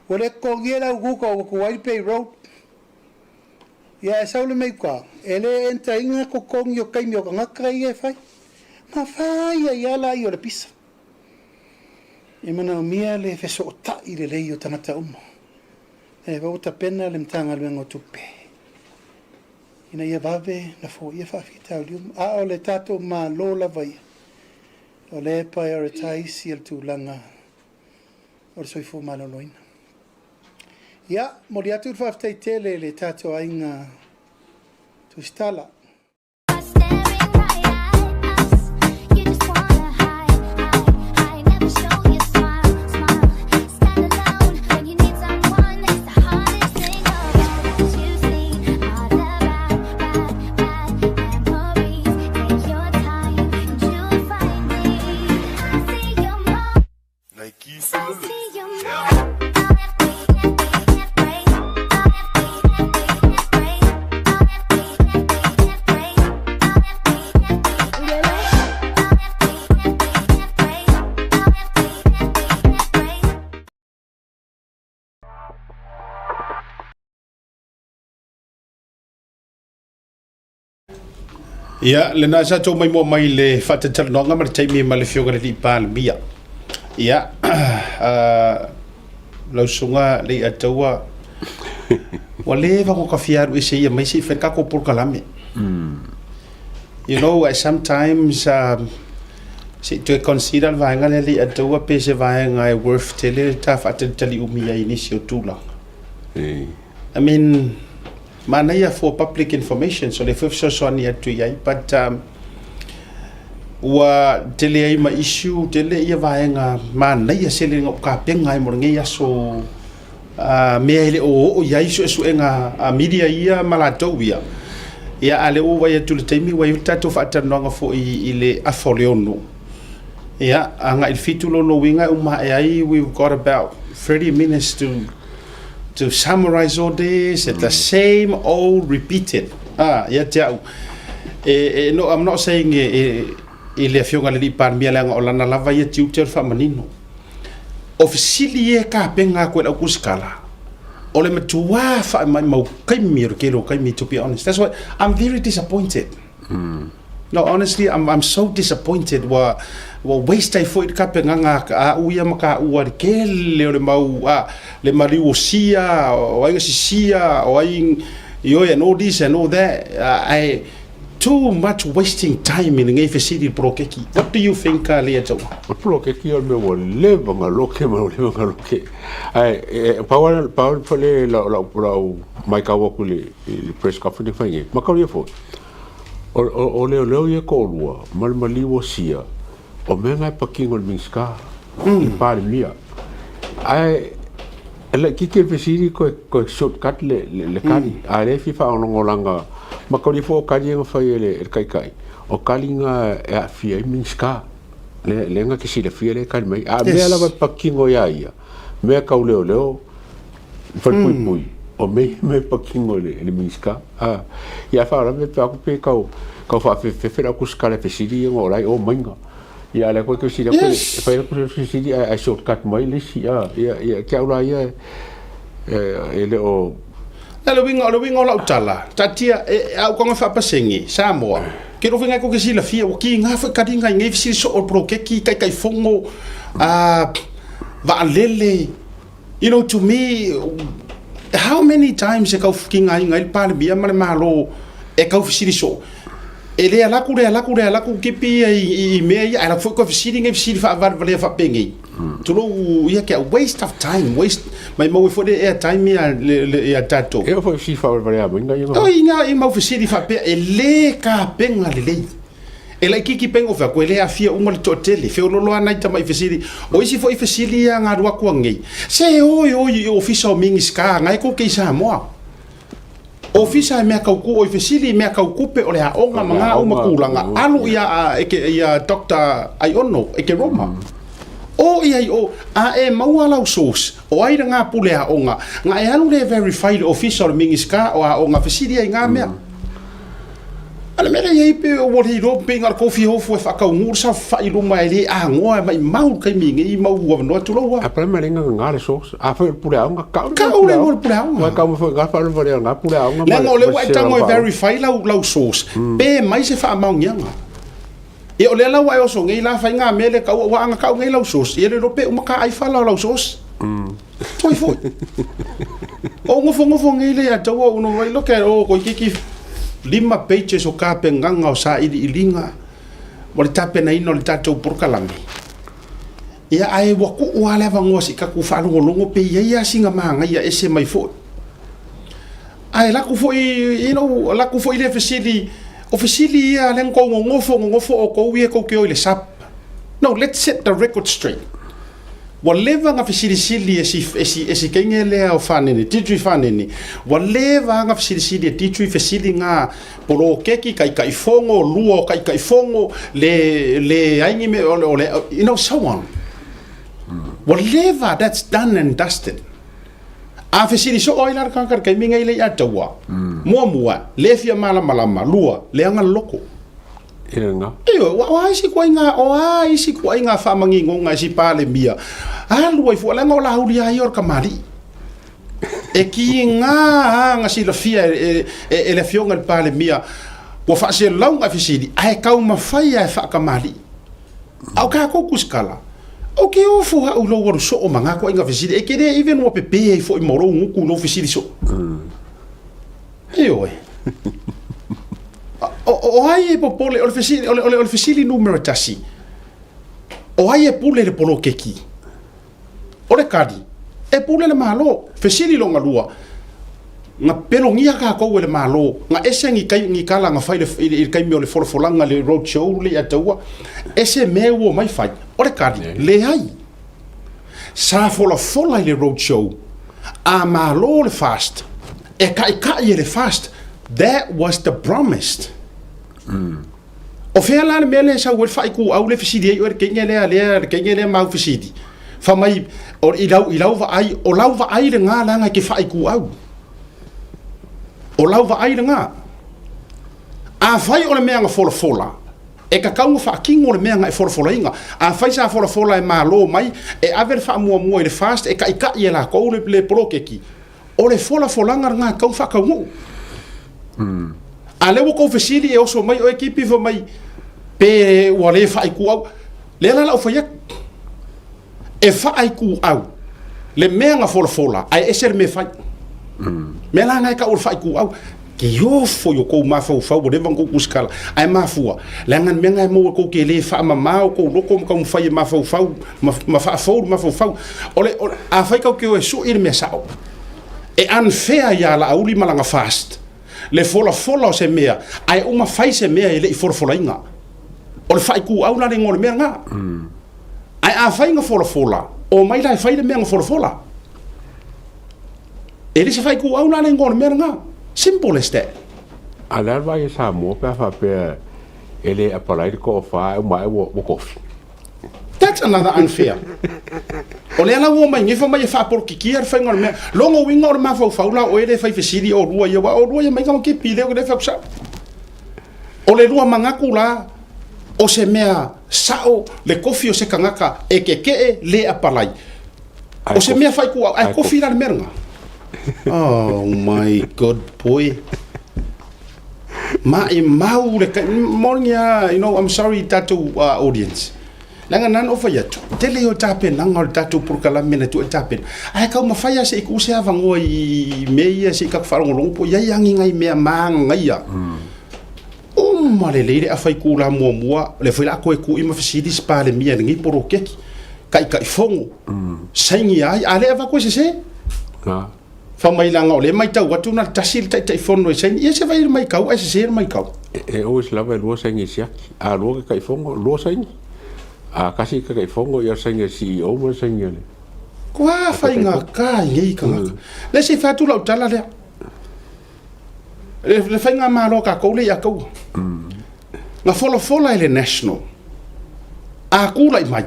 Ua le totogia e le au Google ua tuai le payroll. Ia ae sau le mea i uta, e le enter ina totogi o taimi o tagata ia e fai. Na fai ai lava laia o le pisa. E manaomia le fesootai lelei o tagata uma. E ua tapena le Matagaluega o Tupe ina ia vave ona foia faafitauli uma. A o le tatou Malo lava ia, o lea e prioritize le tulaga o le soifua maloloina. Ia, momoli atu le faafetai tele i le tatou aiga Tusitala. Ia, lena sa tou maimoa mai le faatatalanoaga ma le taimi ma le Afioga i le Alii Palemia. Ia, lau susuga Leiataua, ua leva ona ta fia alu ese ia mai se i fai le tatou polokalame. You know, sometimes se i toe consider le vaega lea Leiataua pe se vaega e worth tele le ta faatalitali umi ai i nisi o tulaga. I mean, manaia for public information, so lea foi e fesoasoani atu i ai, but ua tele ai ma issue, tele ia vaega manaia sele na ou tapena ai mo lenei aso, mea e le o oo i ai suesuega a media ia ma latou ia. Ia, a o lea ua ou vaai atu i le taimi ua i ai le tatou faatalanoaga foi i le afa o le 6. Ia, agai i le 7 lona uiga e uma ae ai, we've got about 30 minutes to to summarize all this, mm. the same old repeated. Ah, ia te au. E, e, no, I'm not saying e, e, i le afioga le Palemia leaga o lana lava ia tiute o le faamanino. O fesili e kapenga aku e lau kusikala, o le matua faamaimau kaimi o le kelo kaimi, to be honest. That's why I'm very disappointed. No, honestly, I'm, I'm so disappointed. Ua, ua waste ai foi le kapegaga a au ia ma ka ua le kele o le mau, a, le maliu o sia, o ai sisia, o ai ioe and all this and all that. I, too much wasting time i lenei fesili i le poloketi. What do you think, Leah Taua? O le poloketi o le mea ua leva ona loke ma ua leva ona loke. Ae, e, pau lava, pau le lau, lau, lau matau atu i le, i le press conference na fai nei, mataulia foi. O leoleo ia e toalua ma le maliu o Sia, O mea na e patino i le Minisita, i le Palemia. Ae e laitiiti le fesili toe toe shortcut le le, le tali. A o lea e fia faalogologo leaga mataulia foi o tali ia na fai e le, e le Taitai, o tali na e aafia ai Minisita. Lea lea na te silafia lea e tali mai. A o mea lava e patino ia ia, mea tau leoleo, falepuipui, o mea ia mea e patino i le Minisita. A, ia a faalavelave pe aku pe tau tau faafefefe lau kusikala e fesili ia o la e omaiga. Ia a lea koe fesili aku e fai atu fesili ae ae shortcut mai le isi a ia ia ke au la ia e le o Le uiga o le uiga o lau tala, taatia e au kaga faapasegi, Samoa, ke lou faiga ai ko ke silafia, ua kiga foi kaliga i nei fesili soo o le poloketi, taitaifono, a vaalele, You know, to me, how many times e kau kigaina ai le Palemia ma le Malo e kau fesili soo, e le alu atu, le alu atu, le alu atu tipi ia i mea ia, ae alu atu foi toe fesili nei fesili faavalevalea faapenei. Tulou ia ke waste of time, waste, maimau ai foi le air time ia ia tatou. E oo foi i fesili faavalevalea mai na ia. Oi, na i mau fesili faapea e le tapena lelei. E laitiiti pei ona fai atu, e le aafia uma le toatele. Feoloolo lava nai tamai fesili. O isi foi fesili ia na alu atu anei, se o e o i ofisa o Minisita na e tou te i Samoa. Ofisa e mea tau tu, o i fesili i mea tau tupe o le aoga ma na uma tulaga, alu ia e ke ia Doctor Aiono e ke Roma. O ia i o, a e maua lau source, o ai lena pule aoga, na e alu lea e verify i le ofisa o le Minisita o aoga, fesili ai i na mea. A o le mea lea e i ai pe ua le iloa pe na o le tou fia ofo e faataunuu le saofafai i luma e le agoa e maimau le taimi nei mau avanoa tulou a. A pale mai lenga nga le source. A foi o le pule aoga, kau le Kau le igoa o le pule aoga. Ua kau mai foi nga faalavelave o nga pule aoga ma Leaga o lea ua e tago e verify lau lau source pe mai se faamaoniaga. Ia o lea la ua e oso nei la fai nga mea lea kau ua aga kau nei lau source ia le iloa pe uma ka ai fala o lau source. Toi foi. O nofonofo nei le ia taua uno mai look at oh toeitiiti lima pages o tapenaga o sailiiliga mo le tapenaina o le tatou polokalame. Ia ae ua tuu lava le avanoa se i tatou faalogologo pe i ai lava sina manaia ese mai foi. Ae alu atu foi, you know, alu atu foi lea fesili, o fesili ia lea na tou nonofo nonofo outou ia tou te o i le SAP. No, let's set the record straight. Ua leva na fesilisili e si, e si, e si teine lea o Fanene, Deirdre Fanene, ua leva na fesilisili e Deirdre fesili nga poloketi, taitaifono, lua o taitaifono, le, le ai ni mea, o le, o le, you know, so on. Ua leva, that's done and dusted. A fesili soo ai la le tagata i le taimi nei le i ataua, muamua, le fia malamalama, lua, leaga le loko. Ioe, ua o a isi ituaiga, o a isi ituaiga faamanigoga e si Palemia, alu ai fua, leaga o Laauli lava ia o le kamali'i. E kiga lava na silafia e, e, e le Afioga i le Palemia, ua faaselauga e fesili, ae taumafai lava e faakamali'i. A o tatou kusikala, ou te ofo au i lou alu soo ma na ituaiga fesili, e te le even ua pepe ai foi ma lou gutu i lou fesili soo. Ioe. O, o ai e popole, o le fesili, o le, o le, o le fesili numera tasi, o ai e pule i le poloketi? O le kali, e pule le Malo. Fesili longa lua, na pelogia tatou e le Malo, na ese ni, kai, ni tala na fai i le, i le taimi o le folafolaga le road show le ia taua, ese mea ua omai fai. O le kali, leai. Sa folafola i le road show, a Malo le FAST, e taʻitaʻi e le FAST, that was the promise. O fea la le mea lea e sau ai le faaitu-au lea e fesili ai oe le teine lea, lea, le teine lea mau fesili, fai mai, o, i lau, i lau vaai, o lau vaai lena leaga e te faaitu-au. O lau vaai lena. Afai o le mea na folafola, E tatau ona faatino le mea na e folafolaina. Afai sa folafola e malo mai, e ave le faamuamua i le FAST e taʻitaʻi e latou le, le poloketi, o le folafolaga lena e tatau ona faataunuu. A lea ua tou fesili e oso mai oe Kipi fai mai pe ua le faaituau. Lea la lau fai atu. E faaituau le mea na folafola ae ese le mea e fai. Mea la na e tau o le faaituau. Ke ofo i o kou mafaufau ua leva ona tou kusikala ae mafua leaga le mea na e maua tou te le faamama o tou loto ma taumafai e mafaufau ma, ma faafou le mafaufau. O le, o, afai tou te o e sui le mea sao, e unfair ia Laauli ma lana FAST le folafola o se mea ae uma fai se mea e le i folafolaina. O le faaituau la le igoa o le mea lena. Ae afai na folafola, omai la e fai le mea na folafola. E le se faaituau la le igoa o le mea lena. Simple as that. A o le a le vaai a Samoa pe a faapea e le apalai le toafa ae uma ae ua tofi? That's another unfair. O lea la ua omai nei fai mai e faapolokikia le faiga o le mea. Lona uiga o le mafaufau la o oe lea e fai fesili olua ia, aua olua ia mai ka kepi lea lea e fai atu sao. O le lua manatu la, o se mea sao le kofi o se tagata e keke'e le apalai. O se mea faikuau, ae kofi la le mea lena. Oh my god boy. Maimau le kai, morning ya, you know, I'm sorry tatou audience. Leaga na ona ou fai atu, tele ia o tapenaga o le tatou polokalame na tuu e tapena, ae taumafai lava se i tuu se avanoa i mea ia se i tatou faalogologo po o i ai agi nai mea magagaia. Uma lelei le afa itula muamua, o lea foi o le a toe tui ma fesili se Palemia i lenei poloketi, Taitaifono, sainia ai, a o lea e avatu e sese. Fai mai leaga o lea e matau atu na o le tasi le Taitaifono e saini, ia se fai le matau ae sese le matau. E always lava e lua saini e siaki. A lua Taitaifono, lua saini. A tasi Taitaifono, ia o le saini a le CEO ma le saini a le. Kua faigata i nei tagata. Lea se i fai atu lau tala lea. Le faigamalo a tatou lea ia taua. Na folafola e le National. A tulai mai,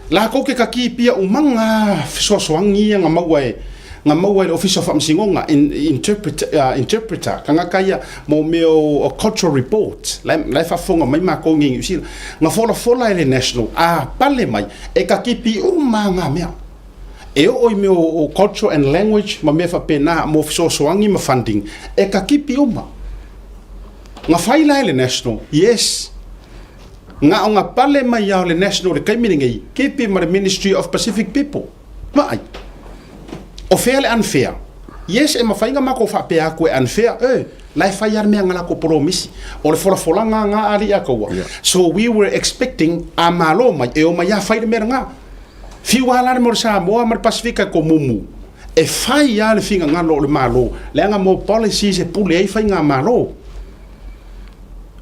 latou te kakipia uma ngā fesoasoani ia na maua e na maua e le Ofisa o Faamasinoga, interpreter, interpreter, tagata ia mo mea o cultural report, la e faafofoga mai matou i Niu Sila. Na folafola e le National, a pale mai, e kakipi uma ngā mea. E oo i mea o culture and language ma mea faapena mo fesoasoani ma funding, e kakipi uma. Na fai la e le National, yes. Na o na pale mai a o le National le taimi lenei, kepi ma le Ministry of Pacific People. Vaai. O fea le unfair? Yes, e mafai na matou faapea atu e unfair, eh, la e fai a le mea na latou polomisi. O le folafolaga nga a alii a kaua. So we were expecting a malo mai, e omai a fai le mea lena. Fiu a la le mea o le Samoa ma le Pasifika e komumu. E fai a le finagalo o le Malo, leaga mo policies e pule ai faigamalo.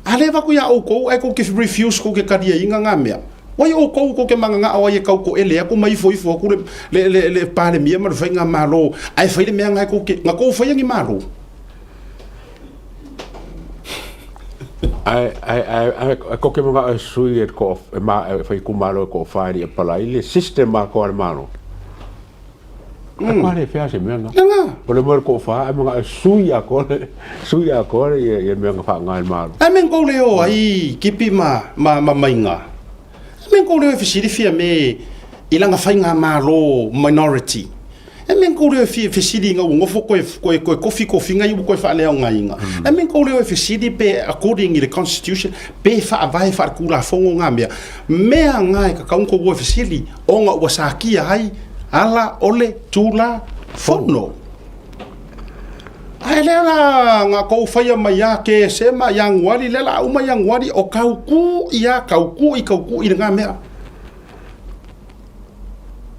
A lea avatu ia oukou ae kou te refuse kou te taliaina nga mea. Wai oukou kou te mananao ai e tau toele atu ma ifo ifo atu le le le le Palemia ma le faigamalo ae fai le mea nga e kou te na kou faia ni Malo. Ae ae ae ae kou te manao e sui e ko e ma e fai itumalo e toafa e le i apalai le system atoa a le Malo. Mm. le fea se mea na. O le moe ko fa ai mga sui a ko sui a ko ye ye mea nga ngai malo. Ai men ko le o ai kipi ma ma ma mainga. Ai men ko le o fisili fia me i langa whainga malo minority. E men ko le fi fesili nga ngofo ko ko ko kofi kofi nga iu ko fa le nga inga. E men ko le fesili pe according i the constitution pe fa vai fa kula fongo nga mea. Mea nga e ka kaunko wo fesili Ona ua sakia ai ala o le tula fono. Ae lea la nga kou faia mai a ke sema Ianuari, lea la uma Ianuari o kau ku ia kau ku i kau ku i nga mea.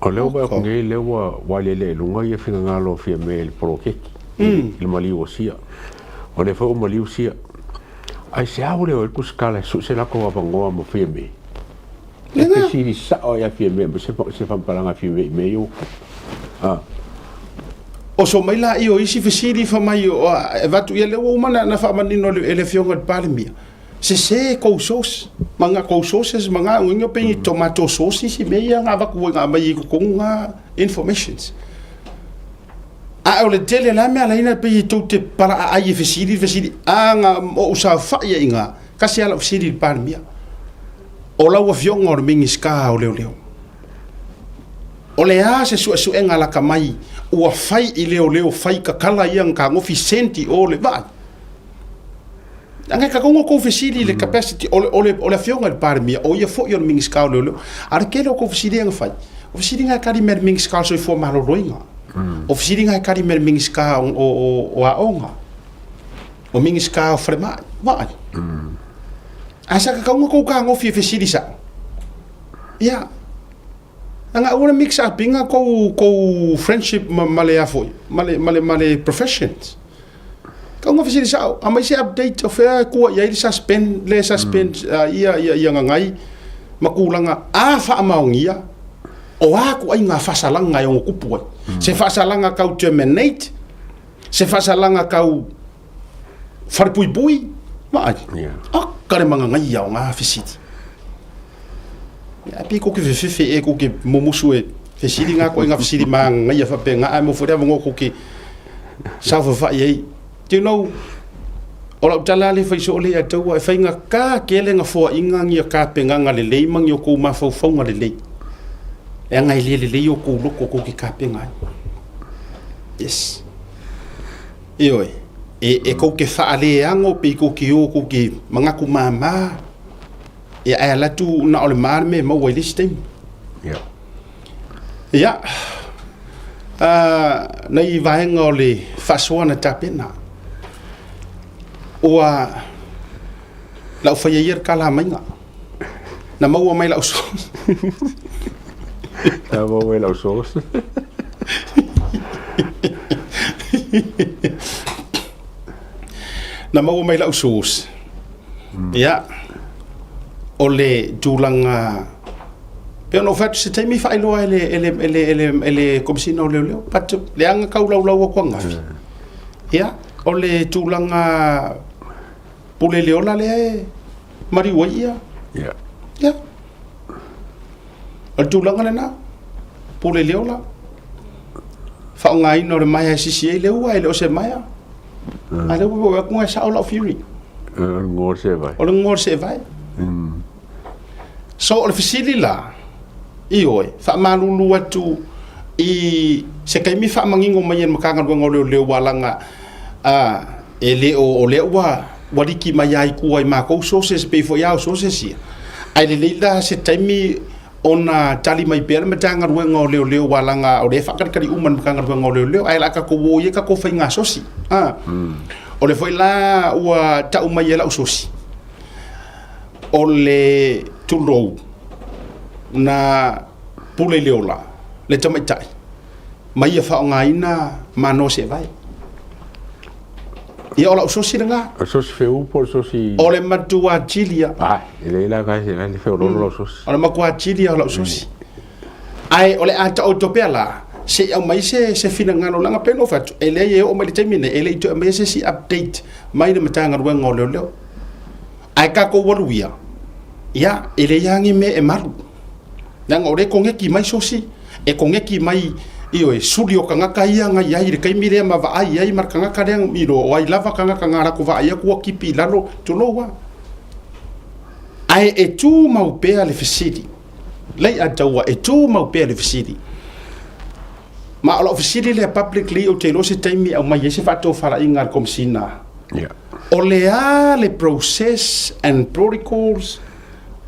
O lea ua vaai nei lea ua aliali i luga ia finagalo o Fiame i le poloketi i le maliu o Sia. O lea foi ua maliu Sia. Aisea ua le o ai le tusitala e sue se latou avanoa ma Fiame? E fesili sao ia Fiame ma se se faamatalaga a Fiame i mea ia ua tupu. A. Oso mai laia o isi fesili fai mai o e avatu ia lea ua uma na faamanino e le Afioga i le Palemia, sese kou source ma nga kou sources ma nga uiga pe ni tomato sauce isi mea ia na avatu ai na aumai i totonu nga informations. Ae o le tele la mea laina pei e tou te palaaai e fesili fesili a nga ou saofai ai i ina kasi lava lau fesili i le Palemia. O lau Afioga o le Minisita o Leoleo, o le a se suesuega laka mai ua fai i leoleo fai kakala ia na kagofi senti o le vaai? Leaga e kakaua kou fesili i le capacity o le, o le, o le Afioga i le Palemia, o ia foi o le Minisita o Leoleo. A o le tele o kou fesili ia na fai, o fesili na e kali mai le Minisita o le Soifua Maloloina, o fesili na e kali mai le Minisita o, o, o, o Aoga, o Minisita o Falemai, vaai. Ae sa kakauga kou kagofi e fesili sa'o. Ia. Leaga aua le mix up ina kou, kou friendship ma, ma le a foi, ma le, ma le, ma le professions. Kauga fesili sao, aumai se update o fea e kua i ai le suspend, le suspend ia, ia, ia gagai ma kulaga a faamaonia o a kuaiga faasalaga e ono kupu ai. Se faasalaga kau terminate, se faasalaga kau falepuipui, vaai. Yeah. Aka le magagaia o ngā fesili. Ia, pi ko ke fefefe e ko ke mumusu e fesili ngā koe ngā fesili magagaia whape ngā ai mo fo lea ko ke saofafai ai. Do you know, o lau tala le fai so le ia taua e whainga ka kele nga foainga ngia ka penganga le lei mangi o kou mafaufauga lelei. E anga e le lelei o kou loko kou ke ka penga ai. Yes. Ioe, e, e kou ke faaleago pe i kou ke o kou ke mangaku māmā, e ae ala atu na o le mā le mea e maua i le isi taimi. Yeah. Ia, nai vaega o le faasoa na tapena, ua lau faia ia le kalamaiga, na maua mai lau source. Na maua mai lau source. Na maua mai lau source. Ia, o le tulaga pei ona ou fai atu se taimi faailoa e le, e le, e le, e le, e le Komesina o Leoleo, but leaga kaulaulau atu angafi. Ia, o le tulaga pule le ola lea e maliu ai ia. Ia. Ia. O le tulaga lena, pule le ola, faaaogaina o le maea e sisi ai le ua, e le o se maea. A lea ua atu e sao lau theory. O le goa o le seevae. O le goa o le seevae. So o le fesili la, ioe, faamalulu atu i se taimi faamanino mai e le Matagaluega o Leoleo ua laga e le o, o lea ua, ua liki mai lava i tua i matou sources pei foi lava o sources ia. Ae lelei la se taimi ona tali mai pea le Matagaluega o Leoleo aua leaga o lea e faatalitali uma e le Matagaluega o Leoleo, ae o le a tatou o ia tatou faiga sosi. O lea foi la ua tau mai e lau sosi, o le tulou na pule i le ola le tamaitai ma ia faaaogaina mano seevae. Ia o lau sosi lena. O le sosi feuu po o le sosi... O le matua tili ia. Ah, e leai la kai se le feololo lau sosi. O le matua tili ia o lau sosi. Ae o le a taoto pea la, se i aumai se, se finagalo leaga pei ona ou fai atu, e leai e oo mai le taimi lenei, e le i toe aumaia se isi update mai le Matagaluega o Leoleo. Ae tatou alu ia, ia, e leai lava ni mea e malu. Leaga o lea e koneki mai sosi, e koneki mai ioe, suli o tagata ia na i ai i le taimi lea ma vaai ai ma le tagata lea, you know, o ai lava tagata na latou vaai atu ua tipi i lalo, tulou lava. Ae e tumau pea le fesili, lei a taua, e tumau pea le fesili. Ma o lau fesili lea publicly, ou te iloa se taimi e aumai ai se faatofalaiga a le Komesina. Yeah. O le a le process and protocols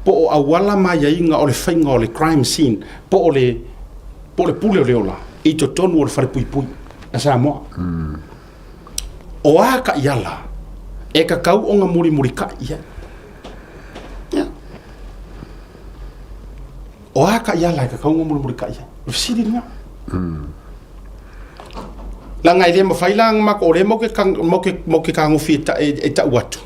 po o auala ma aiaiga o le faiga o le crime scene po o le po o le pule o le ola i totonu o le falepuipui a Samoa. O a taiala e tatau ona mulimulitai i ai? Ia. O a taiala e tatau ona mulimulitai i ai? O le fesili lena. Leaga e le mafai la ona matou, o lea matou te tagofi e tau atu,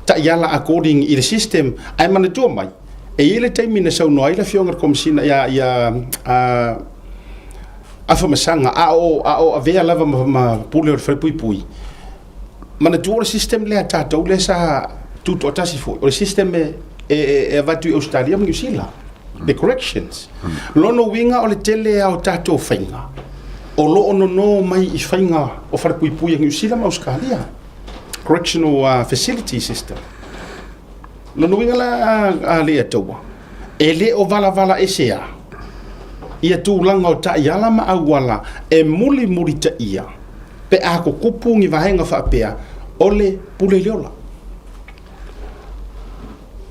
taiala according i le system, ae manatua mai, e i ai le taimi na saunoa ai le Afioga i le Komesina ia Afamasaga, a o avea lava ma pule o le falepuipui, manatua o le system lea a tatou lea sa tutoatasi foi, o le system e avatu i Ausetalia ma Niu Sila, the corrections. Lona uiga o le tele lava o tatou faiga o lo o nono mai i faiga o falepuipui a Niu Sila ma Ausetalia, correctional facility system. Lona uiga la a Leiataua, e le o valavala ese a ia tulaga o taiala ma auala e mulimulitaia pe a tutupu ni vaega faapea o le pule i le ola.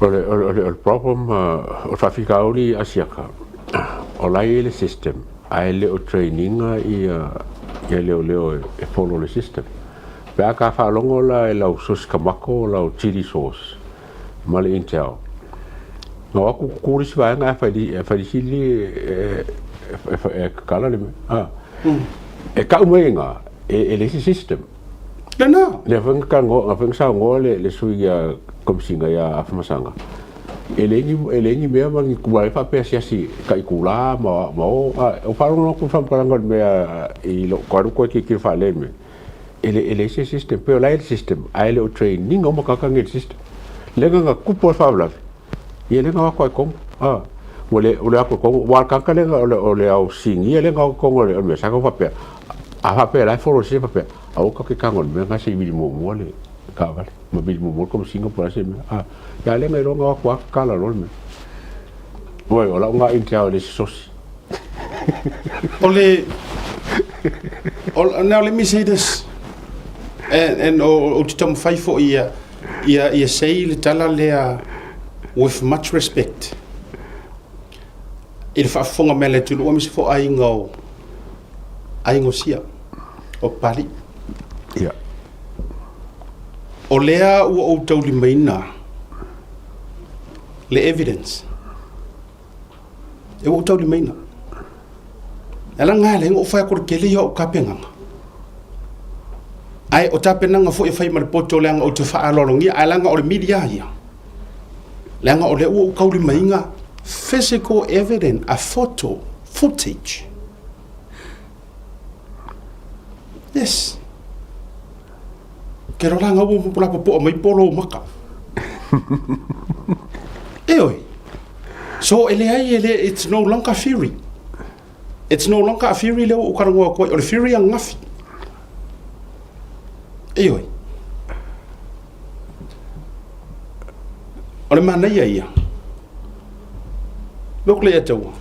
O le, o le, o le, o le problem, o le faafitauli Asiata, o la e i ai le system, ae le o train ina ia, ia leoleo e follow le system. Pe a ta faalogo la i lau sosi kamako, lau chili sauce ma le intel, na o atu tutu le isi vaega ae fai sili e kakala le mea. E tau mai i ina, e leai se system. Lena. Lea foi na talanoa, na foi na saunoa le, le sui ia Komesina ia Afamasaga, e leai ni, e leai ni mea ma ni tulaga faapea asiasi ka itula ma, ma o, a, o faalogo atu i faamatalaga o le mea i lou alu toe tilotilo faalele i le mea, e le, e leai se system, pei o la e i ai le system, ae le o train ina uma tagata nei i le system. Lea na na tupu ai le faalavelave, ia lea na o atu lava i totonu, a, ua le, ua le o atu i totonu, aua o le tagata lea na, o le, o le au sinia lea na o i totonu o le mea, sa tau faapea, a faapea o la e follow i le system faapea, Aua tatou te tago i le mea lena se i vili muamua le taavale ma vili muamua le Komesina po o le a se mea. A, ia lea na iloa na o atu lava tatala loa le mea. Oi, o lau lena intel e le se sosi. O le, o, now let me say this, and, and o, ou te taumafai foi ia, ia, ia say le tala lea with much respect i le faafofoga mai a le atunuu aemaise foi aiga o, aiga o Sia, o Papalii. Ia. O lea ua ou taulimaina le evidence. E ua ou taulimaina. E ala ngā le ngo whai atu le tele ia o tapenaga. Ae o tapenaga foi e fai ma le poto leaga ou te faaaloalogia, ae leaga o le media ia. Leaga o lea ua ou taulimaina physical evidence, a photo, footage. Yes. Ke rola ngau mo pula popo mai polo maka. E oi. So ele ai ele it's no longer theory. It's no longer a theory le o karangoa koi o le theory ang ngafi. E oi. O le manaia ia. Look le ataua.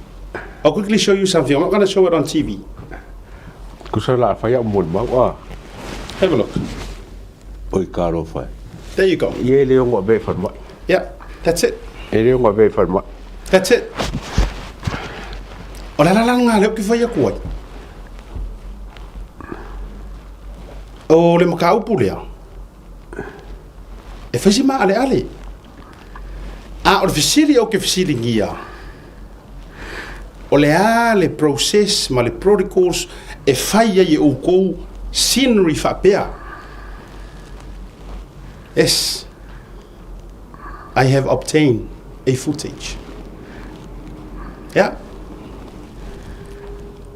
I'll quickly show you something. I'm not going to show it on TV. Kusa la fai au molimau a. Have a look. Oi talofa e. There you go. Ia e le ono avea i falemai. Yeah, that's it. E le ono avea i falemai. That's it. O le ala la lena lea ou te fai atu ai. O le mataupu lea, e fai si maaleale. A o le fesili ou te fesiligia, o le a le process ma le protocols e fai ai e outou scenery faapea? Yes, I have obtained a footage. Yeah.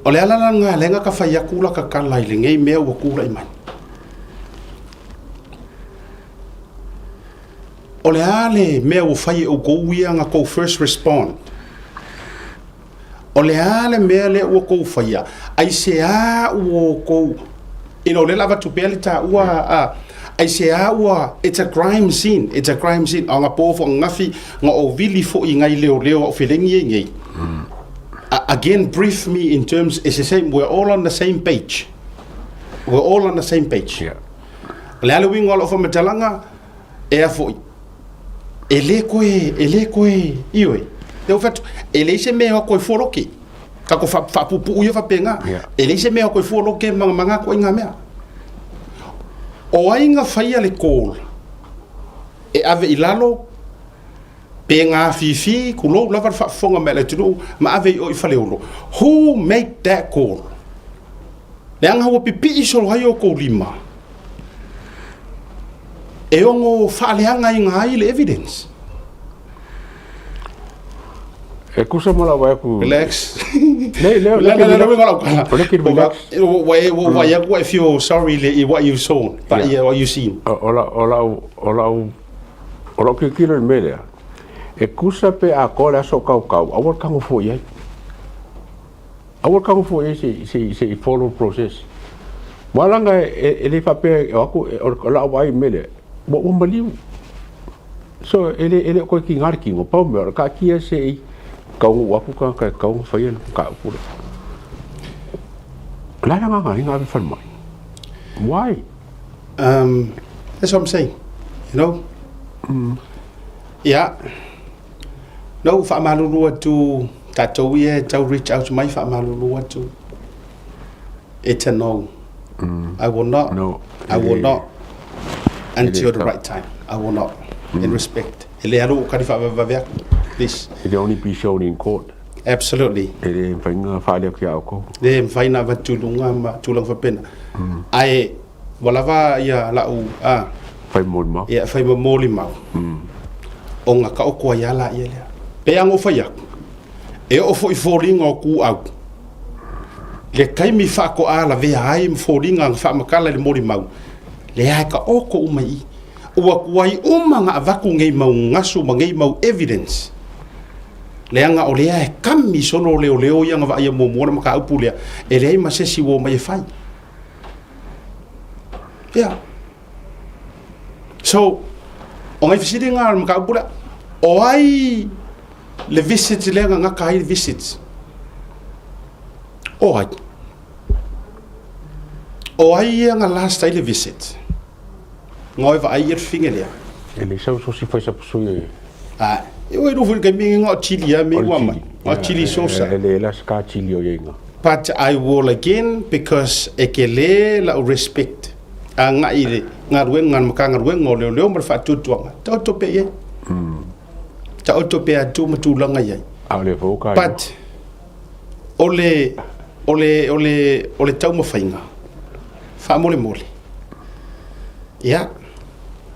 O le ala la lena lea ka fai atu la ka tala i lenei mea ua tulai mai. O le a le mea ua fai e outou ia na tou first respond? O le a le mea lea ua tou faia? Aisea ua outou, you know, lea la avatu pea le taua a, aisea ua, it's a crime scene, it's a crime scene. A na po fo ananafi, na ou vili foi ngai leoleo au felegi ei nei. Again, brief me in terms, it's the same, we're all on the same page. We're all on the same page. Yeah. O le a le uiga o lau faamatalaga, ea foi, e le koe, e le koe, ioe, lea ua fai atu, e leai se mea e o atu ai fua loke. Tatou faapuupuu ia faapena. Yeah. E leai se mea e o atu ai fua loke ma ma na ituaiga mea. O ai na faia le call e ave i lalo pe gafifi, tulou lava le faafofoga mai a le atunuu ma ave i o i Faleolo. Who make that call? Leaga ua pipii solo ai outou lima e ono faaleagaina ai le evidence. E tusa ma lau vaai atu. Relax. Le, le, le, le, le, le, O le ke relax. Ua e ua vaai atu ua e feel sorry le i what you saw, but yeah, what you seen. O lau, o lau, o lau, o lau tilotilo i le mea lea, e tusa pe atoa le aso o tautau, aua le tago fua i ai. Aua le tago fua i ai se, se, se i follow process. Aua leaga e, e le faapea e o atu, o lau vaai i le mea lea, ua, ua maliu. So, e le, e le o toe tiga le tino, pau mea, o le taatia se i taunuu atu tagata e tatau ona faia le mataupu lea. O le a le agaga ai na ave i falemai? Why? That's what I'm saying, you know? Ia, na ou faamalulu atu, tatou ia e tau reach out mai faamalulu atu, it's a no. I will not, No, I will e le- not until the tatau. right time. I will not, in respect. E le alu o kari faavavevave atu, please. It only be shown in court. Absolutely. E le mafai ona faale atu ia outou. Le mafai ona avatu i luga ma tulaga faapena. Ae. Ua lava ia la'u a. Fai molimau. Ia fai ma molimau. Ona taoto ai lava laia lea. Pei lava ona ou fai atu, e oo foi i foliga o tuau, le taimi faatoa lavea ai ma foliga na faamatala i le molimau, lea e taoto uma i i. Ua tuai uma ona avatu nei mau gasu ma nei mau evidence, leaga o lea e kami solo leoleo ia na vaaia muamua le mataupu lea, e leai ma se isi ua omai e fai. Ia. So, o ngai fesili ngā o le mataupu lea, o ai le visit lea na gata ai le visit? O ai? O ai ia na last ai le visit? Nga oe vaai ia le fine lea. E le sau sosi fai sa pusui e. Ah, e oi rufu i me nga chili a me ua mai. Nga chili sosa. E le la ska chili o ia inga. But I will again because e ke le lau respect a nga i le galuega le Matagaluega o Leoleo ma le faatuatuaga, taoto pea i ai. Taoto pea atu ma tulaga i ai. A o le fou ka But o le o le o le o le taumafaiga faamolemole. Ia,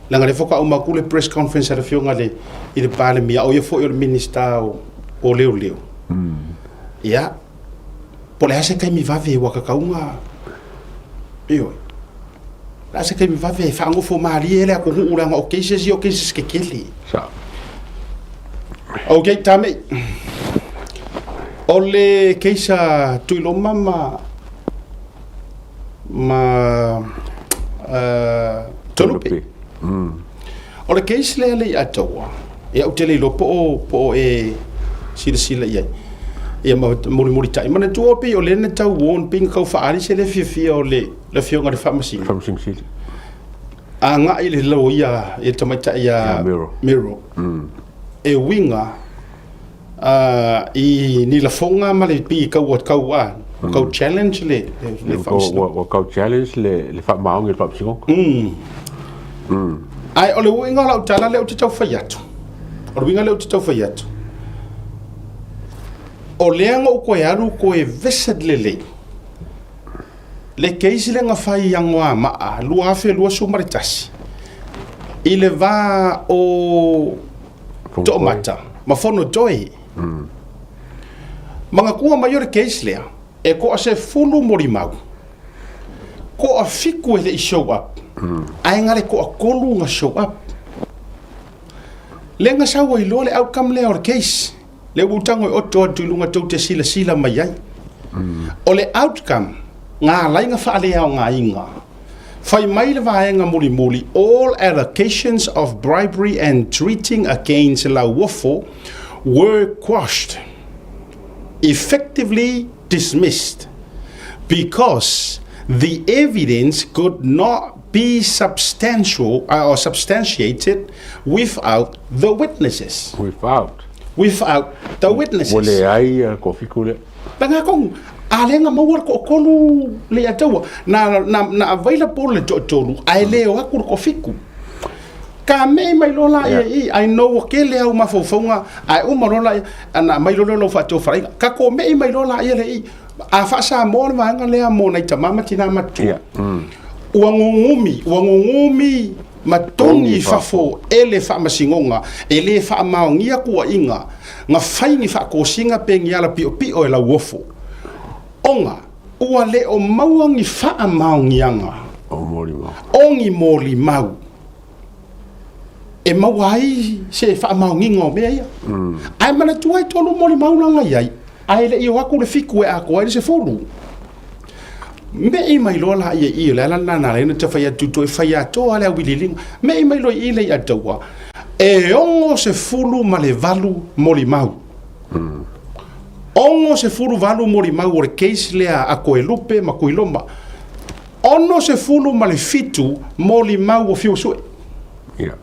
leaga o lea faatoa uma atu le press conference a le Afioga i le i le Palemia, o ia foi o le Minisita o o Leoleo. Ia, po o le a se taimi vave ua tatau ona, ioe, o le a se taimi vave e faanofo malie ai le atunuu leaga o cases ia o cases tetele. Sao. Ok, Tame. O le case a Tuiloma ma ma uh, Tonupe. O le case lea le i Ataua, ia ou te le iloa po o, po o e silasila i ai. Ia ma mulimulitai. Manatua pei o lea na tau warn, pei na tau faaali se le fiafia o le, le afioga i le Faamasino. Faamasino Sili. Agai le loia i le tamaitai ia Miro. Miro. E uiga uh, i ni lafoga ma le pi kau kau a kau challenge le le, le faamasinoga. Ua, ua kau challenge le, le faamaoni i le faamasinoga. Ae o le uiga o lau tala lea ou te tau fai atu. O le uiga lea ou te tau fai atu. O lea na ou toe alu toe visit lelei. Le case lea na fai i Anoamaa 2021 i le va o Toomata ma Fonotoe. Manatua mai o le case lea, e toa 10 molimau, toa 7 e le i show up, ae na le toa 3 na show up. Lea na sau ai loa le outcome lea o le case. Lea ua ou tago e oto atu i luga tou te silasila mai ai. O le outcome, na ala ai na faaleaogaina. Fai mai le vaega mulimuli, all allocations of bribery and treating against Lauofo were quashed, effectively dismissed, because the evidence could not be substantial or substantiated without the witnesses. Without. Without the witnesses. Ua leai ia kofiku lea. Langa kong, a le nga maua le toatolu le ia taua. Na, na, na available le toatolu, ae le o atu le toafitu. Ka mei mai loa la ia i, I know ua tele au mafaufauga, ae uma loa la ia, ana aumai loa lea o lau faatofalaiga. Ka ko mei mai loa la ia le i, a faa-Samoa le vaega lea mo nai tama ma tina matutua. Yeah. Ua gugumi, ua gugumi ma togi i fafo e le Faamasinoga e le faamaonia kuaiga na fai ni faatosina pe ni ala piopio e lauofo, ona ua le o maua ni faamaoniaga o ni molimau e maua ai se faamaoniga o mea ia. Ae manatua e tolu molimau la na i ai, ae le i o atu le fitu e atoa ai le 10. Me'i mai loa la ia i i, o le ala lena na ala ai ona ta fai atu toe fai atoa le auiliiliga. Me'i mai loa i i le i'a taua, e 68 molimau. 68 molimau o le case lea a Koelupe ma Kuiloma. 67 molimau o Fiusue. Yeah.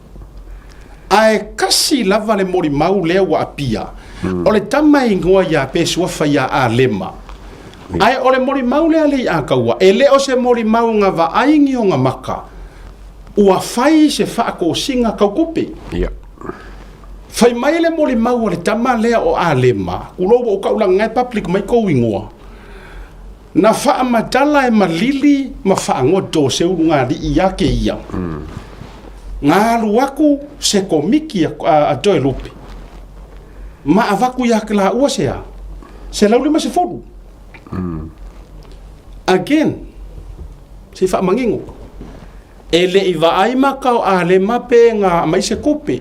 Ae kasi lava le molimau lea ua apia, o le tama e igoa ia Pesuafa ia Alema. Ae o le molimau lea le i Akaua, e le o se molimau na vaai ni ona maka, ua fai se faatosina tautupe. Yeah. Fai mai le molimau a le tama lea o Alema, tulou ua ou taulaga e public mai kou igoa. Na faamatala e malili ma faagoto o se ulugalii ia keia. Ga alu aku se komiki a Toelupe ma avaku ia laua se a? 150. Again, se i faamanino, e le i vaai maka o Alema pe ga aumai se kope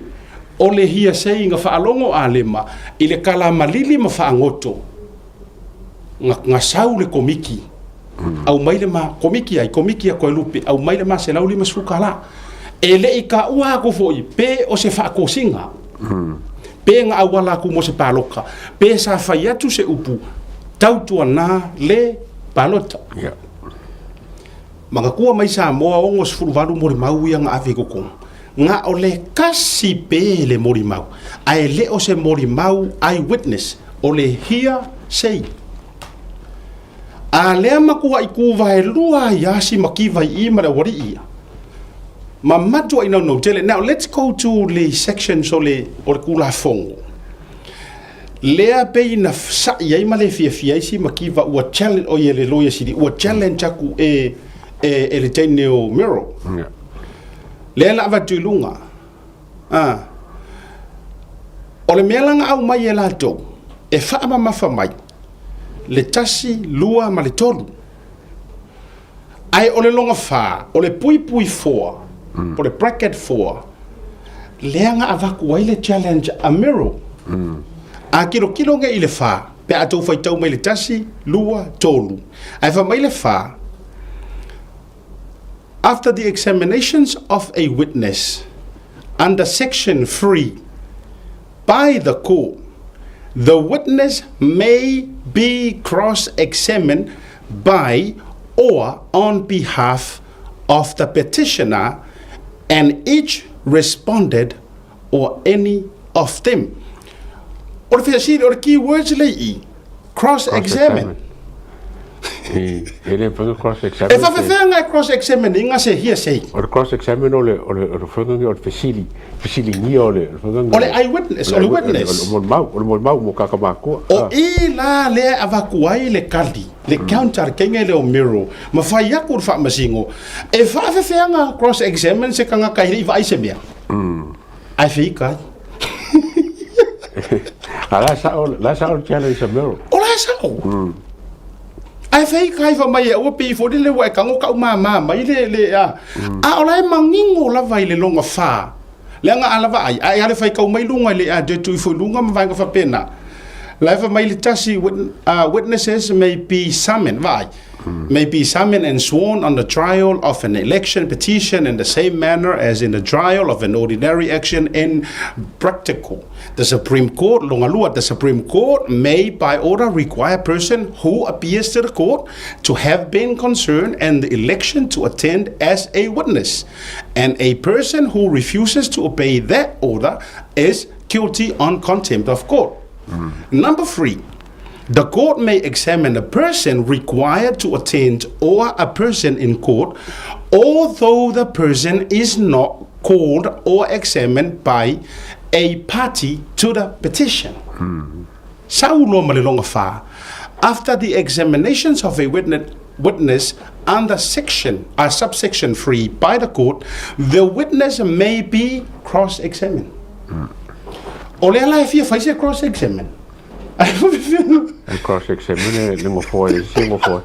o le hearsay ga faalogo Alema i le kala malili ma faagoto. Ga sau le komiki, aumai le ma komiki ai, komiki a Toelupe, aumai le ma 150 tala. E le i taua aku foi pe o se faatosina, pe ga auala atu mo se paloka, pe sa fai atu se upu tautuana le palota. Manatua mai Samoa 68 molimau ia na ave i totonu. Na o le tasi pe le molimau, ae le o se molimau eye witness, o le hear say. A lea matuai tu vaelua ai lava si mativa i i ma le aualii ia. Ma matuai naunau tele. Now let's go to le sections o le o le Tulafono. Lea pei na sa'i ai ma le fiafia ai si mativa ua challenge, oi e le Loia Sili, ua challenge atu e e e le teine o Miro. Lea la avatu i luga. A. O le mea la na aumai e latou, e faamamafa mai le tasi, lua ma le tolu. Ae o le lona fa, o le puipui four, po o le bracket four, lea na avatu ai le challenge a Miro. A tilotilo nei i le fa, pe a tou faitau mai le tasi, lua, tolu. Ae fai mai le fa, After the examinations of a witness under section 3 by the court, the witness may be cross-examined by or on behalf of the petitioner and each respondent or any of them. O le fesili, o le key words le i, cross-examine. E le mafai ona cross-examine. E faafefea ona e cross-examine ina se hearsay? O le cross-examine o le o le o le faiga o le fesili, fesiligia o le faiga. O le eye witness, o le witness. O le molimau, o le molimau mo kaka makua. O i la lea e avatu ai le kali, le counter a le kenge lea o Miro, ma fai atu le faamasino, e faafefea ona cross-examine se tagata e le i vaai se mea? Ae feika ai. A la sao, la sao le challenge a Miro. O la sao. Ae feika ai fa mai e aua pei foi lele ua e tago kau māmā mai le, le a. A o la e manino lava i le lona fa. Leaga a lava ai, a e ale faitau mai luga i le a toe tuu ifo i luga ma vaega faapena. La e fai mai le tasi, witnesses may be summoned, vaai. May be summoned and sworn on the trial of an election petition in the same manner as in the trial of an ordinary action in practical. The Supreme Court, lona lua, the Supreme Court may by order require a person who appears to the court to have been concerned in the election to attend as a witness, and a person who refuses to obey that order is guilty on contempt of court. Number three, the court may examine a person required to attend or a person in court, although the person is not called or examined by a party to the petition. Sau loa ma le lona fa, after the examinations of a witness, witness under section, subsection 3 by the court, the witness may be cross-examined. O lea la e fia fai se cross-examine. E cross-examine le gofoa e se gofoa.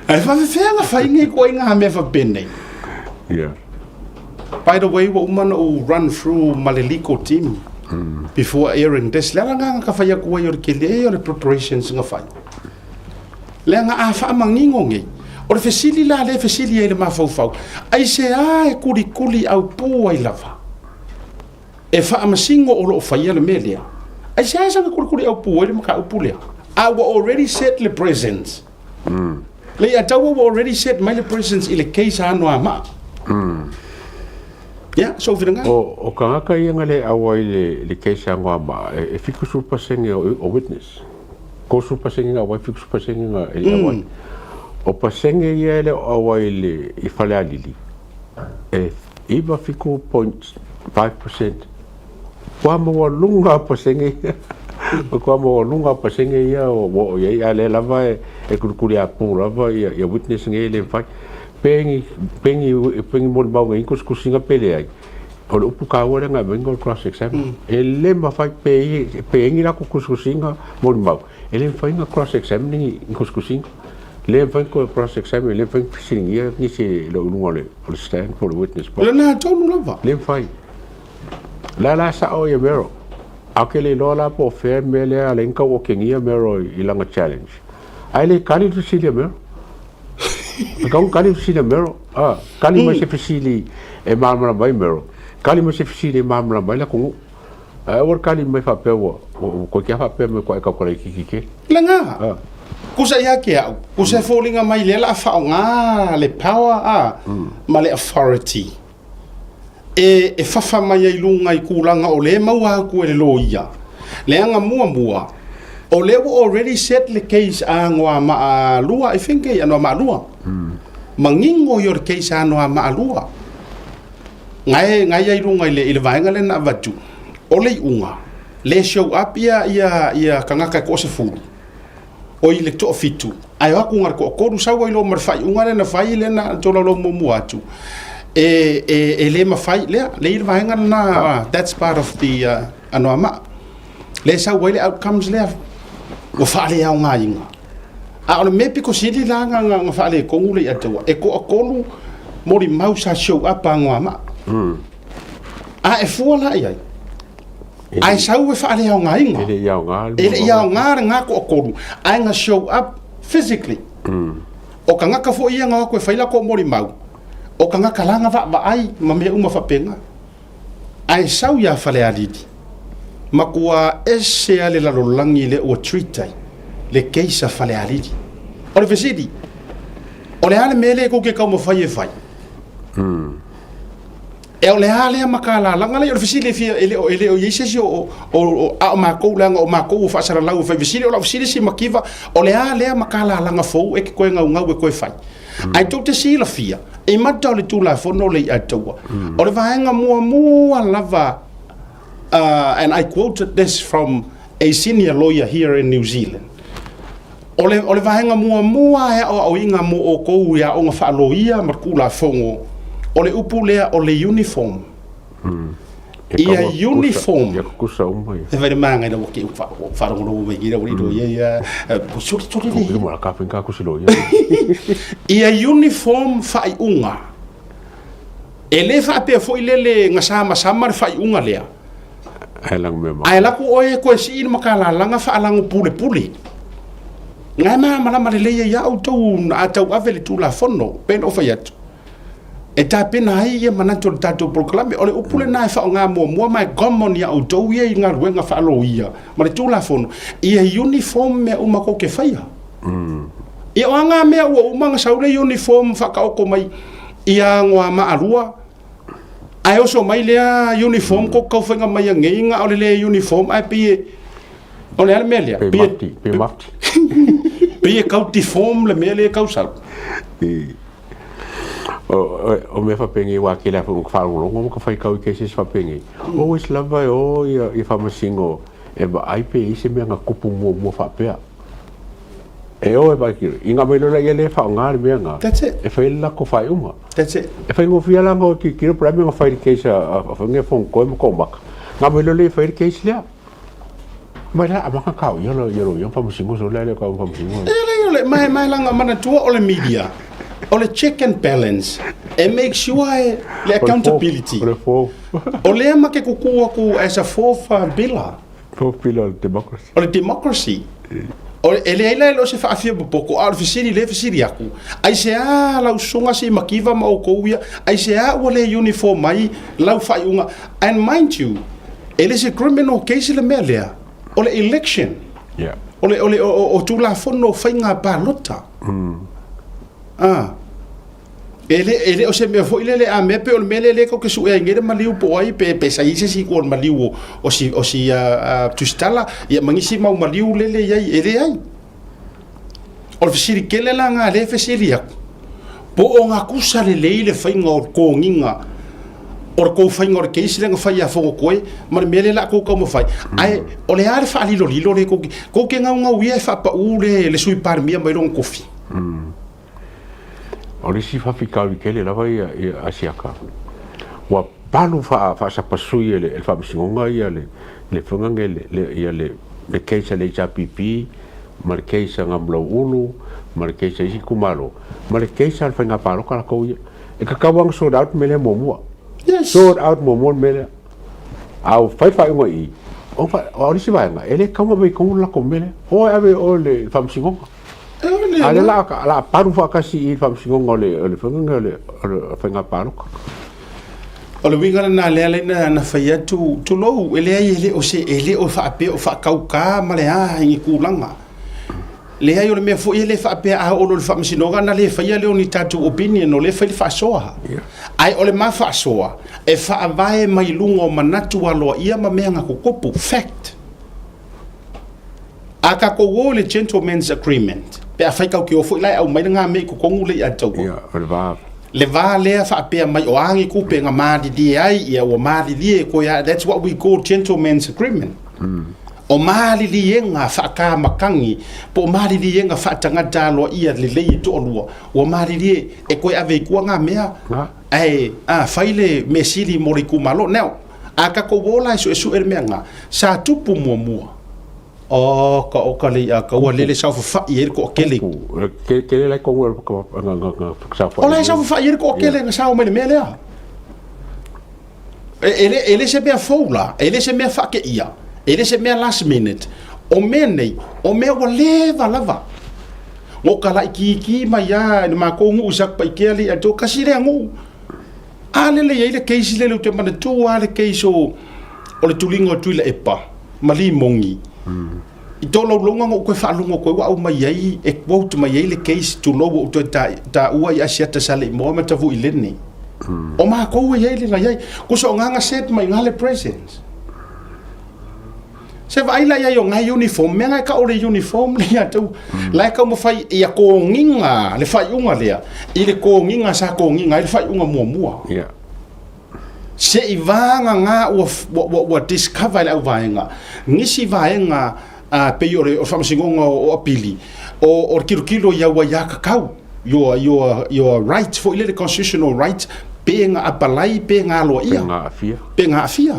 Ae faafefea ona fai nei koe i ngā mea faapenei? Yeah. By the way, ua uma ona ou run through ma le legal team before airing this. Le ala lena ka fai atu ai o le kele o le preparations na fai. Leaga a faamanino nei, o le fesili la lea e fesili ai le mafaufau, aisea e kulikuli aupū ai lava? E faamasino o lo o faia le mea lea. Aisea e saga kulikuli aupū ai le mataupu lea? A ua already set le presence. Le ia taua ua already set mai le presence i le case a Anoamaa. Ia, sou finagalo. O, o tagata ia na le auai i le case a Anoamaa, e 70% o witness. 30% nga auai, 70% nga e le auai. O pasene ia e le o auai i le i Falealili, e 97.5%. Ua maualuga pasene ia. Matua maualuga pasene ia ua oo i ai, a o lea lava e tulituliapu lava ia witness nei e le mafai. Pe ni, pe ni, pe ni molimau nei tusitusiga pe leai, o le upu taua lea na aumai o le cross examine. E le mafai pe i, pe i ai ni latou tusitusiga molimau, e le mafai ona cross examine ni tusitusiga. E le mafai ona cross examine, e le mafai ona fesiligia nisi e le o i luga o le stand po o le witness box. O lena tonu lava. Le mafai. O lea la sao ia Merrill. Ae ou te le iloa la po o fea le mea lea ala ai ona tau otegia Merrill i lana challenge. Ae le tali le fesili a Merrill. E tatau ona tali le fesili a Merrill. A, tali mai se fesili e malamalama ai Merrill. Tali mai se fesili e malamalama ai le atunuu. Ae aua le tali mai faapea ua toeitiiti lava faapea mai ua e tautala itiiti tele. Lena, kusa ia te au, kusa e foliga mai lea o le a faaaoga le power a, ma le authority e, e fafa mai ai luga i tulaga o lea e maua atu e le loia. Leaga muamua, o lea ua already set le case a Anoamaa 2, I think e Anoamaa 2. Manino ia o le case a Anoamaa 2. Gae, gae ai luga i le, i le vaega lea na avatu, o le iuga, le show up ia, ia, ia tagata e toasefulu, o i le toafitu, ae o atu na o le toatolu sau ai loa ma le faaiuga lea na fai, lea na tolaulau muamua atu, e, e, e le mafai, lea, lea i le vaega lena, that's part of the uh, Anoamaa. Lea e sau ai le outcomes lea, ua faaleaogaina. A o le mea pito sili la na, na, na faaletonu le Iatua, e toatolu molimau sa show up a Anoamaa. A e fua la i ai, ae sau e faaleaogaina. E le i aoga le E le i aoga lena toatolu, ae na show up physically. O tagata foi ia na o atu e fai latou molimau, o tagata la na vaavaai ma mea uma faapena. Ae sau ia Falealili, matua ese a le lalolagi lea ua treat ai le case a Falealili. O le fesili, o le a le mea lea tou te taumafai e fai? E o le a lea makalalaga lea? O le fesili e fia, e le o, e le o i ai se isi o, o, o, a o matou leaga o matou ua faasalalau e fai fesili. O lau fesili si mativa, o le a lea makalalaga fou e te toe gaugau e toe fai? Ae tou te silafia, i mata o le Tulafono le Iatua, o le vaega muamua lava, and I quoted this from a senior lawyer here in New Zealand, o le, o le vaega muamua e aoaoina mo outou i aoga faaloia ma le Tulafono, o le upu lea o le uniform. Ia uniform. Ia kukusa uma ia. E vai manga ina woki ufa wharongoro mai gira uri ro ia ia suri suri le. Uma ka finka kusi lo ia. Ia uniform whaiunga. E le whaapea foi lele nga sama sama le whaiunga lea. Ai lang me ma. Ai laku oe koe si ina makalalanga whaalango pule pule. Ngai ma malama le leia ia au tau a tau ave le tulafono. Pen o whai atu. E tapena ai ia manatu o le tatou polokalame. O le upu lena e faaaoga muamua ma e common ia outou ia i galuega faaloia ma le Tulafono, ia uniform mea uma kou ke faia. Ia o a ngā mea ua uma ona sau le uniform faataoto mai ia Anoamaa 2, ae oso mai lea uniform kou tau faiga mai anei na o le le uniform ae pei e o le a le mea lea? Pe mafti, pe mafti. Pei e kau deform le mea lea e kau sau. O mea faapenei aua tele lava foi ina faalogologo ma ka faitau i cases faapenei, always lava e o ia faamasino e vaai pe i ai se mea na tupu muamua faapea. E o e vaai ina aumai loa laia lea e faaaoga le mea lena e fai ai le latou faaiuga. E faigofie la ona o e tilotilo po o le a le mea na fai i le case a Fonotoe ma Toomata, ona aumai loa lea e fai ai le case lea. Mai la amaka kau ia lo ia lo ia faamasino so lea lea kau faamasino. E leai o le ma ma langa manatua o le media o le check and balance e make sure e le accountability. O le fo. O lea ma ke kuku aku as a fourth pillar. Fourth pillar o le democracy. O le democracy. O le, e leai la e le o se faafia popoko, a o le fesili lea e fesili aku, aisea lau susuga si makiva ma outou ia, aisea ua le uniform ai lau faaiuga. And mind you, E le se criminal case le mea lea, o le election. Yeah. O le, o le, o, o, o tulafono o faiga palota. Ah. E le, e le o se mea foi lele a mea pe o le mea lele kau ke sue ai nei le maliu po o ai pe, pe sa i se si kua o le maliu o, o si, o si uh, uh, Tusitala, ia mangisi mau maliu lele i ai, e le ai. O le fesili tele la nga lea e fesili aku, po o nga kusa lelei le faiga o le kogiga. O le kou faiga o le case lea na fai ia Fogokoe ma le mea lea la kou taumafai. Ae o le a le faalilolilo lea kou kou te gaugau ia e faapauu le le Sui Palemia mai lona tofi. O le isi faafitauli tele lava ia ia Asiata, ua palu faa faasapasui e le e le Faamasinoga ia le le faiga nei le le ia le le case a le HRPP ma le case a Gamulauulu ma le case a isi itumalo ma le case a le faiga palota latou ia. E tatau lava ona sort out le mea lea muamua. Yes. Sort out muamua le mea lea. A ua fai le faaiuga i i, o o le isi vaega, e le tatau ona ave i totonu le latou mea lea. O e ave i o i le Faamasinoga. A o lea o le a, le a palu faatasi i i le Faamasinoga o le, o le faiga lea o le faiga palota. O le uiga lena lea la na fai atu, tulou, e leai e le o se, e le o faapea o faatauta ma le a i ni tulaga. Leai o le mea foi e le faapea a oo loa i le faamasinoga ona le faia lea o ni tatou opinion o lea e fai le faasoa. Ae o le ma faasoa e faavae mai luga o manatu aloaia ma mea na tutupu, fact. A tatou o i le gentleman's agreement, pe afai tatou te o foi la e aumai lena mea i totonu lea ia te outou. O le va. Le va lea faapea mai o a ni tupe na malilie ai, ia ua malilie koe a, that's what we call gentleman's agreement. O maliliega faatamatagi po o maliliega faatagata aloaia lelei e toalua, ua malilie e toe ave i tua ngā mea, ae a fai le mea sili mo le itumalo. Now, a tatou o la e suesue le mea ngā, sa tupu muamua, oka oka le i'a ua lele saofafai ai le toatele. O la e saofafai ai le toatele na sao mai le mea lea. E, e, le, e le se mea fou la, e le se mea faateia, e le se mea last minute. O mea nei, o mea ua leva lava. Ngo ka laitiiti mai lava i le matou nuu i Satupaitea le i'a kasi lea nuu. A lele i ai le case lele ou te manatua lava le case o, o le tuliga o Tuilaepa ma Limogi. I tolaulauga na ou toe faalogo atu ai ua aumai ai, e quote mai ai le case tulou ua ou toe taua i Asiata Saleimoa ma Tavuilene. O matou e i ai le na i ai. Kusa o nga na set mai nga le presence. Se vaai la i ai o nga uniform, mea nga e tau o le uniform le ia tau. La e taumafai ia kogiga le faaiuga lea i le kogiga sa kogiga ai le faaiuga muamua. Yeah. Se i vagagā ua, ua, ua, ua discover e le auvaega nisi vaega uh, pei o le, o le faamasinoga o, o apili, o, o le tilotilo i au aiākakau, your, your, your right foi lele constitutional right, pe na apalai, pe na aloaia. Pe na aafia. Pe na aafia.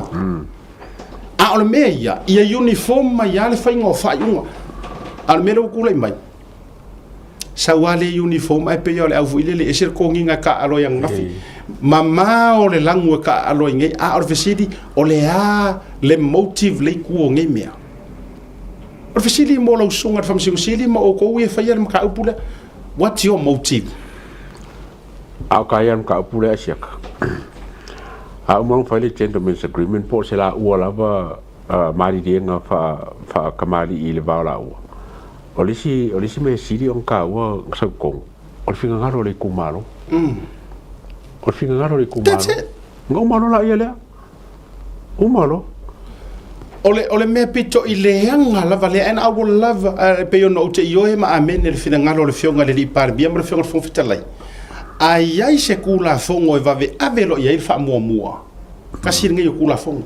A o le mea ia, ia uniform mai lava le faiga o faaiuga. A o le mea lea ua tulai mai, sau lava le uniform ae pei o le au foi lele, ese le togiga e taaalo ai ananafi. Mamao le lagu e taaalo ai nei, a o le fesili, o le a le motive le itu o nei mea? O le fesili mo lau susuga i le Faamasino Sili ma outou ia e faia le mataupu lea, what's your motive? A o ka ia le mataupu lea Asiata, a uma ona fai le gentleman's agreement po o se laua lava maliliega faatamalii i le va o laua. O le isi, o le isi mea e sili ona taua na sau i totonu, o le finagalo o le itumalo. O le finagalo o le itumalo. That's it. Ona uma loa laia lea. Uma loa. O le, o le mea pito i leaga lava lea, and I will love, e pei ona ou te ioe ma amene le finagalo o le Afioga i le Alii Palemia ma le Afioga i le Fofoga Fetalai, a i ai se Tulafono e vaveave loa i ai le faamuamua, tasi lenei o Tulafono.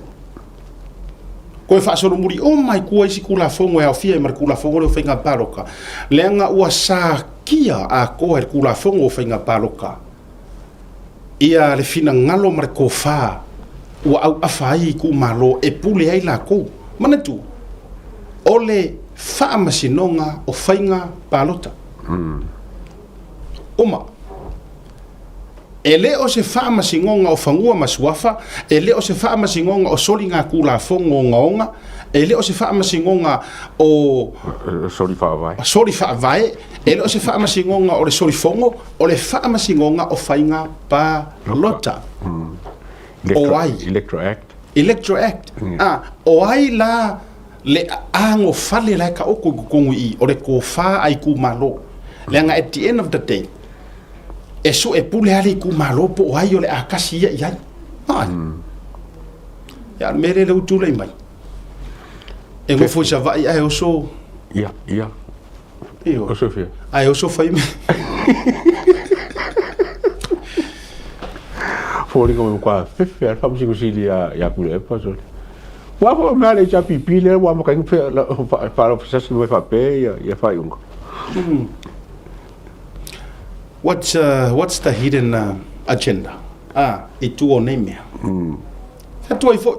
Toe faasolomuli uma i tua isi Tulafono e aofia ai ma le Tulafono lea o Faiga Palota, leaga ua satia atoa e le Tulafono o Faiga Palota ia le finagalo ma le tofa ua auafa ai itumalo e pule ai latou. Manatua, o le Faamasinoga o Faiga Palota. Uma. E le o se faamasinoga o fanua ma suafa, e le o se faamasinoga o soligatulafono ogaoga, e le o se faamasinoga o Soli faavae. Soli faavae, e le o se faamasinoga o le solifono, o le faamasinoga o faiga palota. O ai? Electoral Act. Electoral Act. Ah, o ai la le agofale la e taoto i totonu i i, o le tofa a itumalo. Leaga at the end of the day, e sue pule lava le itumalo po o ai o le a tasi ia i ai. Ai. Ia, o le mea lea ua tulai mai. E nofo i Savaii ae oso... Ia, ia. Ioe. Oso fia. Ae oso fai mea. Foliga mai matua fefe lava le Faamasino Sili ia Tuilaepa sole. Ua a foi mea a le HRPP lea ua amata ai ona faalofesasi mai faapea ia faaiuga. What's, what's the hidden agenda? Ah, i tua o nei mea. Whatua ai foi.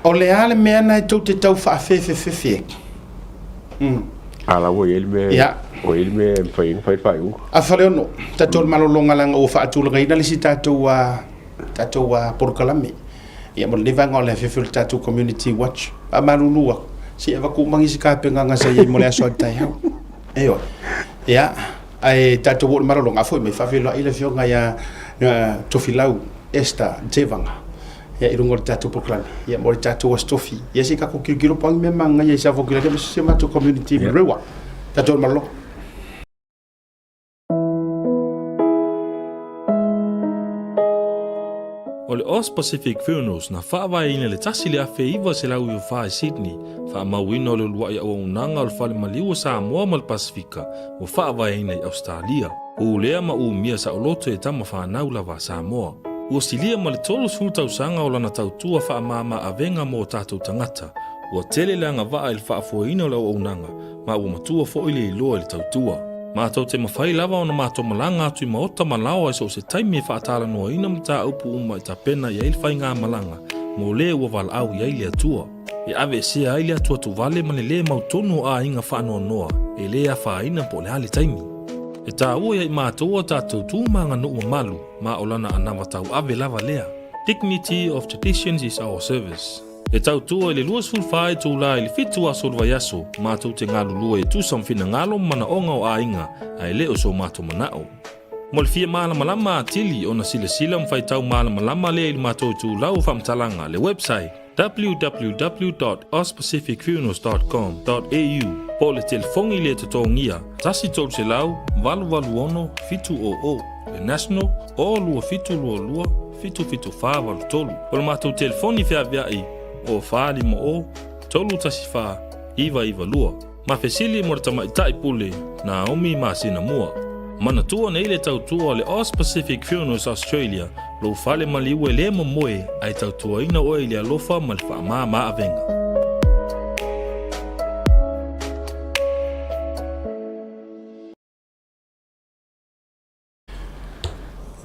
O le a le mea na e tou te tau faafefefefe ai? A la ua i ai le mea, Ia. ua i ai le mea e mafai ai ona fai le faaiuga. A Faleono, tatou le malologa leaga ua faatulagaina le isi tatou a tatou a polokalame. Ia mo lenei vaega o le afiafi o le tatou Community Watch. Faamalulu atu, se i avatu uma nisi tapenaga sa i ai mo le aso a taeao. Ioe. Ia, ae tatou oo i le malologa, a foi mai faafeiloai le afioga ia Tofilau Esther Tevaga ia i luga o le tatou polokalame ia mo le tatou Aso Tofi. Ia se i tatou tilotilo po o a ni mea manaia i Safotulafia aemaise si o matou community i Marewa. Tatou oo i le malologa. O le Aus Pacific Funerals na faavaeina i le 1994 i Sydney, faamauina o le uluai auaunaga o le fale maliu o Samoa ma le Pasefika ua faavaeina i Ausetalia. Pulea ma umia saoloto e tama fanau lava a Samoa. Ua silia ma le 30 tausaga o lana tautua faamama avega mo o tatou tagata. Ua tele le agavaa i le faafoeina o le auaunaga ma ua matua foi le iloa i le tautua. Matou te mafai lava ona matou malaga atu i maota ma laoa i so o se taimi e faatalanoaina mataupu uma e tapena i ai le faigamalaga mo le ua valaau i ai le Atua. E aveesea ai le atuatuvale ma le lē mautonu o aiga faanoanoa e lē afaina po o le a le taimi. E taua ia i matou a tatou tu ma aganuu mamalu ma o lana anava tauave lava lea. Dignity of traditions is our service. E tautua i le 24 itula i le 7 aso o le vaiaso, matou te galulue e tusa ma finagalo ma manaoga o aiga, ae le o so matou manao. Mo le fia malamalama atili ona silasila ma faitau malamalama lea i le matou itulau o faamatalaga, le website, www.auspacificfunerals.com.au po o le telefoni le totogia 1 300 886 700, le national, o 2722 77483. O le matou telefoni feaveai o 450 314 992. Ma fesili mo le tamaitai pule Naomi masina mua. Manatua nei le tautua o le Aus Pacific Funerals Australia, lou fale maliu e le momoe ae tautuaina oe i le alofa ma le faamama avega.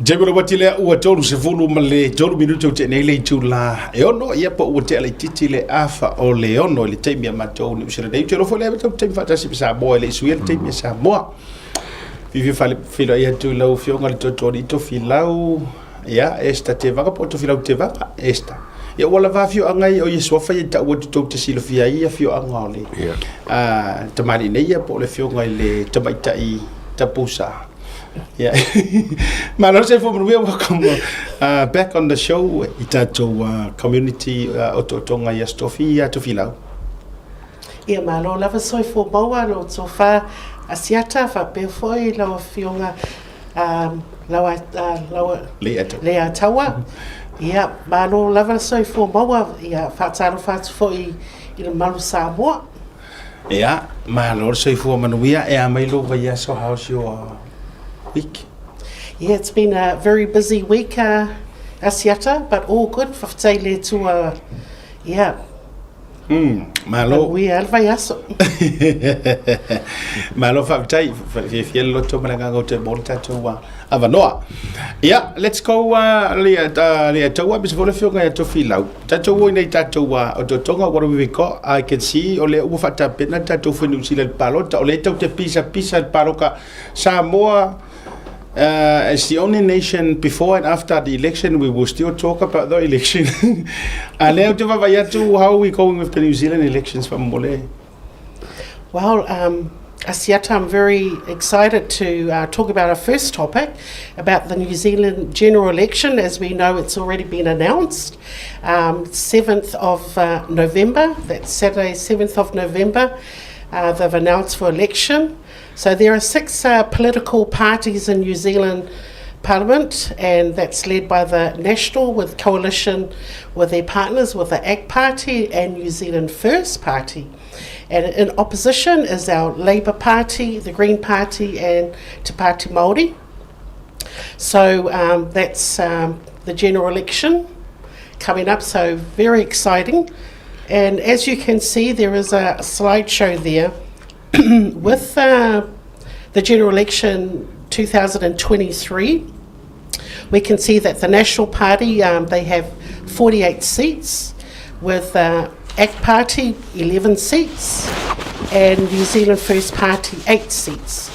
Taimi o le uati lea ua 33 minute ua tea nei le itula e ono, ia po ua tea laitiiti le afa o le ono i le taimi a matou Niu Sila nei. Ou te iloa foi lea tatou taimi faatasi ma Samoa e le i suia le taimi a Samoa. Fiafia fale feiloai atu i lau Afioga le Totoalii Tofilau, ia Esther Tevaga po o Tofilau Tevaga, Esther. Ia ua lava afioaga ia o ia suafa ia e tau atu tou te silafia ai afioaga o le tamalii nei ia po o le afioga i le tamaitai Tapusa. Yeah. Malo se fo manuia, welcome back on the show i tatou community otootoga i Aso Tofi ia Tofilau. Ia malo lava soifua maua lo tofa Asiata faapea foi lau afioga laua laua Leiataua. Ia malo lava soifua maua ia faatalofa atu foi i le malu Samoa. Ia, malo le soifua manuia. E a mai lou vaiaso, how's your week? Yeah, it's been a very busy week, Asiata, but all good. Faafetai i le Atua. Yeah. Malo. Manuia le vaiaso. Malo faafetai. Fiafia le loto ma le agaga o te mo le tatou avanoa. Ia, let's go le taua aemaise foi le afioga ia Tofilau. Tatou o i nei tatou otootoga, what have we got? I can see o lea ua faatapena le tatou foi Niu Sila i le palota. O lea tou te pisapisa i le palota Samoa is the only nation before and after the election we will still talk about the election. A lea ou te vaavaai atu, how are we going with the New Zealand elections faamolemole? Well, Asiata, I'm very excited to talk about our first topic, about the New Zealand general election. As we know, it's already been announced. 7th of November, that's Saturday, 7th of November, they've announced for election. So there are 6 political parties in New Zealand Parliament, and that's led by the National with coalition with their partners with the ACT Party and New Zealand First Party. And in opposition is our Labour Party, the Green Party and Te Pāti Māori. So um, that's um, the general election coming up, so very exciting. And as you can see, there is a slideshow there with uh, the general election 2023. We can see that the National Party, um, they have 48 seats, with uh, ACT Party 11 seats and New Zealand First Party 8 seats.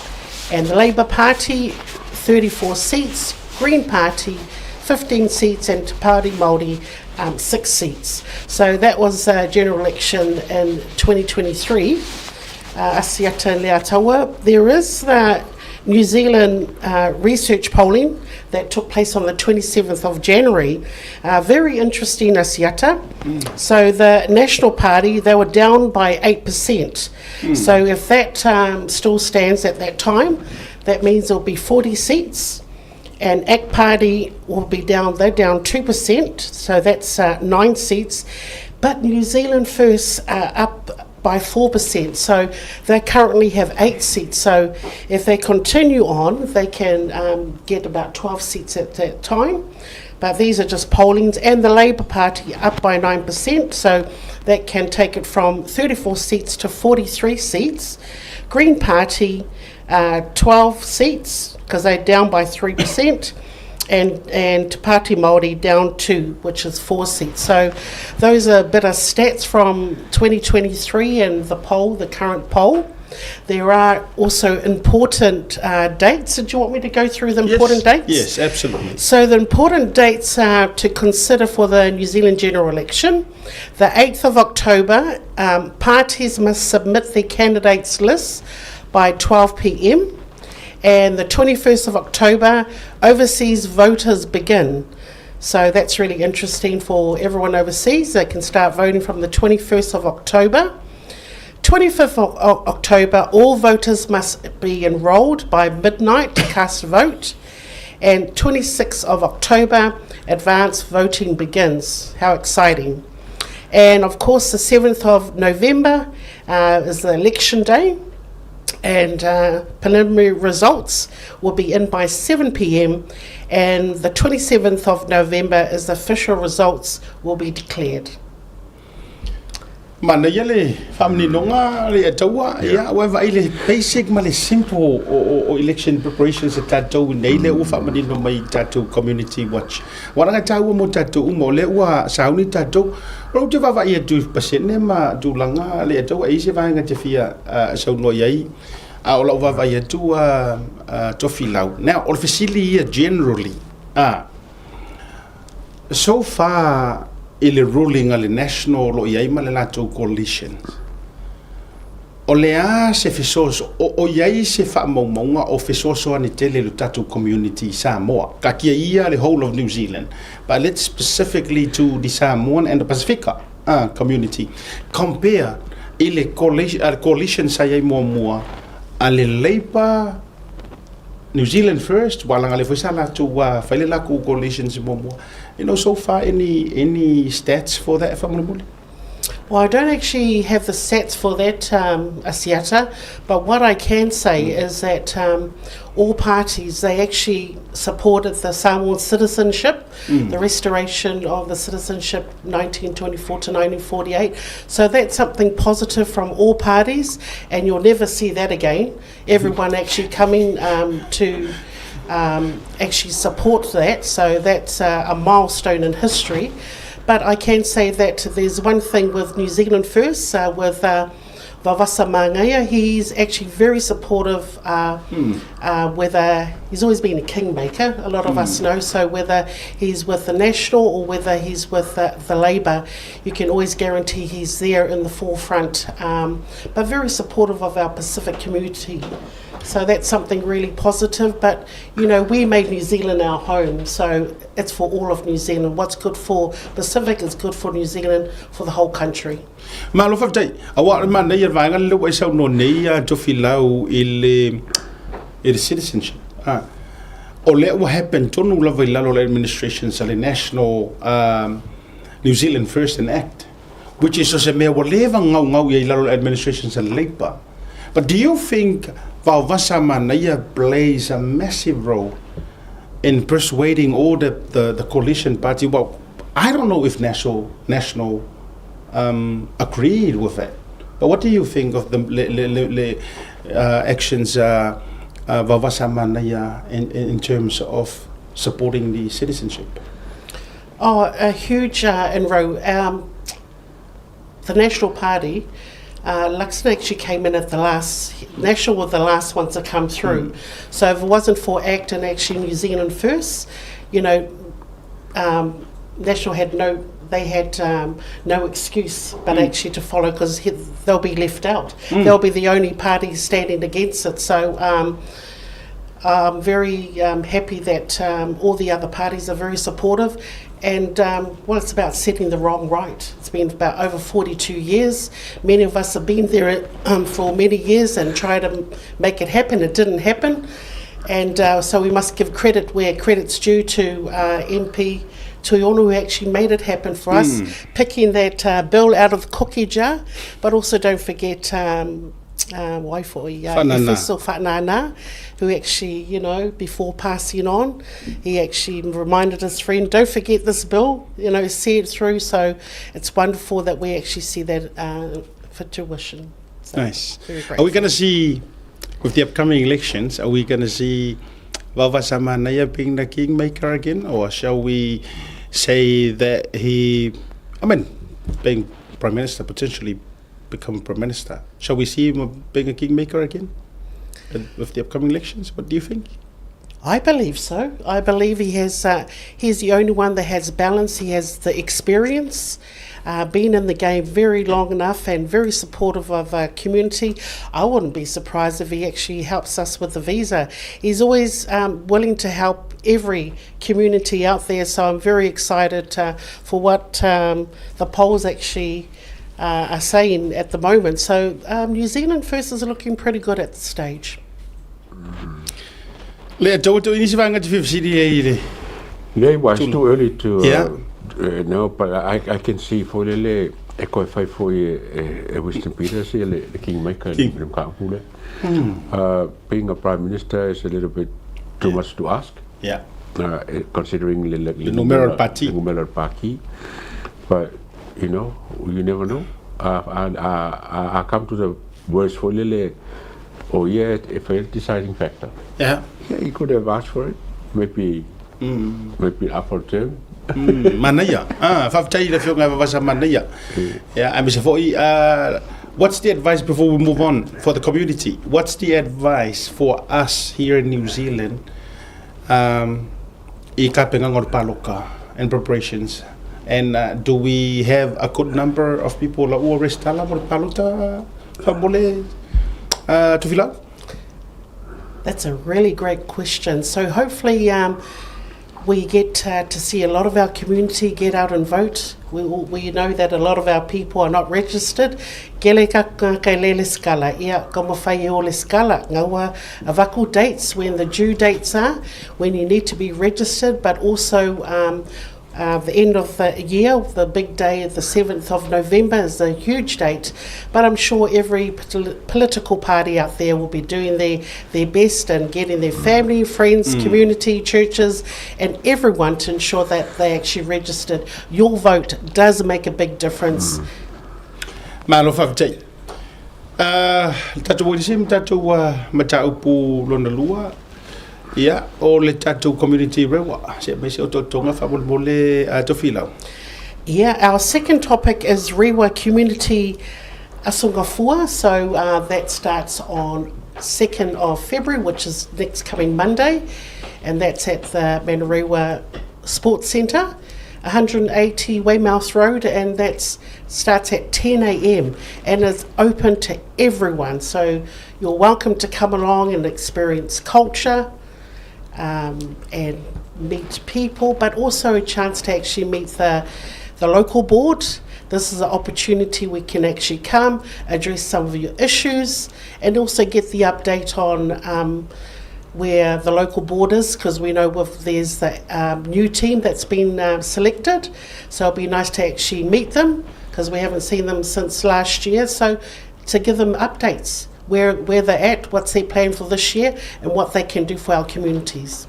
And the Labour Party 34 seats, Green Party 15 seats and Te Party Māori um, 6 seats. So that was uh, general election in 2023. Uh, Asiata Leataua. There is the New Zealand uh, research polling that took place on the 27th of January. Uh, very interesting, Asiata. Mm. So the National Party, they were down by 8%. Mm. So if that um, still stands at that time, that means there'll be 40 seats. And ACT Party will be down, they're down 2%, so that's uh, nine seats. But New Zealand First uh, up by 4%. So they currently have eight seats. So if they continue on, they can um, get about 12 seats at that time. But these are just pollings, and the Labour Party up by 9%, so that can take it from 34 seats to 43 seats. Green Party, uh, 12 seats, because they're down by 3% and and Te Pāti Māori down two, which is four seats. So those are a bit of stats from 2023 and the poll, the current poll. There are also important uh, dates. Did you want me to go through the important yes. dates? Yes, absolutely. So the important dates are to consider for the New Zealand general election. The 8th of October, um, parties must submit their candidates lists by 12 p.m and the 21st of October, overseas voters begin. So that's really interesting for everyone overseas. They can start voting from the 21st of October. 25th of October, all voters must be enrolled by midnight to cast a vote. And 26th of October, advance voting begins. How exciting. And of course, the 7th of November uh, is the election day and uh, preliminary results will be in by 7 pm and the 27th of November is the official results will be declared. Manaia le faamaninoga le ataua ia ua vaai le basic ma le simple o, o, o election preparations e tatou i nei lea ua faamanino mai i tatou community watch. Ua laga taua mo tatou uma o lea ua sauni tatou. Ou te vaavaai atu i pasene ma tulaga le ataua e i se vaega te fia uh, saunoa i ai a o lau vaavaai atu a uh, Tofilau. Now, o le fesili ia generally, ah, so far i le ruling a le National o lo o i ai ma le latou coalition, o le a se fesoaso, o, o i ai se faamaumauga o fesoasoani tele i lo tatou community i Samoa, taatia ia le whole of New Zealand, but let's specifically to the Samoan and the Pasifika uh, community, compare i le coalition, uh, coalition sa i ai muamua a le Labour New Zealand first, ua laga le foi sa latou ua fai le lakou coalitions muamua. You know, so far any any stats for that faamolemole? Well, I don't actually have the stats for that, um, Asiata, but what I can say mm. is that um, all parties, they actually supported the Samoan citizenship, mm. the restoration of the citizenship 1924 to 1948. So that's something positive from all parties, and you'll never see that again. Everyone actually coming um, to um, actually support that, so that's a, a milestone in history. But I can say that there's one thing with New Zealand First, uh, with uh, Vavasa Mangaia, he's actually very supportive. Uh, mm. uh, whether he's always been a kingmaker, a lot of mm. us know. So whether he's with the National or whether he's with the, the Labour, you can always guarantee he's there in the forefront. Um, but very supportive of our Pacific community. So that's something really positive. But, you know, we made New Zealand our home, so it's for all of New Zealand. What's good for Pacific is good for New Zealand, for the whole country. Malo faafetai. Aua o le manaia le vaega lea ua e saunoa nei a Tofilau i le i le citizenship. Ah. O lea ua happen tonu lava i lalo o le administration sa le National um, New Zealand First and Act which is o se mea ua leva gaugau i ai i lalo o le administration sa le Labour. But do you think Vaovasa Manaia plays a massive role in persuading all the, the, the coalition party. Well, I don't know if National, National um, agreed with it. But what do you think of the le, le, le, le, actions uh, uh, Vaovasamanaia in, in terms of supporting the citizenship? Oh, a huge uh, inroad. Um, the National Party, uh, Luxon actually came in at the last, National were the last ones to come through. Mm. So if it wasn't for ACT and actually New Zealand first, you know, um, National had no, they had um, no excuse but mm. actually to follow because they'll be left out. Mm. They'll be the only party standing against it. So um, I'm very um, happy that um, all the other parties are very supportive. And um, well, it's about setting the wrong right. It's been about over 42 years. Many of us have been there um, for many years and tried to make it happen. It didn't happen. And uh, so we must give credit where credit's due to uh, MP Tuiono, who actually made it happen for us, mm. picking that uh, bill out of the cookie jar. But also don't forget um, uh, Waifoi, uh, Efeso Whanana, who actually, you know, before passing on, he actually reminded his friend, don't forget this bill, you know, see it through. So it's wonderful that we actually see that uh, for tuition. So nice. Are we going to see, with the upcoming elections, are we going to see Vaovasamanaia being the kingmaker again? Or shall we say that he, I mean, being Prime Minister, potentially become Prime Minister. Shall we see him being a kingmaker again with the upcoming elections? What do you think? I believe so. I believe he has. Uh, he's the only one that has balance. He has the experience, uh, been in the game very long enough, and very supportive of our community. I wouldn't be surprised if he actually helps us with the visa. He's always um, willing to help every community out there. So I'm very excited uh, for what um, the polls actually uh, are saying at the moment. So um, New Zealand First is looking pretty good at this stage. Le tou tou inisi vanga te fifisiri e i le. Yeah, well, it's too early to uh, yeah. uh, no, but I, I can see for le e koe whai foi e, e, e Winston Peters e le, le Kingmaker King. le mkaupu le. Mm. Uh, being a prime minister is a little bit too yeah. much to ask. Yeah. Uh, eh, considering le, le, le numero parti. Le numero parti. But, you know, you never know. Uh, and uh, I, I come to the words for lele, oh yeah, if a deciding factor. Yeah. Yeah, you could have asked for it. Maybe, mm. maybe up or term. mm, manaia. Ah, faafetai i le afioga ia Vaovasamanaia. Yeah, aemaise foi uh, what's the advice before we move on for the community? What's the advice for us here in New Zealand um, i kapenga o le paloka and preparations? And uh, do we have a good number of people la ua resitala mo le palota fa'amole uh, Tofilau? That's a really great question. So hopefully um, we get uh, to see a lot of our community get out and vote. We, we know that a lot of our people are not registered. Kele ka ka lele skala, ia ka mo whai o le skala. Ngaua avaku dates when the due dates are, when you need to be registered, but also um, uh, the end of the year, the big day, the 7th of November, is a huge date. But I'm sure every political party out there will be doing their, their best and getting their family, friends, mm. community, churches, and everyone to ensure that they actually registered. Your vote does make a big difference. Mm. Malo faafetai. Uh, le tatou o se tatou uh, mataupu lona lua ia o le tatou community rewa se mai se o totoga faamolemole uh, Tofilau. Yeah, our second topic is Rewa Community Asungafua. So uh, that starts on 2nd of February, which is next coming Monday, and that's at the Manurewa Sports Centre. 180 Weymouth Road, and that starts at 10 a.m. and is open to everyone. So you're welcome to come along and experience culture um, and meet people, but also a chance to actually meet the, the local board. This is an opportunity we can actually come, address some of your issues, and also get the update on um, where the local board is, because we know with, there's the um, new team that's been uh, selected. So it'll be nice to actually meet them, because we haven't seen them since last year. So to give them updates where, where they're at, what's their plan for this year, and what they can do for our communities.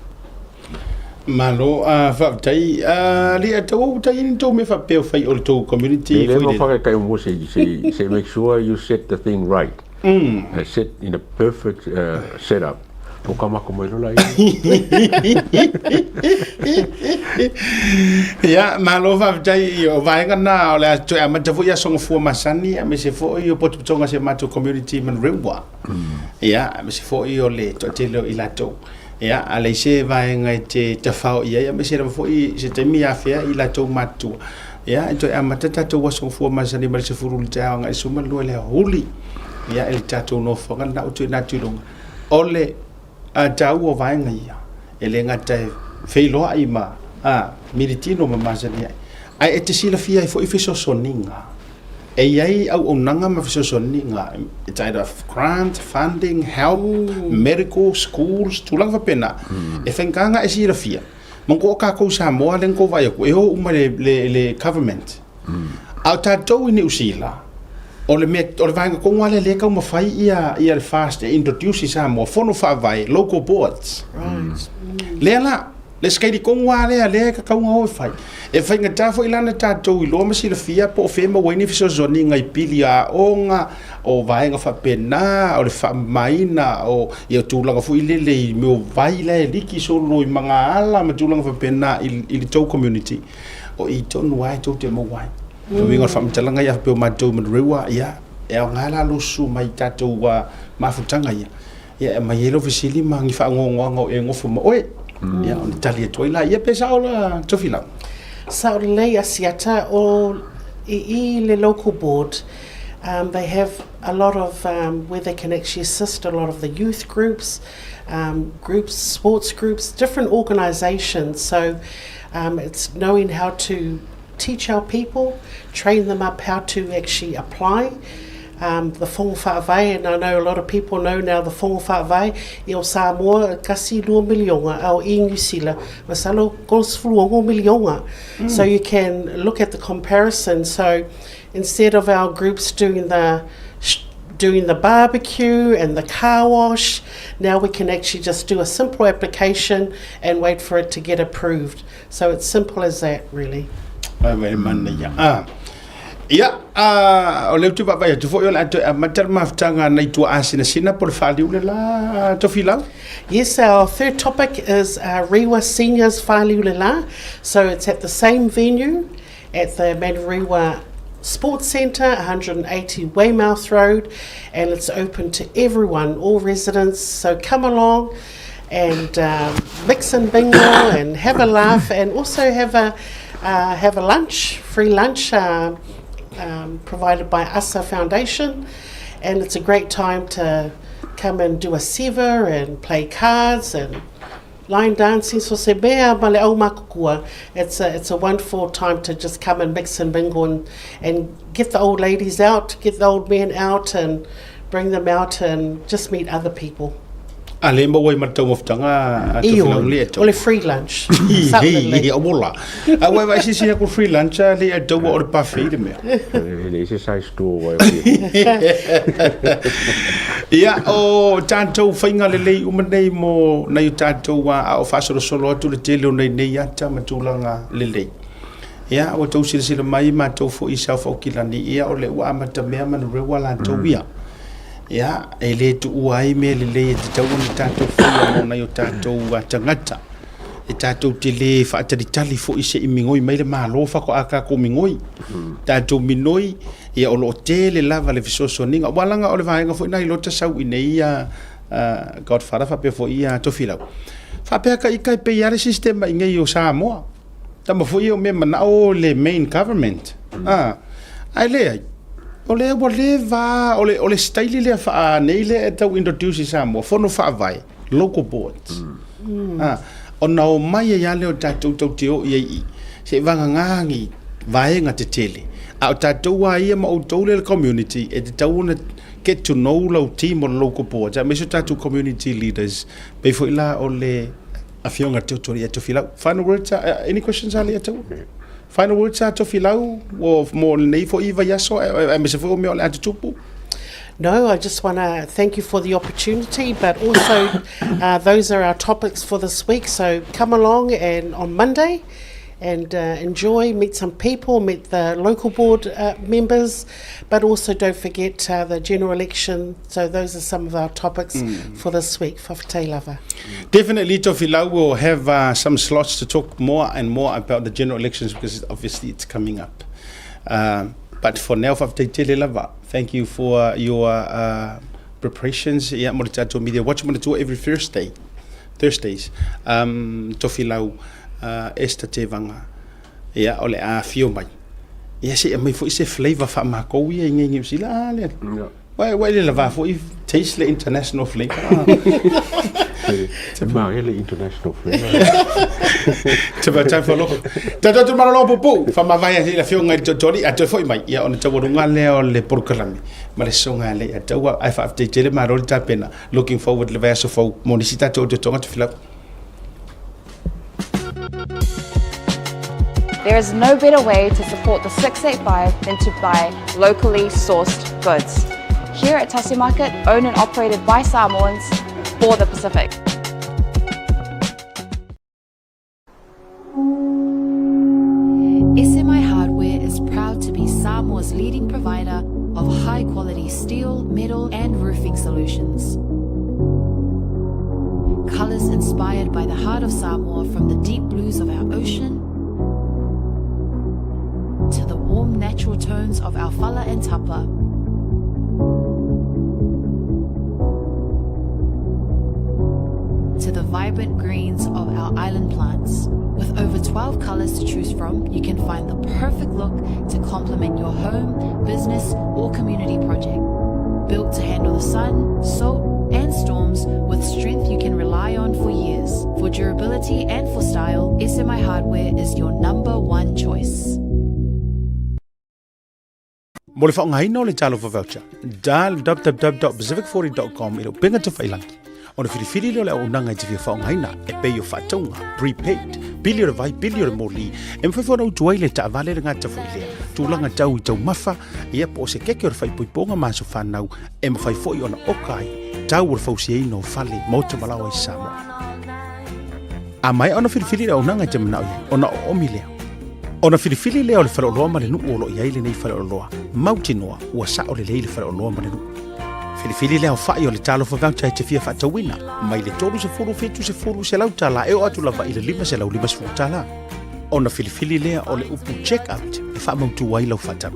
Malo, faafetai. Alii a tau tai ni tou mea faapea o fai o le tou community Le le mo whakakai mo se se se make sure you set the thing right. Set in a perfect setup. O ka mako mai lola i. Ia, malo faafetai o vaega na o le a toe amata foi aso gafua masani aemaise foi o potopotoga a si a matou community i Manurewa. Ia, aemaise foi o le toatele o i latou. Ia, a leai se vaega e te tafao i ai, aemaise lava foi se taimi afea i latou matutua. Ia, e toe amata tatou aso gafua masani mai le 10 i le taeao agai i le 12 i le aoauli. Ia, i le tatou nofoaga lena ua tuuina atu i luga. O le taua o vaega ia, e le gata e feiloai ma militino ma masani ai, ae e te silafia ai foi fesoasoaniga. E i ai auaunaga ma fesoasoaniga, it's either grant, funding, help, medical, schools, tulaga faapena, e faigata ona e silafia. Manatua o tatou i Samoa lea na tou vaai atu, e o uma i le government. A o tatou i Niu Sila, o le mea, o le vaega tonu lava lea lea e taumafai ia le FAST e introduce i Samoa, fono faavae, local boards. Lea la, le sikaili tonu lava lea lea e tatau ona o e fai. E faigata foi la ona tatou iloa ma silafia po o fea e maua ai ni fesoasoaniga i pili aoga, o vaega faapena, o le faamamaina o ia tulaga foi lele i mea o vai la e liki solo i magaala ma tulaga faapena i le tou community, o i tonu lava e tou te maua ai. O le uiga o le faamatalaga ia faapea o matou i Manurewa, ia, e aoga la lou susu mai i tatou mafutaga ia, ia e aumai ai lau fesili ma ni faanoanoaga o e nofo ma oe, ia ona tali atu ai laia, pe sao la Tofilau? Sao lelei Asiata, o i i le local board, um, they have a lot of um, where they can actually assist a lot of the youth groups, um, groups, sports groups, different organisations. So um, it's knowing how to teach our people, train them up how to actually apply um, the Fongo Faavae, and I know a lot of people know now the Fongo Faavae, i o Samoa, kasi lua milionga, au i New Zealand, masalo 36 milionga. So you can look at the comparison. So instead of our groups doing the doing the barbecue and the car wash, now we can actually just do a simple application and wait for it to get approved. So it's simple as that, really. Ai wai mana ia. Ah. Ia, ah, o le utu vaavaai atu foi o le a toe amata le mafutaga nai Tuaasinasina po o le faaliu le la Tofilau. Yes, our third topic is Rewa Seniors Faaliulela. So it's at the same venue at the Manurewa Sports Centre, 180 Weymouth Road, and it's open to everyone, all residents. So come along and mix and mingle and have a laugh, and also have a have a lunch, free lunch provided by ASA Foundation. And it's a great time to come and do a seva and play cards and line dancing. So se mea ma le au makukua. It's a, it's a wonderful time to just come and mix and mingle and, and get the old ladies out, get the old men out and bring them out and just meet other people. A le maua ai ma le taumafataga a Tofilau le O le free lunch. Hi, ola. A ua vai sisi aku free lunch a le taua o le buffet le mea. E le se size store wai. Ia, o tatou faiga lelei uma nei mo nai o tatou a o faasolosolo atu le tele o nei nei ata ma tulaga lelei. Ia, ua tou silasila mai matou foi i South Aukilani, ia o le ua amata mea Manurewa latou ia. Ia, e le tuua ai mea lelei e tatau ona tatou faia mo nai o tatou tagata. E tatou te le faatalitali foi se i migoi mai le Malo faatoa tatou migoi. Tatou minoi, ia o lo o tele lava le fesoasoaniga. Aua leaga o le vaega foi lena i lota sau i nei ia Godfather faapea foi ia Tofilau. Faapea ka ika e pei lava le system i nei o Samoa. Tama foi ia o mea manao le main government. Ah, ae leai. O lea ua leva, o le, o le staili lea faa nei lea e tau introduce i Samoa, fono faavae, local boards. Ah, ona o mai ai lava lea o tatou tou te o i ai i, se i vagana ni vaega tetele. A o tatou lava ia ma outou lea le community, e tatau ona get to know lau team o le local boards, aemaise o tatou community leaders, pei foi la o le Afioga Teotolia Tofilau. Final words, any questions a Leiataua? Final words a Tofilau mo lenei foi vaiaso aemaise foi o mea o le a tutupu? No, I just want to thank you for the opportunity, but also uh, those are our topics for this week. So come along and on Monday and uh, enjoy, meet some people, meet the local board uh, members, but also don't forget uh, the general election. So those are some of our topics mm. for this week. Fafitei lava. Definitely, Tofilau will have uh, some slots to talk more and more about the general elections because obviously it's coming up. Uh, but for now, Fafitei tele lava. Thank you for your uh, preparations. Yeah, mo le tatou media watch mo le every Thursday. Thursdays. Um, Tofilau uh, Esther Tevaga. Ia, o le a afio mai. Ia, se i aumai foi se flavour faamakou ia i nei Niu Sila, a lea. Ia. Ua, ua le lava foi taste le international flavour. Te mā le international flavour. Te mā tau whaloko. Tātou atu marolo pupu, whamawai a le fionga i te tori, a toe foi mai. Ia, ona taualuga lea o le porokalame. Ma le soga le a taua, ai whaafetei tele malo le tapena. Looking forward le vaiaso fou mo nisi tātou o te tonga Tofilau. There is no better way to support the 685 than to buy locally sourced goods. Here at Tasi Market, owned and operated by Samoans for the Pacific. SMI Hardware is proud to be Samoa's leading provider of high quality steel, metal, and roofing solutions. Colors inspired by the heart of Samoa from the deep blues of our ocean to the warm natural tones of our fala and tapa. To the vibrant greens of our island plants. With over 12 colors to choose from, you can find the perfect look to complement your home, business, or community project. Built to handle the sun, salt, and storms with strength you can rely on for years. For durability and for style, SMI Hardware is your number one choice. Mo le faaaogaina o le Talofa Voucher, dial www.pacific40.com i le upega tafailangi. Ona filifili lea o le auaunaga e te fia faaaogaina e pei o faatauga, prepaid, pili o le vai, pili o le moli, e mafai foi ona utu ai le taavale le gata foi lea, tulaga tau i taumafa, ia po o se keke o le faaipoipoga ma aso fanau, e mafai foi ona oka ai tau o le fausiaina o fale, maota ma laoa i Samoa. A maea ona filifili le auaunaga e te manao i ai, ona oomi lea. Ona filifili lea o le faleoloa ma le nuu o lo o i ai lenei faleoloa, mautinoa ua sao lelei le faleoloa ma le nuu. Filifili le aofai o le Talofa Voucher e te fia faatauina, mai le 30, 70, $100 e oo atu lava i le $550. Ona filifili lea o le upu check out e faamautu ai lau faatau.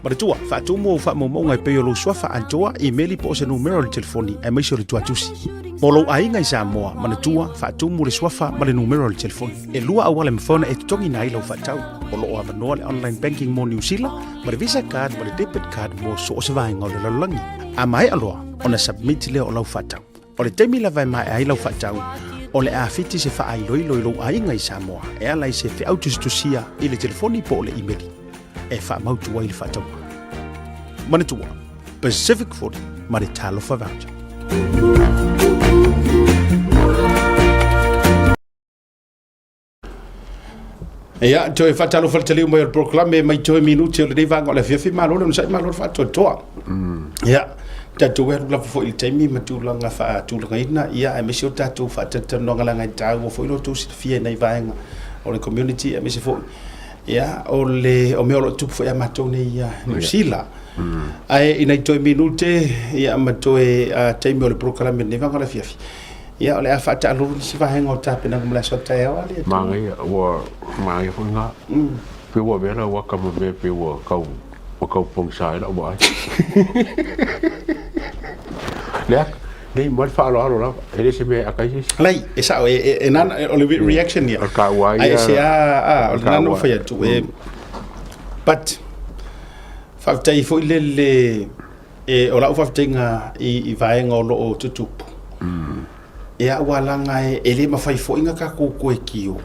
Manatua, faatumu ou faamaumauga e pei o lou suafa atoa, imeli po o se numera o le telefoni aemaise o le tuatusi. Mo lou aiga i Samoa, manatua, faatumu le suafa ma le numera o le telefoni. E lua auala e mafai ona e totogiina ai lau faatau. O lo o avanoa le online banking mo Niu Sila, ma le Visa card ma le debit card mo so o se vaega o le lalolagi. A maea loa ona submit lea o lau faatau. O le taimi lava e maea ai lau faatau, o le a fiti se faailoilo i lou aiga i Samoa e ala i se feau tusitusia i le telefoni po o le imeli e faamautu ai le faatauga. Manatua, Pacific 40 ma le Talofa Voucher. Ia, toe faatalofa le taliu mai o le polokalame mai toe minute o lenei vaega o le afiafi, malo le onosai, malo le faatoatoa. Ia, tatou e alu lava foi i le taimi ma tulaga faatulagaina, ia, aemaise o tatou faatalatalanoaga leaga e taua foi lo outou silafia i nai vaega o le community, aemaise foi, ia, o le, o mea o lo o tupu foi ia matou nei ia Niu Sila. Ae i nai toe minute, ia, ma toe uh, taimi o le polokalame o lenei vaega o le afiafi, Ia, o le a faataalolo nisi vaega o tapenaga mo le aso a taeao, a le Manaia, ua manaia foi lena. Pei ua avea lau aka ma mea pei ua tau, ua tau pogisa ai lau vaai. Le aka, nei ma le faaaloalo lava, e le se mea e aka ai se isi. Leai, e sao, e, e, e nana, o le reaction ia. O le taua ia. Ai se a, a, o le nana ua fai atu, e, but, faafetai foi le, le, E, o lau faafetaiga i, i vaega o lo o tutupu, mm. e ua laga e, e le mafai foi na tatou toe kio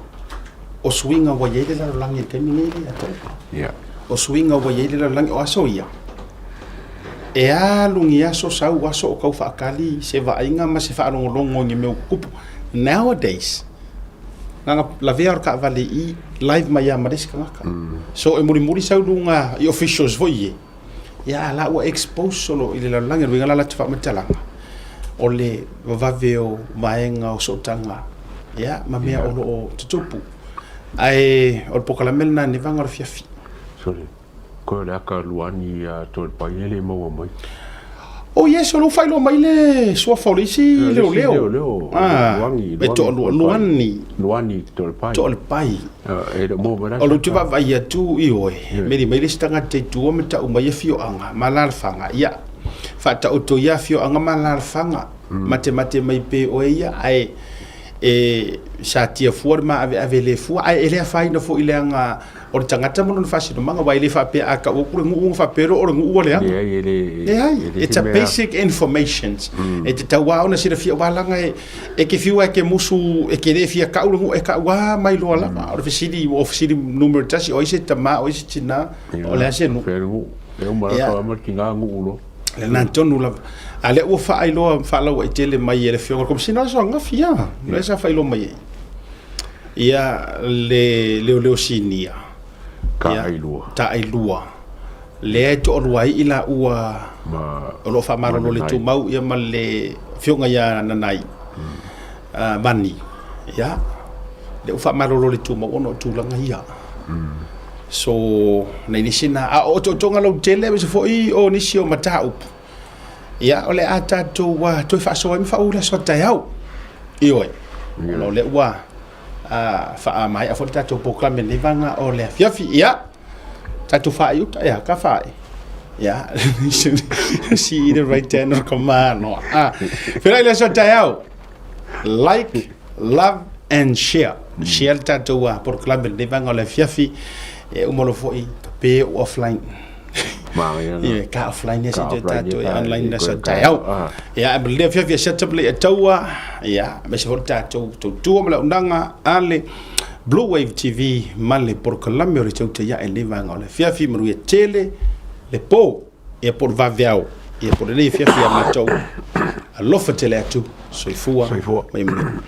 o suiga ua i ai le lalolagi i le taimi nei le atau. Yeah. O suiga ua i ai le lalolagi, o aso ia, e alu ni aso sau aso o tau faatali se vaaiga ma se faalogologo i ni mea ua tutupu. Nowadays, na lavea o le taavale i live mai lava ma le isi tagata. Mm. So e mulimuli sau luga i officials foi ie. Ia, a la ua expose solo i le lalolagi, o le uiga la lata faamatalaga, o le vavave o vaega o sootaga, ia, ma mea o lo o tutupu. Ae o le polokalame lena i lenei vaega o le afiafi. Sorry, koe o le aka luani a Toalepai e le maua mai. Oh yes, o lou faailoa mai le suafa o le isi leoleo. Leoleo, Luani, E toalua, Luani. Luani Toalepai. Toalepai. E le o maua mai la. O lou te vaavaai atu i oe, meli mai le isi tagata i tua ma tau mai afioaga ma alaalafaga, ia, faataoto ia afioaga ma alaalafaga, matemate mai pe oe ia, ae e satia fua le maaveave le fua, ae e le afaina foi leaga O le tagata ma lona faasinomaga, aua e le faapea a tau atu le nuu ona faapea loa o le nuu ua leaga. Leai, e le... Leai, it's a basic information. E tatau lava ona silafia, aua leaga e, e te fiu lava e te musu, e te le fia tau le nuu, e tau lava mai loa lava. O le fesili, o fesili numera tasi, o ai se tama, o ai se tina, o le a se nuu. Fea le nuu. E uma Ia. lava ma le tina nuu loa. Lena tonu lava. A lea ua faailoa faalauaitele mai e le Afioga i le Komesina o le aso ananafi lava, lea sa faailoa mai ai. Ia le leoleo sinia. Taailua. Taailua. Lea e toalua ai i laua ma o lo o faamalolo le tumau ia ma le afioga ia Nanai Vani. Ia, lea ua faamalolo le tumau ona o tulaga ia. So, nai nisi na, a o otootoga lautele aemaise foi o nisi o mataupu, ia, o le a tatou toe faasoa ai ma faauu le aso a taeao. Ioe, ona o lea ua faamaea foi le tatou polokalame i lenei vaega o le afiafi. Ia, tatou faai uta, ia, ka faai. Ia, see the right hand of command. Ah, feiloai le aso a taeao. Like, love and share. Share le tatou polokalame i lenei vaega o le afiafi. E uma loa foi, ka pe o offline. Ia, ka offline ia se te tatou e online na sa taeao. Ia, e lea fiafia set up le taua, ia, me se foi tatou tautua ma le auaunaga a le Blue Wave TV ma le polokalame o le tauta ia e le vaega o le afiafi manuia tele le po, ia po o le vaveao, ia po o lenei afiafi ia matou. Alofa tele atu, soifua, Soifua. ma ia manuia.